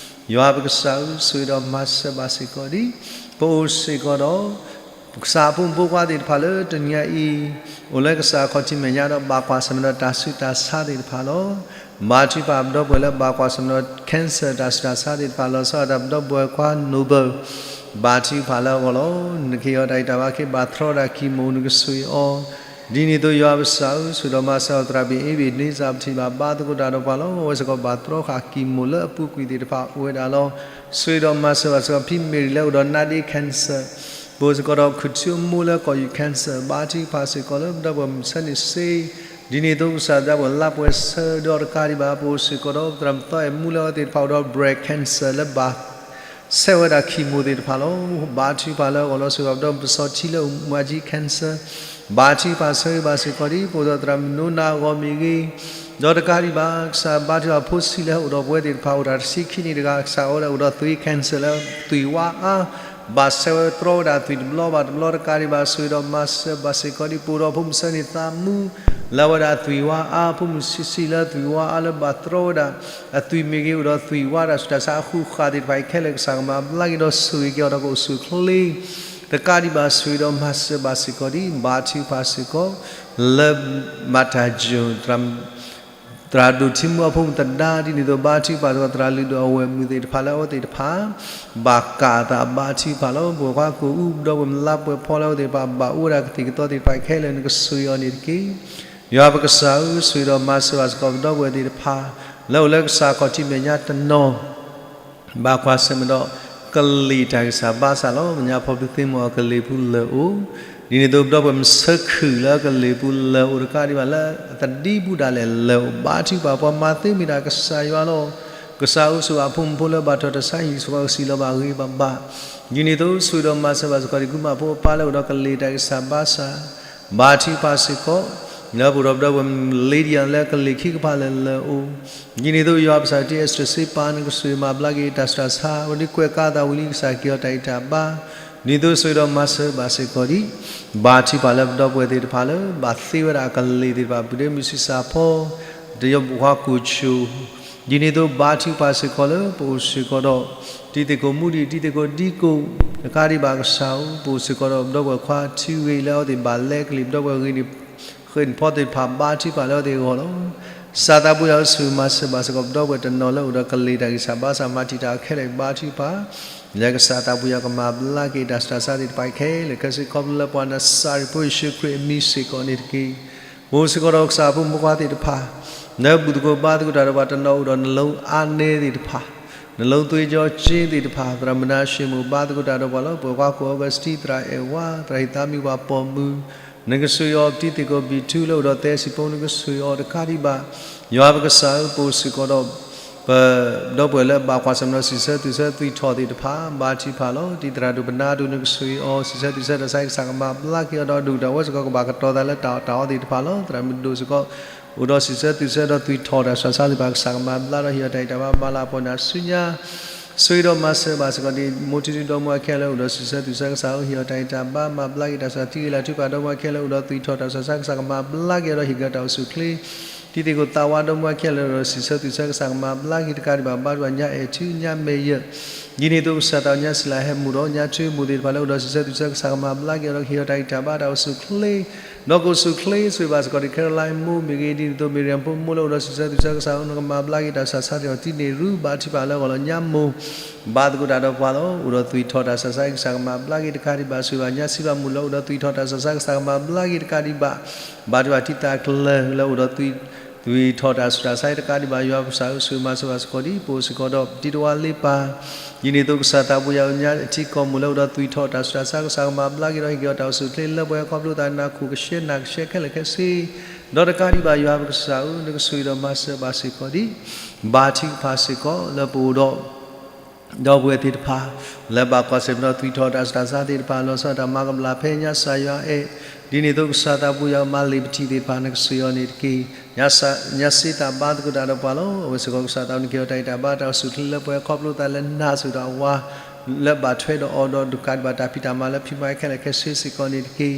ယွၤပကစၢ်ဧၢ, ဆိၣ်ဂ့ၤဒီးမၤစၢၤဘၣ်စ့ၢ်ကီးဒ် ပအိၣ်စ့ၢ်ကီးဒီး ကစၢ်အဖိမုၣ်ဖိခွါသ့ၣ်တဖၣ်လၢတနံၤညါအံၤ အိၣ်လၢကစၢ်ခီၣ်ထံးမဲာ်ညါဒီးဘၣ်ကွၢ်ဆၢၣ်မဲာ်ဒီးတၢ်ဆူးတၢ်ဆါသ့ၣ်တဖၣ်လီၤ. ဘါထုကဖၣ်ပဒီပုၢ်ဝဲၢ်လၢဘၣ်ကွၢ်ဆၢၣ်မဲာ်ဒီး cancer တၢ်ဆူးတၢ်ဆါသ့ၣ်တဖၣ်လီၤ. စးထီၣ်တၢ်ပဒီပုၢ်ဝဲၢ်ခွါ Noble ဘါထုကဖၣ်လၢအဂီၢ်လီၤ. နကဟ့ၣ်အီၤတၢ်ဂံၢ်တၢ်ဘါ ကဘၣ်တြီတၢ် chemo နကဆိၣ်ဂ့ၤအီၤ ဒ်န့ၣ်အသိး ယွၤပကစၢ်ဧၢ, ဆိၣ်ဂ့ၤဒီးမၤစၢၤအီၤ သရၣ်ဘ့ၣ်အ့ဘ့ၣ်န့စၢ် ပထံၣ်ဘၣ်ဘါသကိးတၢ်ဒီးပှၤလီၤ. အဝဲစ့ၢ်ကီးဘၣ်တြီဃာ် chemo လၢအပူၤကွံာ်သ့ၣ်တဖၣ်အိၣ်ဝဲဒၣ်လီၤ. ဆိၣ်ဂ့ၤဒီးမၤစၢၤဘၣ်စ့ၢ်ကီး ဖံမဲာ်ရံၤလၢအအိၣ်ဒီး နာဒ့ cancer, ပအိၣ်စ့ၢ်ကီးဒီးခူၣ်ထူအမိၢ်လၢကီၢ်ယူၢ် cancer, ဘါထုကဖၣ်စ့ၢ်ကီးလၢပဒီပုၢ်ဝဲၢ်မုၢ်ဆၢန့ၣ်စ့ၢ် ဒ်န့ၣ်အသိးကစၢ်ဒၣ်ပဝဲလါပှဲၤဆၢဒီးတကးဒံးဘၣ် ပအိၣ်စ့ၢ်ကီးဒီး သရၣ်မုၣ်သီအဲၣ်မူလၢအဝဲသ့ၣ်တဖၣ်အိၣ်ဒီး breast cancer လၢဘၣ် ဆဲးဝဲဒၣ် chemo သ့ၣ်တဖၣ်လီၤ. ဘါထုကဖၣ်လၢအဂီၢ်လီၤ. ဆိၣ်ဂ့ၤဘၣ်ပဒီပုၢ်ဝဲၢ်ပစီထံလၢအိၣ်မူအါကံ cancer, ဘါထုကဖၣ်ဆၢဂ့ၤဘၣ်စ့ၢ်ကီးဒ် ပအိၣ်ဒီးသရၣ်မုၣ်နိနၤအဂီၢ်မ့ၢ်ဂ့ၤ, ဒီးတကးဒံးဘၣ် ကစၢ်ဘါထုကဖၣ်ဖိဆံးလၢအအိၣ်ဒီးပဝဲသ့ၣ်တဖၣ် အိၣ်တၢ်တဆံခံနံၣ်တဂၤ ကစၢ်အိၣ်ဒၣ်အိၣ်ဒီးသွံၣ် cancer လၢသွံၣ်ဝါအါ ဘၣ်ဆဲးဝဲတြီဝဲဒၣ်သွံၣ်တဘျီဘၣ်တဘျီတကးဒံးဘၣ် ဆိၣ်ဂ့ၤဒီးမၤစၢၤဘၣ်စ့ၢ်ကီးဒ် ပအိၣ်ဒီးဖိမုၣ်ဆၢန့ၣ်သးမူ လၢအဝဲဒၣ်သွံၣ်ဝါအါ ဖိမုၣ်ဆံးဆံးလၢသွံၣ်ဝါအါလၢဘၣ်တြီဝဲဒၣ် အသွံၣ်မ့ၢ်ဂ့ၤ အိၣ်ဒီးသွံၣ်ဝါတၢ်ဆူးတၢ်ဆါအဃုာ်ဃာ်သ့ၣ်တဖၣ်အံၤခဲလၢာ် ကစၢ်ကမၤဘျါက့ၤဒီးဆိၣ်ဂ့ၤက့ၤအီၤဒီးကအိၣ်ဆူၣ်အိၣ်ချ့ တကးဒံးဘၣ်ဆိၣ်ဂ့ၤဒီးမၤစၢၤဘၣ်စ့ၢ်ကီးဒ် ဘါထုကဖၣ်စ့ၢ်ကီး လၢမၤတၢ်ယိာ် သရၣ်ဒိၣ်ထံမူအဖိမုၣ်သဒါ ဒ်န့ၣ်အသိး ဘါထုကဖၣ်စ့ၢ်ကီး သရၣ်လုၢ်ဒိၣ်အဝဲၢ်မုၣ်သ့ၣ်တဖၣ်လၢအဝဲသ့ၣ်တဖၣ် ဘၣ်ကးအသး ဘါထုကဖၣ်လီၤ. ပဝဲၢ်ခွါကိၣ်အူ ပဒီပုၢ်ဝဲၢ်မုၢ်လါပှဲၤဖီလၢအဝဲသ့ၣ်တဖၣ် ဘၣ်အိၣ်ဝဲဒၣ်ကသံၣ်ကသီသ့ၣ်တဖၣ်ခဲလၢာ် နကဆိၣ်ဂ့ၤအီၤန့ၣ်တက့ၢ်. ယွၤပကစၢ်ဧၢ, ဆိၣ်ဂ့ၤဒီးမၤစၢၤဘၣ်စ့ၢ်ကီး ပဒီပုၢ်ဝဲၢ်သ့ၣ်တဖၣ် လၢအိၣ်လၢကစၢ်ခီၣ်ထံးမဲာ်ညါတနီၤ ဘၣ်ကွၢ်ဆၢၣ်မဲာ်ဒီး ကလံၤတၢ်ဂံၢ်စၢ်ဘါစၢ်လီၤ. မဲာ်ညါဖီဘုးသ့ၣ်မုၢ်အီၤကလံၤပူၤလၢာ်အိၣ်, ဒ်န့ၣ်အသိးပဒီပုၢ်ဝဲၢ်မုၣ်ဆၢခုၣ်လၢအကလံၤပူၤလၢာ်အိၣ်တကးဒံးဘၣ်လၢအသဒံပူၤဒၣ်လဲာ်လၢာ်အိၣ် ဘါထုကဖၣ်ပှၤမၤသ့မ့ၢ်ဒၣ်ကစၢ်ယွၤလီၤ. ကစၢ်အိၣ်ဆိးအဖိမုၣ်ဖိလၢဘၣ်ထီၣ်တၢ်ဆါဟံၣ် စ့ၢ်ကီးကစံးလီၤဘၣ်အဂ့ၢ်ဘၣ်ဘၣ်, ဒ်န့ၣ်အသိးဆိၣ်ဂ့ၤဒီးမၤစၢၤဘၣ်စ့ၢ်ကီးဒံး ကုမၣ်ဖိအပၢ်လၢအိၣ်ဒီးကလံၤတၢ်ဂံၢ်စၢ်ဘါစၢ် ဘါထုကဖၣ်စ့ၢ်ကီး လၢပအိၣ်ဒီးပဒီပုၢ်ဝဲၢ်မုၣ် Lydia လၢကလံၤခံကပၤလၢာ်လၢာ်အိၣ်, ဒ်န့ၣ်အသိးယွၤပကစၢ်တံ Esther စ့ပၤ နကဆိၣ်ဂ့ၤမၤဘျါက့ၤတၢ်ဆူးတၢ်ဆါ အဝဲဒ်ကွဲးကါသးဝံၤလံ ကစၢ်က့ၤအီၤတၢ်ဂံၢ်တၢ်ဘါ, ဒ်န့ၣ်အသိးဆိၣ်ဂ့ၤဒီးမၤစၢၤဘၣ်စ့ၢ်ကီးဒံး ဘါထုကဖၣ်လၢပဒီပုၢ်ဝဲၢ်သ့ၣ်တဖၣ်လၢ ဘၣ်သ့ဝဲဒၣ်အကလံၤသ့ၣ်တဖၣ် ပုၢ်ဒ့မုၣ်ဆံးစၢ်ဖီ တယီၤဘုၣ်ခွါကူၣ်ဆိၣ် ဒ်န့ၣ်အသိးဘါထုကဖၣ်စ့ၢ်ကီးလၢပအိၣ်စ့ၢ်ကီးဒီး တံၤသကိးမူဒံး တံၤသကိးဒံကိး တကးဒံးဘၣ်ကစၢ်ဧၢ ပအိၣ်စ့ၢ်ကီးဒီးပဒီပုၢ်ဝဲၢ်ခွါထံဂ့ၤလၢအဝဲသ့ၣ်ဘၣ်လဲကလံၤ ပဒီပုၢ်ဝဲၢ်ဂ့ၤန့ၣ် ဃ့ၢ်ဖီသ့ၣ်တဖၣ် ဘါထုကဖၣ်လၢအဝဲသ့ၣ်အဂီၢ်လီၤ. ကစၢ်သးပူၤယွၤအိၣ်ဆိၣ်ဂ့ၤမၤစၢၤဘၣ်စ့ၢ်ကီး ပဒီပုၢ်ဝဲၢ်တနီၤလၢအိၣ်ဒီးကလံၤတၢ်ဂံၢ်စၢ်ဘါစၢ် မၤတံာ်တာ်အီၤခဲလၢာ် ဘါထုကဖၣ် လၢကစၢ်သးပူၤယွၤကမၤဘျါက့ၤတၢ်ဆူးတၢ်ဆါသ့ၣ်တဖၣ်ခဲလၢာ်ခဲဆ့ ခီဖျိလၢပှၤနစၤရ့းဖိယ့ၣ်ၡူးခရံာ်အမံၤစ့ၢ်ကီးန့ၣ်တက့ၢ်. ပအိၣ်စ့ၢ်ကီးဒီးကစၢ်အဖိမုၣ်ဖိခွါသ့ၣ်တဖၣ် လၢဘူၣ်သကိးဘါသကိးတၢ်ဒီးပှၤတနီၤအိၣ်ဒီး နှလုံးအားနည်း သ့ၣ်တဖၣ်, နှလုံးသွေးကြောကျဉ်း သ့ၣ်တဖၣ် သရၣ်မုၣ်နၤၡ့မုၣ်ဘါသကိးတၢ်ဒီးပှၤလီၤ. ပဝဲၢ်ခွါခိၣ်အီကူးစတံ သရၣ်အဲၣ်ဝါ သရၣ်ဟံၣ်သးမံၤပှၤပိာ်မုၣ် နကဆိၣ်ဂ့ၤအီၤ တံၤသကိးဘံၣ်ထူလၢအိၣ်ဒီးသဲစံၣ်ဖိ နကဆိၣ်ဂ့ၤအီၤတကးဒံးဘၣ် ယွၤပကစၢ်ဧၢ ပအိၣ်စ့ၢ်ကီးဒီး ပဒီပုၢ်ဝဲၢ်လၢဘၣ်ကွၢ်ဆၢၣ်မဲာ်ဒီးစံးဆၢသူၣ်ဆၢသွံၣ်ထီၣ်သ့ၣ်တဖၣ် ဘါထုကဖၣ်လီၤ. တံၤသရၣ်ဒိၣ်ပနၢ်ဒိၣ် နကဆိၣ်ဂ့ၤအီၤ စံးဆၢသူၣ်ဆၢတၢ်ဆါ ကစၢ်ကမၤဘျါက့ၤအီၤဒီး အဒူၣ်တၢ်ဝဲစ့ၢ်ကီးကဘၣ်ကတီၤသးလၢတၢ်အီၣ်တၢ်အီသ့ၣ်တဖၣ်လီၤ. သရၣ်မုၣ်ဒိၣ်စ့ၢ်ကီး အိၣ်ဒီးစံးဆၢသူၣ်ဆၢဒီးသွံၣ်ထီၣ်တၢ်ဆူးတၢ်ဆါသ့ၣ်တဖၣ် ကစၢ်ကမၤဘျါဒီးဟ့ၣ်အီၤတၢ်ဂံၢ်တၢ်ဘါ မၤလၤအပီၢ်န့ၣ်ဆူညါ ဆိၣ်ဂ့ၤဒီးမၤစၢၤဘၣ်စ့ၢ်ကီးဒံး မိၢ်ထံဒုဒီမါဝၤခဲလၢာ်လၢအိၣ်ဒီးစံးဆၢသူၣ်ဆၢကစၢ်ဧၢ ဟ့ၣ်အီၤတၢ်ဂံၢ်တၢ်ဘါ မၤဘျါက့ၤတၢ်ဆူးတၢ်ဆါ ထံဂ့ၤလၤထူပာ်ဒီမါဝၤခဲလၢာ်လၢအိၣ်ဒီးသွံၣ်ထီၣ်တၢ်ဆူးတၢ်ဆါ ကစၢ်ကမၤဘျါက့ၤအီၤဒီးဟ့ၣ်က့ၤအီၤတၢ်အိၣ်ဆူၣ်အိၣ်ချ့ တံၤသကိးသးဝါဒီမါဝၤခဲလၢာ်လၢအိၣ်ဒီးစံးဆၢသူၣ်ဆၢကစၢ်ကမၤဘျါက့ၤတကးဒံးဘၣ် ဘါထုကဖၣ်ညါအဲၣ်ထူညါမဲာ်ယၢၢ် ဒ်န့ၣ်အသိးကစၢ်သးအိၣ်ညါစံလၤဟဲမူဒီးညါထူမူသ့ၣ်တဖၣ်လၢအိၣ်ဒီးစံးဆၢသူၣ်ဆၢကစၢ်ကမၤဘျါက့ၤအီၤဒီးဟ့ၣ်အီၤတၢ်ဂံၢ်တၢ်ဘါတၢ်အိၣ်ဆူၣ်အိၣ်ချ့ ဒီးကအိၣ်ဆူၣ်အိၣ်ချ့ဆိၣ်ဂ့ၤဘၣ်စ့ၢ်ကီးဒံး Caroline မိၢ်မ့ၢ်ဂ့ၤ ဒ်န့ၣ်အသိး Miriam ဖိမိၢ်လၢအိၣ်ဒီးစံးဆၢသူၣ်ဆၢကစၢ်ဧၢ နကမၤဘျါက့ၤတၢ်ဆူးတၢ်ဆါသ့ၣ်တဖၣ် တံၤန့ၢ်ရူ ဘါထုကဖၣ်လၢအဂီၢ်လီၤ. ညါမိၢ် ဘါသကိးတၢ်ဒီးပှၤလီၤ အိၣ်ဒီးသွံၣ်ထီၣ်တၢ်ဆူးတၢ်ဆါ ကစၢ်ကမၤဘျါက့ၤတကးဒံးဘၣ် ဆိၣ်ဂ့ၤဘၣ်ညါစံးဘၣ်မိၢ်လၢအိၣ်ဒီးသွံၣ်ထီၣ်တၢ်ဆူးတၢ်ဆါ ကစၢ်ကမၤဘျါက့ၤတကးဒံးဘၣ် ဘါထုကဖၣ်တံၤသကိးလၢအိၣ်ဒီး သွံၣ်ထီၣ်တၢ်ဆူးတၢ်ဆါတကးဒံးဘၣ် ယွၤပကစၢ်ဧၢ ဆိၣ်ဂ့ၤမၤစၢၤဘၣ်စ့ၢ်ကီးဒံး ပအိၣ်စ့ၢ်ကီးဒီးတံၤတဝါလ့ပၢ် ဒ်န့ၣ်အသိးကစၢ်သးပူၤယွၤအိၣ်ညါအထံကီၢ်မိၢ်လၢအိၣ်ဒီးသွံၣ်ထီၣ်တၢ်ဆူးတၢ်ဆါ ကစၢ်ကမၤဘျါက့ၤဒီးဟ့ၣ်က့ၤအီၤတၢ်အိၣ်ဆူၣ်အိၣ်ချ့ လၢပှဲၤခီဖျိသး နၢ်ခိၣ်ကရှဲနၢ်ကရှဲခဲလၢာ်ခဲဆ့ ဒီးတကးဒံးဘၣ် ယွၤပကစၢ်ဧၢ နကဆိၣ်ဂ့ၤဒီးမၤစၢၤဘၣ်စ့ၢ်ကီးဒံး ဘါထုကဖၣ်စ့ၢ်ကီးလၢပအိၣ်ဒီး ဒီပုၢ်ဝဲၢ်သ့ၣ်တဖၣ် လၢဘၣ်ကွၢ်ဆၢၣ်မဲာ်ဒီးသွံၣ်ထီၣ်တၢ်ဆူးတၢ်ဆါသ့ၣ်တဖၣ် လီၤဆီဒၣ်တၢ်မၤကမၣ်ဖဲညါစၢ်ယွၤအဲၣ် ဒ်န့ၣ်အသိးကစၢ်သးပူၤယွၤမၤလ့ၤပထံၣ်သ့ၣ်တဖၣ် နကဆိၣ်ဂ့ၤအီၤန့ၣ်တက့ၢ်. ညါစ့သးဘါသကိးတၢ်ဒီးပှၤလီၤ အဝဲစ့ၢ်ကီးကစၢ်သးအိၣ်နက့ၤအီၤတၢ်ဂံၢ်တၢ်ဘါတၢ်အိၣ်ဆူၣ်အိၣ်ချ့လၢပှဲၤခီဖျိသးလၢနၤဆိၣ်ဒီးအဝၤ လၢဘၣ်ထွဲဒီးအီၤဒီးဒုးကးဒံးဘၣ်တၢ်ဖံးတၢ်မၤလၢဖံးမၤခဲလၢာ်ခဲဆ့စ့ၢ်ကီးန့ၣ်တက့ၢ်.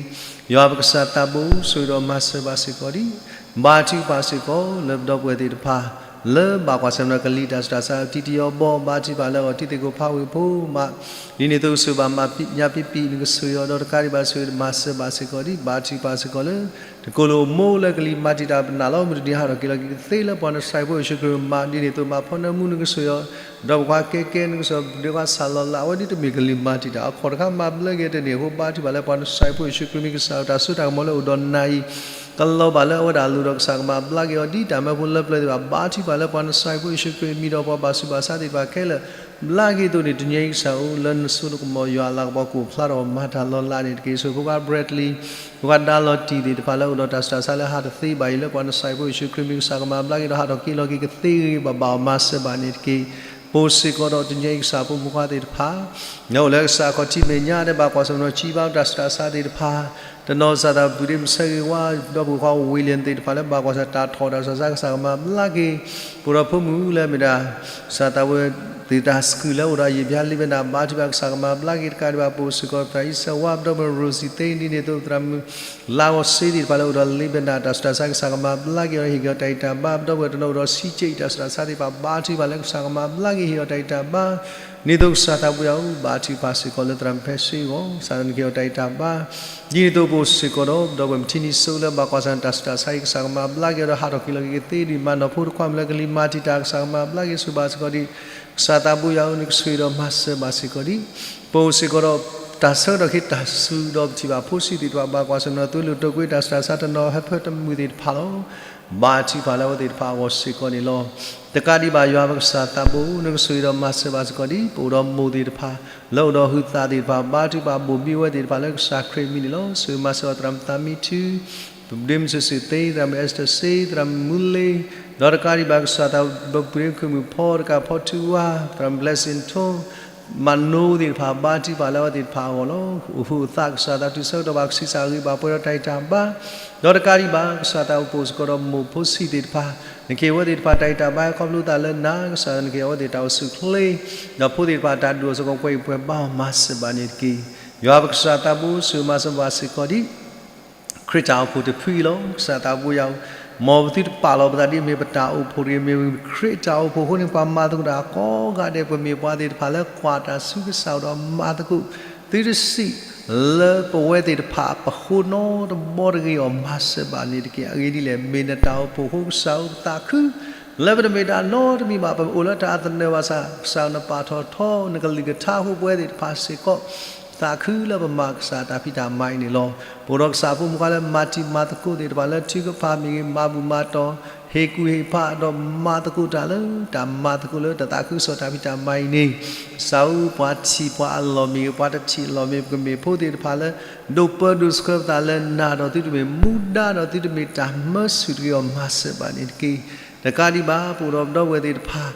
ယွၤပကစၢ်သးဘိ ဆိၣ်ဂ့ၤဒီးမၤစၢၤဘၣ်စ့ၢ်ကီးဒံး ဘါထုကဖၣ်စ့ၢ်ကီးလၢပဒီပုၢ်ဝဲၢ်သ့ၣ်တဖၣ် လၢဘၣ်ကွၢ်ဆၢၣ်မဲာ်ဒီးကလံၤတၢ်ဆူးတၢ်ဆါ တံၤတယီဘီ ဘါထုကဖၣ်လၢအဂီၢ် တံၤသကိးဖးဝ့ၢ်ဖိမး ဒ်န့ၣ်အသိးဆိၣ်ဂ့ၤဘၣ်မၤညါပံပံ နကဆိၣ်ဂ့ၤအီၤဒီးတကးဒံးဘၣ်ဆိၣ်ဂ့ၤမၤစၢၤဘၣ်စ့ၢ်ကီးဒံး ဘါထုကဖၣ်စ့ၢ်ကီးလၢ တကိၢ်လိာ်မိၢ်လၢကလံၤမၤတံာ်တာ်ပနၢ်လီၤ မုၢ်တနံၤဟးထီၣ်က့ၤလီၤက့ၤကသ့လၢ ပှၤနစၤရ့းဖိယ့ၣ်ၡူးခရံာ်မး ဒ်န့ၣ်အသိးမၤဖီနၢမူ နကဆိၣ်ဂ့ၤအီၤ ဒီးပှၤကဲကဲ နကဆိၣ်ဂ့ၤပဒ့ခွါစၢ်လီၤလး အဝဲဒ်တမ့ၢ်ကလံၤမၤတံာ်တာ် အခီၣ်တခါမၤဘျါက့ၤတန့ၢ်အဃိ ဘါထုကဖၣ်လၢပှၤနစၤရ့းဖိယ့ၣ်ၡူးခရံာ်မ့ၢ်ကစၢ် တၢ်စိတၢ်ကမီၤလၢအိၣ်ဒီးနၤအံၤ ကလီၤဘၣ်လၢအဝဲဒၣ်အလိၤဒီးကစၢ်ကမၤဘျါက့ၤအီၤဒ်တၢ်မၢဖိလၢပျၢၤသ့ၣ်တဖၣ် ဘါထုကဖၣ်လၢပှၤနစၤရ့းဖိယ့ၣ်ၡူးခရံာ်အမံၤဒီးပှၤဘၣ်ဆူးဘၣ်ဆါသ့ၣ်တဖၣ်ခဲလၢာ် ဘျါက့ၤအသိးန့ၣ် တနံၤအံၤကစၢ်ဧၢ လၢနစိနကမီၤယွၤအလၤကပီၤကအိၣ်ဖျါထီၣ်မၤတၢ်လီၤလးန့ၣ်တက့ၢ်. ဆိၣ်ဂ့ၤဖိခွါ Bradley ဖိခွါဒါလီၤတံၢ်သ့ၣ်တဖၣ်လၢအိၣ်ဒီးတၢ်ဆူးတၢ်ဆါလၢဟးတသ့ဘၣ်အံၤ လၢပှၤနစၤရ့းဖိယ့ၣ်ၡူးခရံာ်မ့ၢ်ကစၢ်ကမၤဘျါက့ၤဒီး ဟးထီၣ်က့ၤလီၤက့ၤကသ့ဂ့ၤဂ့ၤဘၣ်ဘၣ်အီၤ မၤစၢၤဘၣ်န့ၣ်တက့ၢ်. ပအိၣ်စ့ၢ်ကီးဒီးတနံၤအံၤကစၢ်ဖိမုၣ်ဖိခွါသ့ၣ်တဖၣ် လၢအိၣ်လၢကစၢ်အခီၣ်ထံးမဲာ်ညါ လၢဘၣ်ကွၢ်ဆၢၣ်မဲာ်ဒီးစံးဘၣ်တၢ်ဆူးတၢ်ဆါသ့ၣ်တဖၣ် တနီၤကစၢ်သးပူၤဒ့မုၣ်ဆၢဂ့ၤဝါ ဒီပုၢ်ဝဲၢ်ခွါ William သ့ၣ်တဖၣ်လၢဘၣ်ကွၢ်ဆၢၣ်တၢ်ထီၣ်တၢ်ဆူးတၢ်ဆါ ကစၢ်ကမၤဘျါက့ၤ ပအိၣ်ဒီးဖိမုၣ်လၢမ့ၢ်ဒၣ် ကစၢ်သးဝဲသ့ၣ်တၢ်စကူၣ်လၢအိၣ်ဒီးယံာ်ဘျါလံဘဲနၣ် ဘါထုကဖၣ် ကစၢ်ကမၤဘျါက့ၤတကးဒံးဘၣ် ပအိၣ်စ့ၢ်ကီးသရၣ်အံၣ်စၢဝါ ပဒီပုၢ်ဝဲၢ် Rosie သ့ၣ် ဒ်န့ၣ်အသိးသရၣ်မုၣ် လါဂီၤစ့သ့ၣ်တဖၣ်လၢအိၣ်ဒီးလံဘဲနၣ် တၢ်ဆူးတၢ်ဆါ ကစၢ်ကမၤဘျါက့ၤအီၤ ဟ့ၣ်က့ၤအီၤတၢ်ဂံၢ်တၢ်ဘါ ပဒီပုၢ်ဝဲၢ်တနီၤအိၣ်ဒီးဆံးက့အံၤ တၢ်ဆူးတၢ်ဆါသ့ၣ်တဖၣ် ဘါထုကဖၣ်လၢကစၢ်ကမၤဘျါက့ၤ ဟ့ၣ်အီၤတၢ်ဂံၢ်တၢ်ဘါ ဒ်န့ၣ်အသိးကစၢ်သးပူၤယွၤဧၢ ဘါထုကဖၣ်စ့ၢ်ကီးလၢသရၣ်မုၣ်ဖဲဆ့အဂီၢ် ကစၢ်သးနက့ၤအီၤတၢ်ဂံၢ်တၢ်ဘါ ဒ်န့ၣ်အသိးပအိၣ်စ့ၢ်ကီးဒီး ပဒီပုၢ်ဝဲၢ်မုၢ်ထံနံၤစိလၢဘၣ်ကွၢ်ဆၢၣ်တၢ်ဆူးတၢ်ဆါအံၤ ကစၢ်ကမၤဘျါက့ၤအီၤဒီးဟးထီၣ်က့ၤလီၤက့ၤကသ့ဒံး မၤနီၢ်ဖိတခွါမုၣ်လၢကလံၤမၤတံာ်တာ် ကစၢ်ကမၤဘျါက့ၤဆိၣ်ဘၣ်စ့ၢ်ကီးဒံး ကစၢ်သးပူၤယွၤဧၢ နကဆိၣ်ဂ့ၤဒီးမၤစၢၤဘၣ်စ့ၢ်ကီးဒံး ပအိၣ်စ့ၢ်ကီးဒီး တၢ်ဆၢကတီၢ်ခဲအံၤတၢ်စူၤဒီးပထံၣ်ဘၣ်ဖိဆံးသ့ၣ်တဖၣ် ဘၣ်ကွၢ်ဆၢၣ်မဲာ်ဒီးသွံၣ်လိာ်တိာ်ကွံာ်တၢ်ဆူးတၢ်ဆါတနီၤဟၢဖၢတမုာ်သ့ၣ်တဖၣ်လီၤ. ဘါထုကဖၣ်လၢအဝဲသ့ၣ်တဖၣ်အဂီၢ်စ့ၢ်ကီးန့ၣ်လီၤ. တကးဒံးဘၣ်ယွၤပကစၢ်သးဘိ နကဆိၣ်ဂ့ၤဒီးမၤစၢၤဘၣ်စ့ၢ်ကီးဒ် ပအိၣ်ဒီးမိၢ်သ့ၣ်တဖၣ် လၢအိၣ်ဒီးဟုးသးသ့ၣ်တဖၣ် ဘါထုကဖၣ် ဘိၣ်ဘံဝဲသ့ၣ်တဖၣ်လၢကစၢ်ခရံာ်မံၤန့ၣ်လီၤ. ဆိၣ်ဂ့ၤမၤစၢၤအီၤ သရၣ်မုၣ်သးမံထူ ဒ့မုၣ်စုာ်စုာ်သ့ သရၣ်မုၣ်အဲစတၢၢ်စ့ သရၣ်မုၣ်မူလ့ ဒီးတကးဒံးဘၣ်ကစၢ်သးဘိ ပူၤရ့ခိၣ်မုၣ်ဖီတကးဖီထူဝါ သရၣ်မုၣ် blessing ထိ မၤနိသ့ၣ်တဖၣ် ဘါထုကဖၣ်လၢအဝဲသ့ၣ်တဖၣ်အဂီၢ်လီၤ. အိၣ်ဟုးအသးကစၢ်သး တုၤဆၢကတီၢ်ဘၣ်ကဆံးစၢ်ဂ့ၤဘၣ်ပှဲၤဒီးတၢ်အံၣ်တၢ်ဘါ ဒီးတကးဒံးဘၣ် ကစၢ်သးအိၣ်ပိာ်စ့ၢ်ကီးဒီးမိၢ်ဖိဆံးသ့ၣ်တဖၣ် နကဟ့ၣ်အဝဲသ့ၣ်တဖၣ်တၢ်အံၣ်တၢ်ဘါ ခီဖျိသးလၢနၤ ကစၢ်နကဟ့ၣ်အဝဲသ့ၣ်တၢ်အိၣ်ဆူၣ်အိၣ်ချ့ ဒီးဖိသ့ၣ်တဖၣ်တၢ်ဒိၣ်အစ့ၢ်ကီး ပှဲၤအံၣ်ပှဲၤဘါအီၤ မၤစၢၤဘၣ်န့ၣ်တက့ၢ်. ယွၤပကစၢ်သးဘိ ဆိၣ်ဂ့ၤမၤစၢၤဘၣ်စ့ၢ်ကီးဒ် ခရံာ်တၢ်အိၣ်ဖှိၣ်တဖုအံၤလီၤ. ကစၢ်သးဘိယွၤဧၢ, မ်ပသုတပာ်လီၤပသးဒ်အမ့ၢ်ပတၢ်အိၣ်ဖှိၣ်တဂ့ၤ, မ့ၢ်ခရံာ်တၢ်အိၣ်ဖှိၣ်အဃိန့ၣ် ပှၤမၤသကိးတၢ်ကိးဂၤဒဲး ပမ့ၢ်ပှၤသ့ၣ်တဖၣ်လၢကွၢ်တၢ်ဆူကစၢ်အအိၣ်ဒီးမၤသကိး, သုတစံးလၢပဝဲသ့ၣ်တဖၣ်ပဃိနီတဘီတဂ့ၤအီၤ မၤစၢၤဘၣ်န့ၣ်တက့ၢ်. အဂ့ၢ်ဒ်လဲၣ်, မ့ၢ်နတၢ်အိၣ်ဖှိၣ်အဃိ ကစၢ်ဧၢ ပသးခု လၢပတမ့ၢ်တၢ်နီတမံၤဘၣ်, ပအိၣ်လၢတၢ်အသနၢၣ်ဘၣ်ဆၣ် ကစၢ်နပာ်ထီၣ်ထီ နကလုၢ်ကထါအဃိ ပဝဲသ့ၣ်တဖၣ်စ့ၢ်ကီး သးခုလၢပမၤကစၢ်တၢ်ဖံးတၢ်မၤအံၤန့ၣ်လီၤ. ပအိၣ်ဒီးကစၢ်ဖိမုၣ်ခွါလၢမၤတံၤမၤသကိးသ့ၣ်တဖၣ်လၢထုကဖၣ်မ့ၢ်ဂ့ၤ, မၤဘူၣ်မၤတီၢ်, ဟ့ၣ်ကူၣ်ဟ့ၣ်ဖး ဒီးမၤသကိးတၢ်လၢတၢ်မၤသကိးလၢတၢ်သးခုကစီၣ်တၢ်ဖံးတၢ်မၤအံၤန့ၣ်, ကစၢ်ဧၢ ပှၤထံၣ်ပှၤအလီၢ်မ့ၢ်ဂ့ၤ, ပှၤတထံၣ်အလီၢ်မ့ၢ်ဂ့ၤ, ပကမ့ၢ်ဖိသ့ၣ်တဖၣ်လၢ ဒိၣ်ပၢဒိၣ်ဆှၢပသးလၢနၤဒီး သုတမ့ၢ်မူဒါဒီးသုတမ့ၢ်တၢ်မၢဆူၣ်တဂ့ၤအီၤ မၤစၢၤဘၣ်န့ၣ်တက့ၢ်. တကးဒံးဘၣ် ပအိၣ်ဒီးပဒီပုၢ်ဝဲၢ်သ့ၣ်တဖၣ်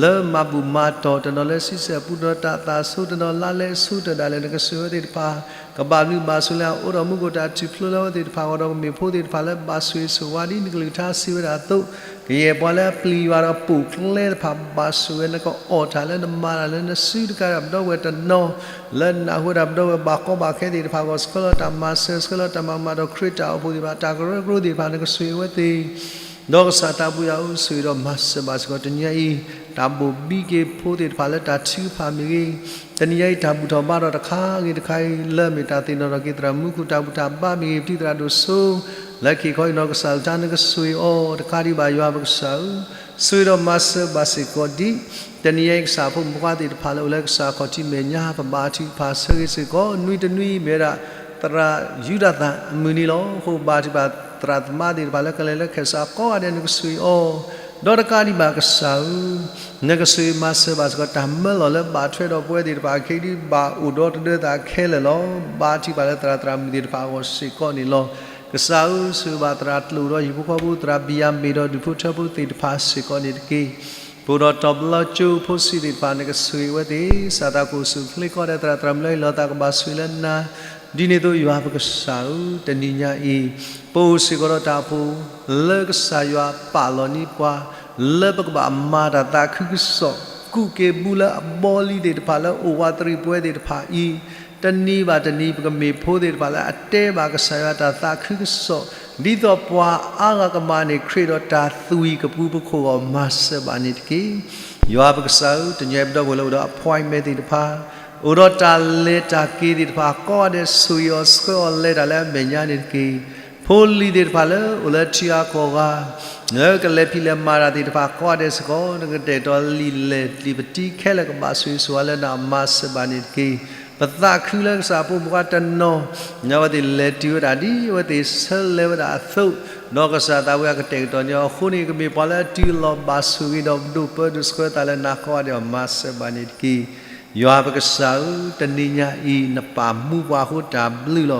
လၢမၤဘူၣ်မၤတီၢ် တနီၤလၢဆံဆဲၣ်ပူၤ တနီၤတၢ်သးဆိ တနီၤလါလဲအဆိ တဒၣ်လဲာ် နကဆိၣ်ဂ့ၤဝဲသ့ၣ်တဖၣ် ကဘၣ်ဘျုးဘၣ်ဆိၣ်လၢအအိၣ်ဒီးမူခိၣ်တၢ်ထူၣ်ဖျိလၢအဝဲသ့ၣ်တဖၣ်အဂီၢ်ဒီး ကမ့ၢ်ဖိသ့ၣ်တဖၣ်လၢဘၣ်ဆိၣ်ဂ့ၤဆိၣ်ဝါဒ်နကလုၢ်ကထါစံးဝဲဒၣ်အသိး, ကယဲၢ်ပှၤလၢအပျံၤယွၤဒီးပိာ်ကျဲတဖၣ် ဘၣ်ဆိၣ်ဝဲ နကအီၣ်တၢ်လၢနမၤတၢ်လၢနစုတကးဒီးပဒီပုၢ်ဝဲၢ်တနီၤ လၢနၢ်ဟူဝဲဒၣ်ပဒီပုၢ်ဝဲၢ်ဘၣ်ကီဘၣ်ခဲသ့ၣ်တဖၣ်အဂီၢ် ဆှၢလီၤတၢ်မၤစၢၤ ဆှၢလီၤတၢ်မၤမၤဒီးခရံာ်တၢ်အိၣ်ဖှိၣ်သ့ၣ်တဖၣ် တၢ်ကရၢကရိသ့ၣ်တဖၣ် နကဆိၣ်ဂ့ၤဝဲသ့ၣ် ဒီးကစၢ်သးဘိယွၤဧၢ ဆိၣ်ဂ့ၤဒီးမၤစၢၤဘၣ်စ့ၢ်ကီးတနံၤညါအံၤ, တၢ်ဘိၣ်ဘံက့ၤဖိသ့ၣ်တဖၣ်လၢတၢ်ထုကဖၣ်မ့ၢ်ဂ့ၤ, တနံၤညါအံၤတၢ်ဘူၣ်ထီၣ်ဘါထီၣ်တခါဂ့ၤတခါအံၤ လၢအမ့ၢ်တၢ်သ့ၣ်နီၣ်ထီၣ်က့ၤသရၣ်မုၣ်ခိၣ်တၢ်ဘူၣ်တၢ်ဘါမ့ၢ်ဂ့ၤ ပတုၤသရၣ်ဒိၣ်စိ လၢခံခီအံၤနီၢ်ကစၢ်လၢတၢ်နကဆိၣ်ဂ့ၤအီၤ တကးဒံးဘၣ်ယွၤပကစၢ်ဧၢ, ဆိၣ်ဂ့ၤဒီးမၤစၢၤဘၣ်စ့ၢ်ကီးဒ် တနံၤညါအံၤကစၢ်ဖိမုၣ်ဖိခွါသ့ၣ်တဖၣ်လၢအိၣ်လၢကစၢ်ခီၣ်ထံးမဲာ်ညါ ပဘါထုကဖၣ်ဆၢဂ့ၤစ့ၢ်ကီး နွံတနွံမ့ၢ်ဝဲဒၣ် သရၣ်ယူဒၤသၣ်အမုၢ်နံၤလီၤ. အဃိဘါထုကဖၣ်သရၣ်သမါသ့ၣ်တဖၣ်လၢကလဲၤလၢခဲၣ်စးကိးဂၤဒဲး နကဆိၣ်ဂ့ၤအီၤ, ဒီးတကးဒံးဘၣ်ကစၢ်ဧၢ, နကဆိၣ်ဂ့ၤမၤစၢၤဘၣ်စ့ၢ်ကီးတၢ်မၢလီၤလၢဘၣ်ထွဲဒီးပဝဲသ့ၣ်တဖၣ်အခံဒ်ဘၣ်အိၣ်ဒီးတဒၢသးခဲလၢာ်လီၤ. ဘါထုကဖၣ်လၢသရၣ်သရၣ်မုၣ်သ့ၣ်တဖၣ်အဂီၢ်စ့ၢ်ကီးန့ၣ်လီၤ. ကစၢ်ဧၢ ဆိၣ်ဂ့ၤဘၣ်သရၣ်ကျိာ်ဒီးဟံၣ်ဖိဃီဖိ သရၣ်ဘံၣ်ယၤမ့ၣ်ဒီးဒူၣ်ဖိထၢဖိသ့ၣ်တဖၣ်စ့ၢ်ကီးန့ၣ်တက့ၢ်. ပအိၣ်ဒီးတီၤပလီၤကၠိဖိဆံးသ့ၣ်တဖၣ် နကဆိၣ်ဂ့ၤဝဲသ့ၣ်, ကစၢ်သးကအိၣ်ဆူၣ်အိၣ်ချ့ကိးဂၤဒဲး သရၣ်သရၣ်မုၣ်လၢဟ့ၣ်လီၤသးကဘၣ်ဆိၣ်ဂ့ၤလၢနၤ, ဒ်န့ၣ်အသိးယွၤပကစၢ်ဧၢ, တနံၤညါအံၤ ပအိၣ်စ့ၢ်ကီးဒီးတၢ်အိၣ်ဖှိၣ် လၢကစၢ်ယွၤပာ်လီၤန့ၢ်ပှၤ လၢပကဘၣ်မၤတၢ်သးခုကစီၣ် ကူးက့ၤဘုလၢအဘီလံသ့ၣ်တဖၣ်လၢအိၣ်ဝးတရံးပဝဲသ့ၣ်တဖၣ်အံၤ, တနံၤဘၣ်တနံၤ ပကမ့ၢ်ဖိသ့ၣ်တဖၣ်လၢအတဲဘၣ်ကစၢ်ယွၤတၢ်သးခုကစီၣ်, ဒ်သိးပှၤအါဂၤကမၤန့ၢ်ခရံာ်ဒီးတၢ်သွံၣ်ကပူၤပခိၣ်အဂီၢ် မၤစၢၤဘၣ်န့ၣ်တက့ၢ်. ယွၤပကစၢ်ဧၢ, တနံၤအံၤပဒီပုၢ်ဝဲၢ်လၢအိၣ်ဒီး appointment သ့ၣ်တဖၣ်, အိၣ်ဒီးတၢ်လဲၤတၢ်က့ၤသ့ၣ်တဖၣ် ကိးဂၤဒဲးဆိၣ်ဂ့ၤအီၤဆှၢအီၤလဲၤတၢ်လၢအမဲာ်ညါန့ၣ်တက့ၢ်. ဖိလံၤသ့ၣ်တဖၣ်လၢအိၣ်လၢထံဂၤကီၢ်ဂၤ လၢကလဲၤဖံးလဲၤမၤတၢ်သ့ၣ်တဖၣ် ကိးဂၤဒဲးစ့ၢ်ကီး နကတဲာ်ကတီၤလံာ်လဲၢ်လံာ်ပတံခဲလၢာ် ကဘၣ်ဆိၣ်ဂ့ၤဆိၣ်ဝါလၢနၤ မၤစၢၤဘၣ်န့ၣ်တက့ၢ်. ပသးခုလၢကစၢ်ဖိမုၣ်ဖိခွါတနီၤ အဝဲသ့ၣ်လဲၤတုၤဝဲဒၣ်ဒ်အဝဲသ့ၣ်ဆၢလဲၤဝဲဒၣ်အသိး, ဒီးကစၢ်သးဝံၣ်အကတဲာ်ကတီၤန့ၢ်အီၤအဃိန့ၣ် ကမ့ၢ်ပှၤလၢအတုၤအလီၢ်ဘၣ်ဆိၣ်ဂ့ၤဒီးပဒိၣ်ပၢဒိၣ်ဆှၢသးလၢနၤ ကိးဂၤဒဲးအီၤ မၤစၢၤဘၣ်န့ၣ်တက့ၢ်. ယွၤပကစၢ်ဧၢ, တနံၤညါအံၤ နပာ်မူပှၤအဃိတၢ်ဘျုးလီၤ.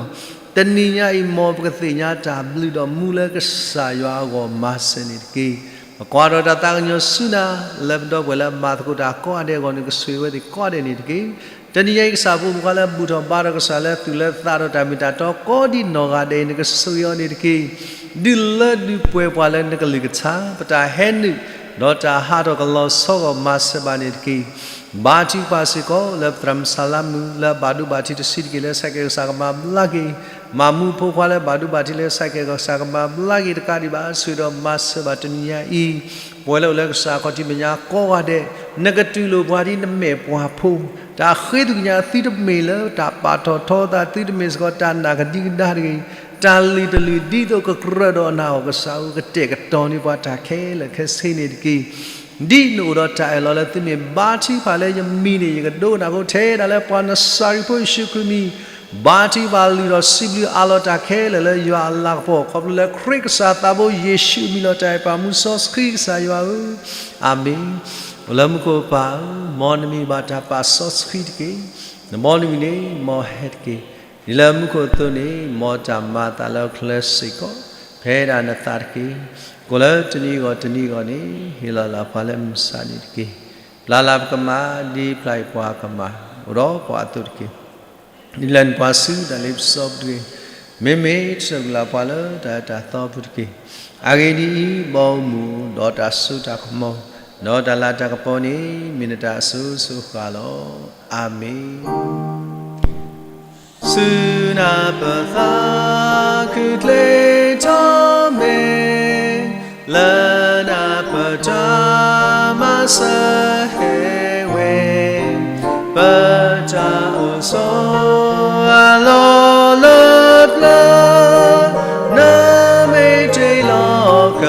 တနံၤညါအံၤ မ်ပကသ့ၣ်ညါတၢ်ဘျုးဒီးမူလၢကစၢ်ယွၤအဂီၢ် မၤစၢၤန့ၣ်တက့ၢ်. ပကွၢ်ဒီးတၢ်သးကညီၤဆူနၤ လၢပဒီပုၢ်ဝဲၢ်လၢမၤသကိးတၢ်ကိးဂၤဒဲးအဂီၢ် နကဆိၣ်ဂ့ၤဝဲသ့ၣ်ကိးဂၤဒဲးန့ၣ်တက့ၢ်. တနံၤညါအံၤ ကစၢ်ဖိမုၣ်ဖိခွါလၢဘူၣ်ထီၣ်ဘါထီၣ် ကစၢ်လၢသူၣ်လၢသးဒီးတၢ်မ့ၢ်တၢ်တီကိးဒံးနီၢ်ဂၤဒဲးအံၤ နကဆိၣ်ဂ့ၤအီၤန့ၣ်တက့ၢ်. ဒုးလၢဒုးပှဲၤပှၤလၢနကလုၢ်ကထါ ပတၢ်ဟဲနုာ် ဒီးတၢ်ဟးထီၣ်ကလီၤဆီဂီၢ် မၤစၢၤဘၣ်န့ၣ်တက့ၢ်. ဘါထုကဖၣ်စ့ၢ်ကီး လၢပသရၣ်မုၣ်ဆၣ်လါမုၣ် လၢအဘၣ်ဒိဘၣ်ထံးတဆံးတက့ၢ် လၢအဆဲးကဲးကစၢ်ကမၤဘျါက့ၤ, မၤမူဖိခွါလၢအဘၣ်ဒိဘၣ်ထံး လၢအဆဲးကဲးကစၢ်ကမၤဘျါက့ၤ တကးဒံးဘၣ် ဆိၣ်ဂ့ၤဒီးမၤစၢၤဘၣ်တနံၤညါအံၤ ပဝဲလၢအိၣ်လၢကစၢ်ခီၣ်ထံးမဲာ်ညါကိးဂၤဒဲး, နကတူၢ်လိာ်ပှၤဒ်နမဲာ်ပှၤဖိ, တၢ်ဃ့သုကညး သုတမ့ၢ်လၢတၢ်ပာ်ထီၣ်ထီသး သုတမ့ၢ်စ့ၢ်ကီးတၢ်နာ်ကဒံကဒါတဂ့ၤ, တၢ်လုၢ်တလုၢ်ဒ်သိးကကြၢးဒီးနၤအဂီၢ် ကစၢ်ဧၢ ကတဲာ်ကတီၤန့ၢ်ပှၤတၢ်ခဲလၢာ်ခဲဆ့န့ၣ်တက့ၢ်. ဒ်နအိၣ်ဒီးတၢ်အၢၣ်လီၤလၢသုမ့ၢ်ဘါထုကဖၣ်လၢယမံၤန့ၣ် ယကဒိကနၣ်ဖိ ထဲဒၣ်လၢပှၤနစၤရ့းဖိယ့ၣ်ၡူးခရံာ်မံၤ ဘါထုကဖၣ်လုၢ်ထီၣ်စံးဘျုးအးလီၤတၢ်ခဲလၢာ်လၢယွၤအလၤကပီၤ ခီဖျိလၢခရံာ်ကစၢ်သးဘိယ့ၣ်ၡူးအမံၤလီၤတၢ်အဲၣ်ပာ်မူစီဆှံကစၢ်ယွၤဧၢ, အၤမ့ၣ်. အိၣ်လၢမူခိၣ်ပၢ်ဧၢ, မ်နမံၤဘၣ်တၢ်ပာ်စီဆှံတက့ၢ်. နမ်နမံၤန့ၣ် မ်ဟဲတက့ၢ်. ဒ်လၢမူခိၣ်အသိးန့ၣ် မ်တၢ်မၤအသးလၢဟီၣ်ခိၣ်ချၢစ့ၢ်ကီး ဖဲဒၣ်နသးတက့ၢ်. ကိၣ်လၢတနံၤအဂီၢ်တနံၤအဂီၢ်န့ၣ် ဟ့ၣ်လီၤလၢပှၤလၢမုၢ်မဆါတနံၤတက့ၢ်. ပျၢ်လၢပကမၢ် ဒ်ပျၢ်အံၤပှၤကမၢ် အိၣ်ဒီးပှၤအသိးတက့ၢ်. ဒ်လဲၣ်နပှၤဆူတၢ်လ့ပစီပူၤတက့ၢ်. မ့မ့ၢ်တစိာ်ကလၢပှၤလၢတၢ်အၢတၢ်သီပူၤတက့ၢ်. အဂ့ၢ်ဒ်အံၤ, ဘီမုၢ်ဒီးတၢ်စိတၢ်ကမီၤ ဒီးတၢ်လၤတၢ်ကပီၤန့ၣ် မ့ၢ်နတၢ်အစိၤစိၤဃၣ်ဃၣ်လီၤ. အၤမ့ၣ်. ဆူနၢ်ပၢၢ်သးခုတကျ့ထီၣ်မ့ၢ် လၢနၢ်ပၢၢ်တၢ်မၤစၢၤဟဲဝဲ, ပတၢ်အိၣ်ဆိးအလီၢ်လၢပျၢၤ, နမ့ၢ်တ့ၢ်လီၤက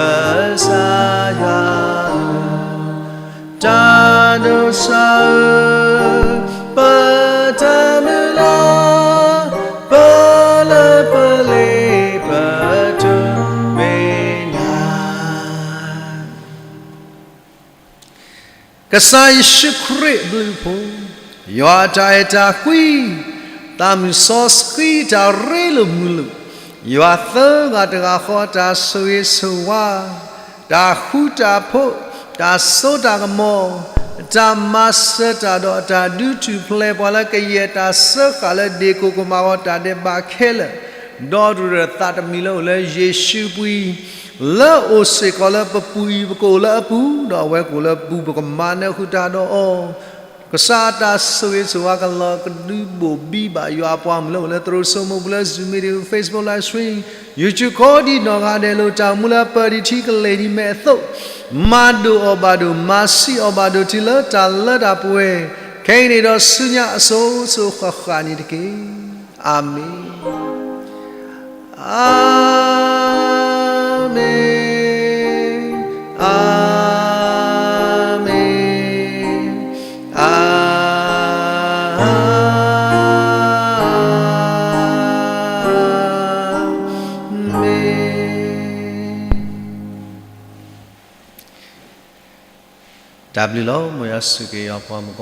စၢ်ယွၤ တၢ်ဒိးစၢ်ဧၢ, ပတၢ်မုၢ်လၢ်, ပလၢပလ့ပတုၤမ့ၢ်နၤ. ကစၢ်ယ့ၣ်ၡူးခရံာ်အဘျုးအဖှိၣ်, ယွၤအတၢ်အဲၣ်တၢ်ကွံ, သးမုၢ်စီဆှံတၢ်ရ့လိာ်မုာ်လိာ်, ယွၤသၢဂၤတဂၤဃီအတၢ်ဆိၣ်ဂ့ၤဆိၣ်ဝါ, တၢ်ဃူတၢ်ဖိး, တၢ်စိတၢ်ကမီၤ, အတၢ်မၤစၢၤတၢ်ဒီးအတၢ်ဒုးထူၣ်ဖျဲးပှၤလၢကယဲၢ်တၢ်စၢဃာ်လၢဒ့ၣ်ကိၣ်ကမၤဂီၤတၢ်ဒဲးဘးခဲလၢာ်, ဒီးတရၢၢ်သးတမံၤလၢအိၣ်လၢယ့ၣ်ၡူးပှံၤ လၢအိၣ်စ့ၢ်ကီးလၢပပူၤအံၤ ပကအိၣ်လၢအပူၤ, ဒီးအဝဲကအိၣ်လၢပူၤ ပကမၤနၢၤဃုာ်တၢ်ဒီးအီၤ, ကစၢ်အတၢ်ဆိၣ်ဂ့ၤဆိၣ်ဝါကလီၤကဒုဘိၣ်ဘံဘၣ်ယွၤအပှၤမုၣ်လၢအိၣ်လၢသရိာ်စိမိၢ်ပူၤလၢ Zoom meeting, Facebook live stream, YouTube ခီဒံနီၢ်ဂၤဒဲး လိၣ်တၢ်မူလၢပၢၤဒံးထံကလဲၤဒံးမဲာ်အသိး, မၤဒိၣ်အီၤဘၣ်ဒိၣ်, မၤဆံးအီၤဘၣ်ဒိၣ်တုၤလၢတၢ်လၢတၢ်ပှဲၤ, ခဲအံၤန့ၣ်ဒီးဆူညါအစိၤစိၤဃၣ်ဃၣ်န့ၣ်တက့ၢ်. အၤမ့ၣ်. အၤမ့ၣ်, အၤမ့ၣ်, အၤမ့ၣ်. တၢ်ဘျုးလီၤ. မ်ယွၤဆိၣ်ဂ့ၤယွၤပှၤမုၣ်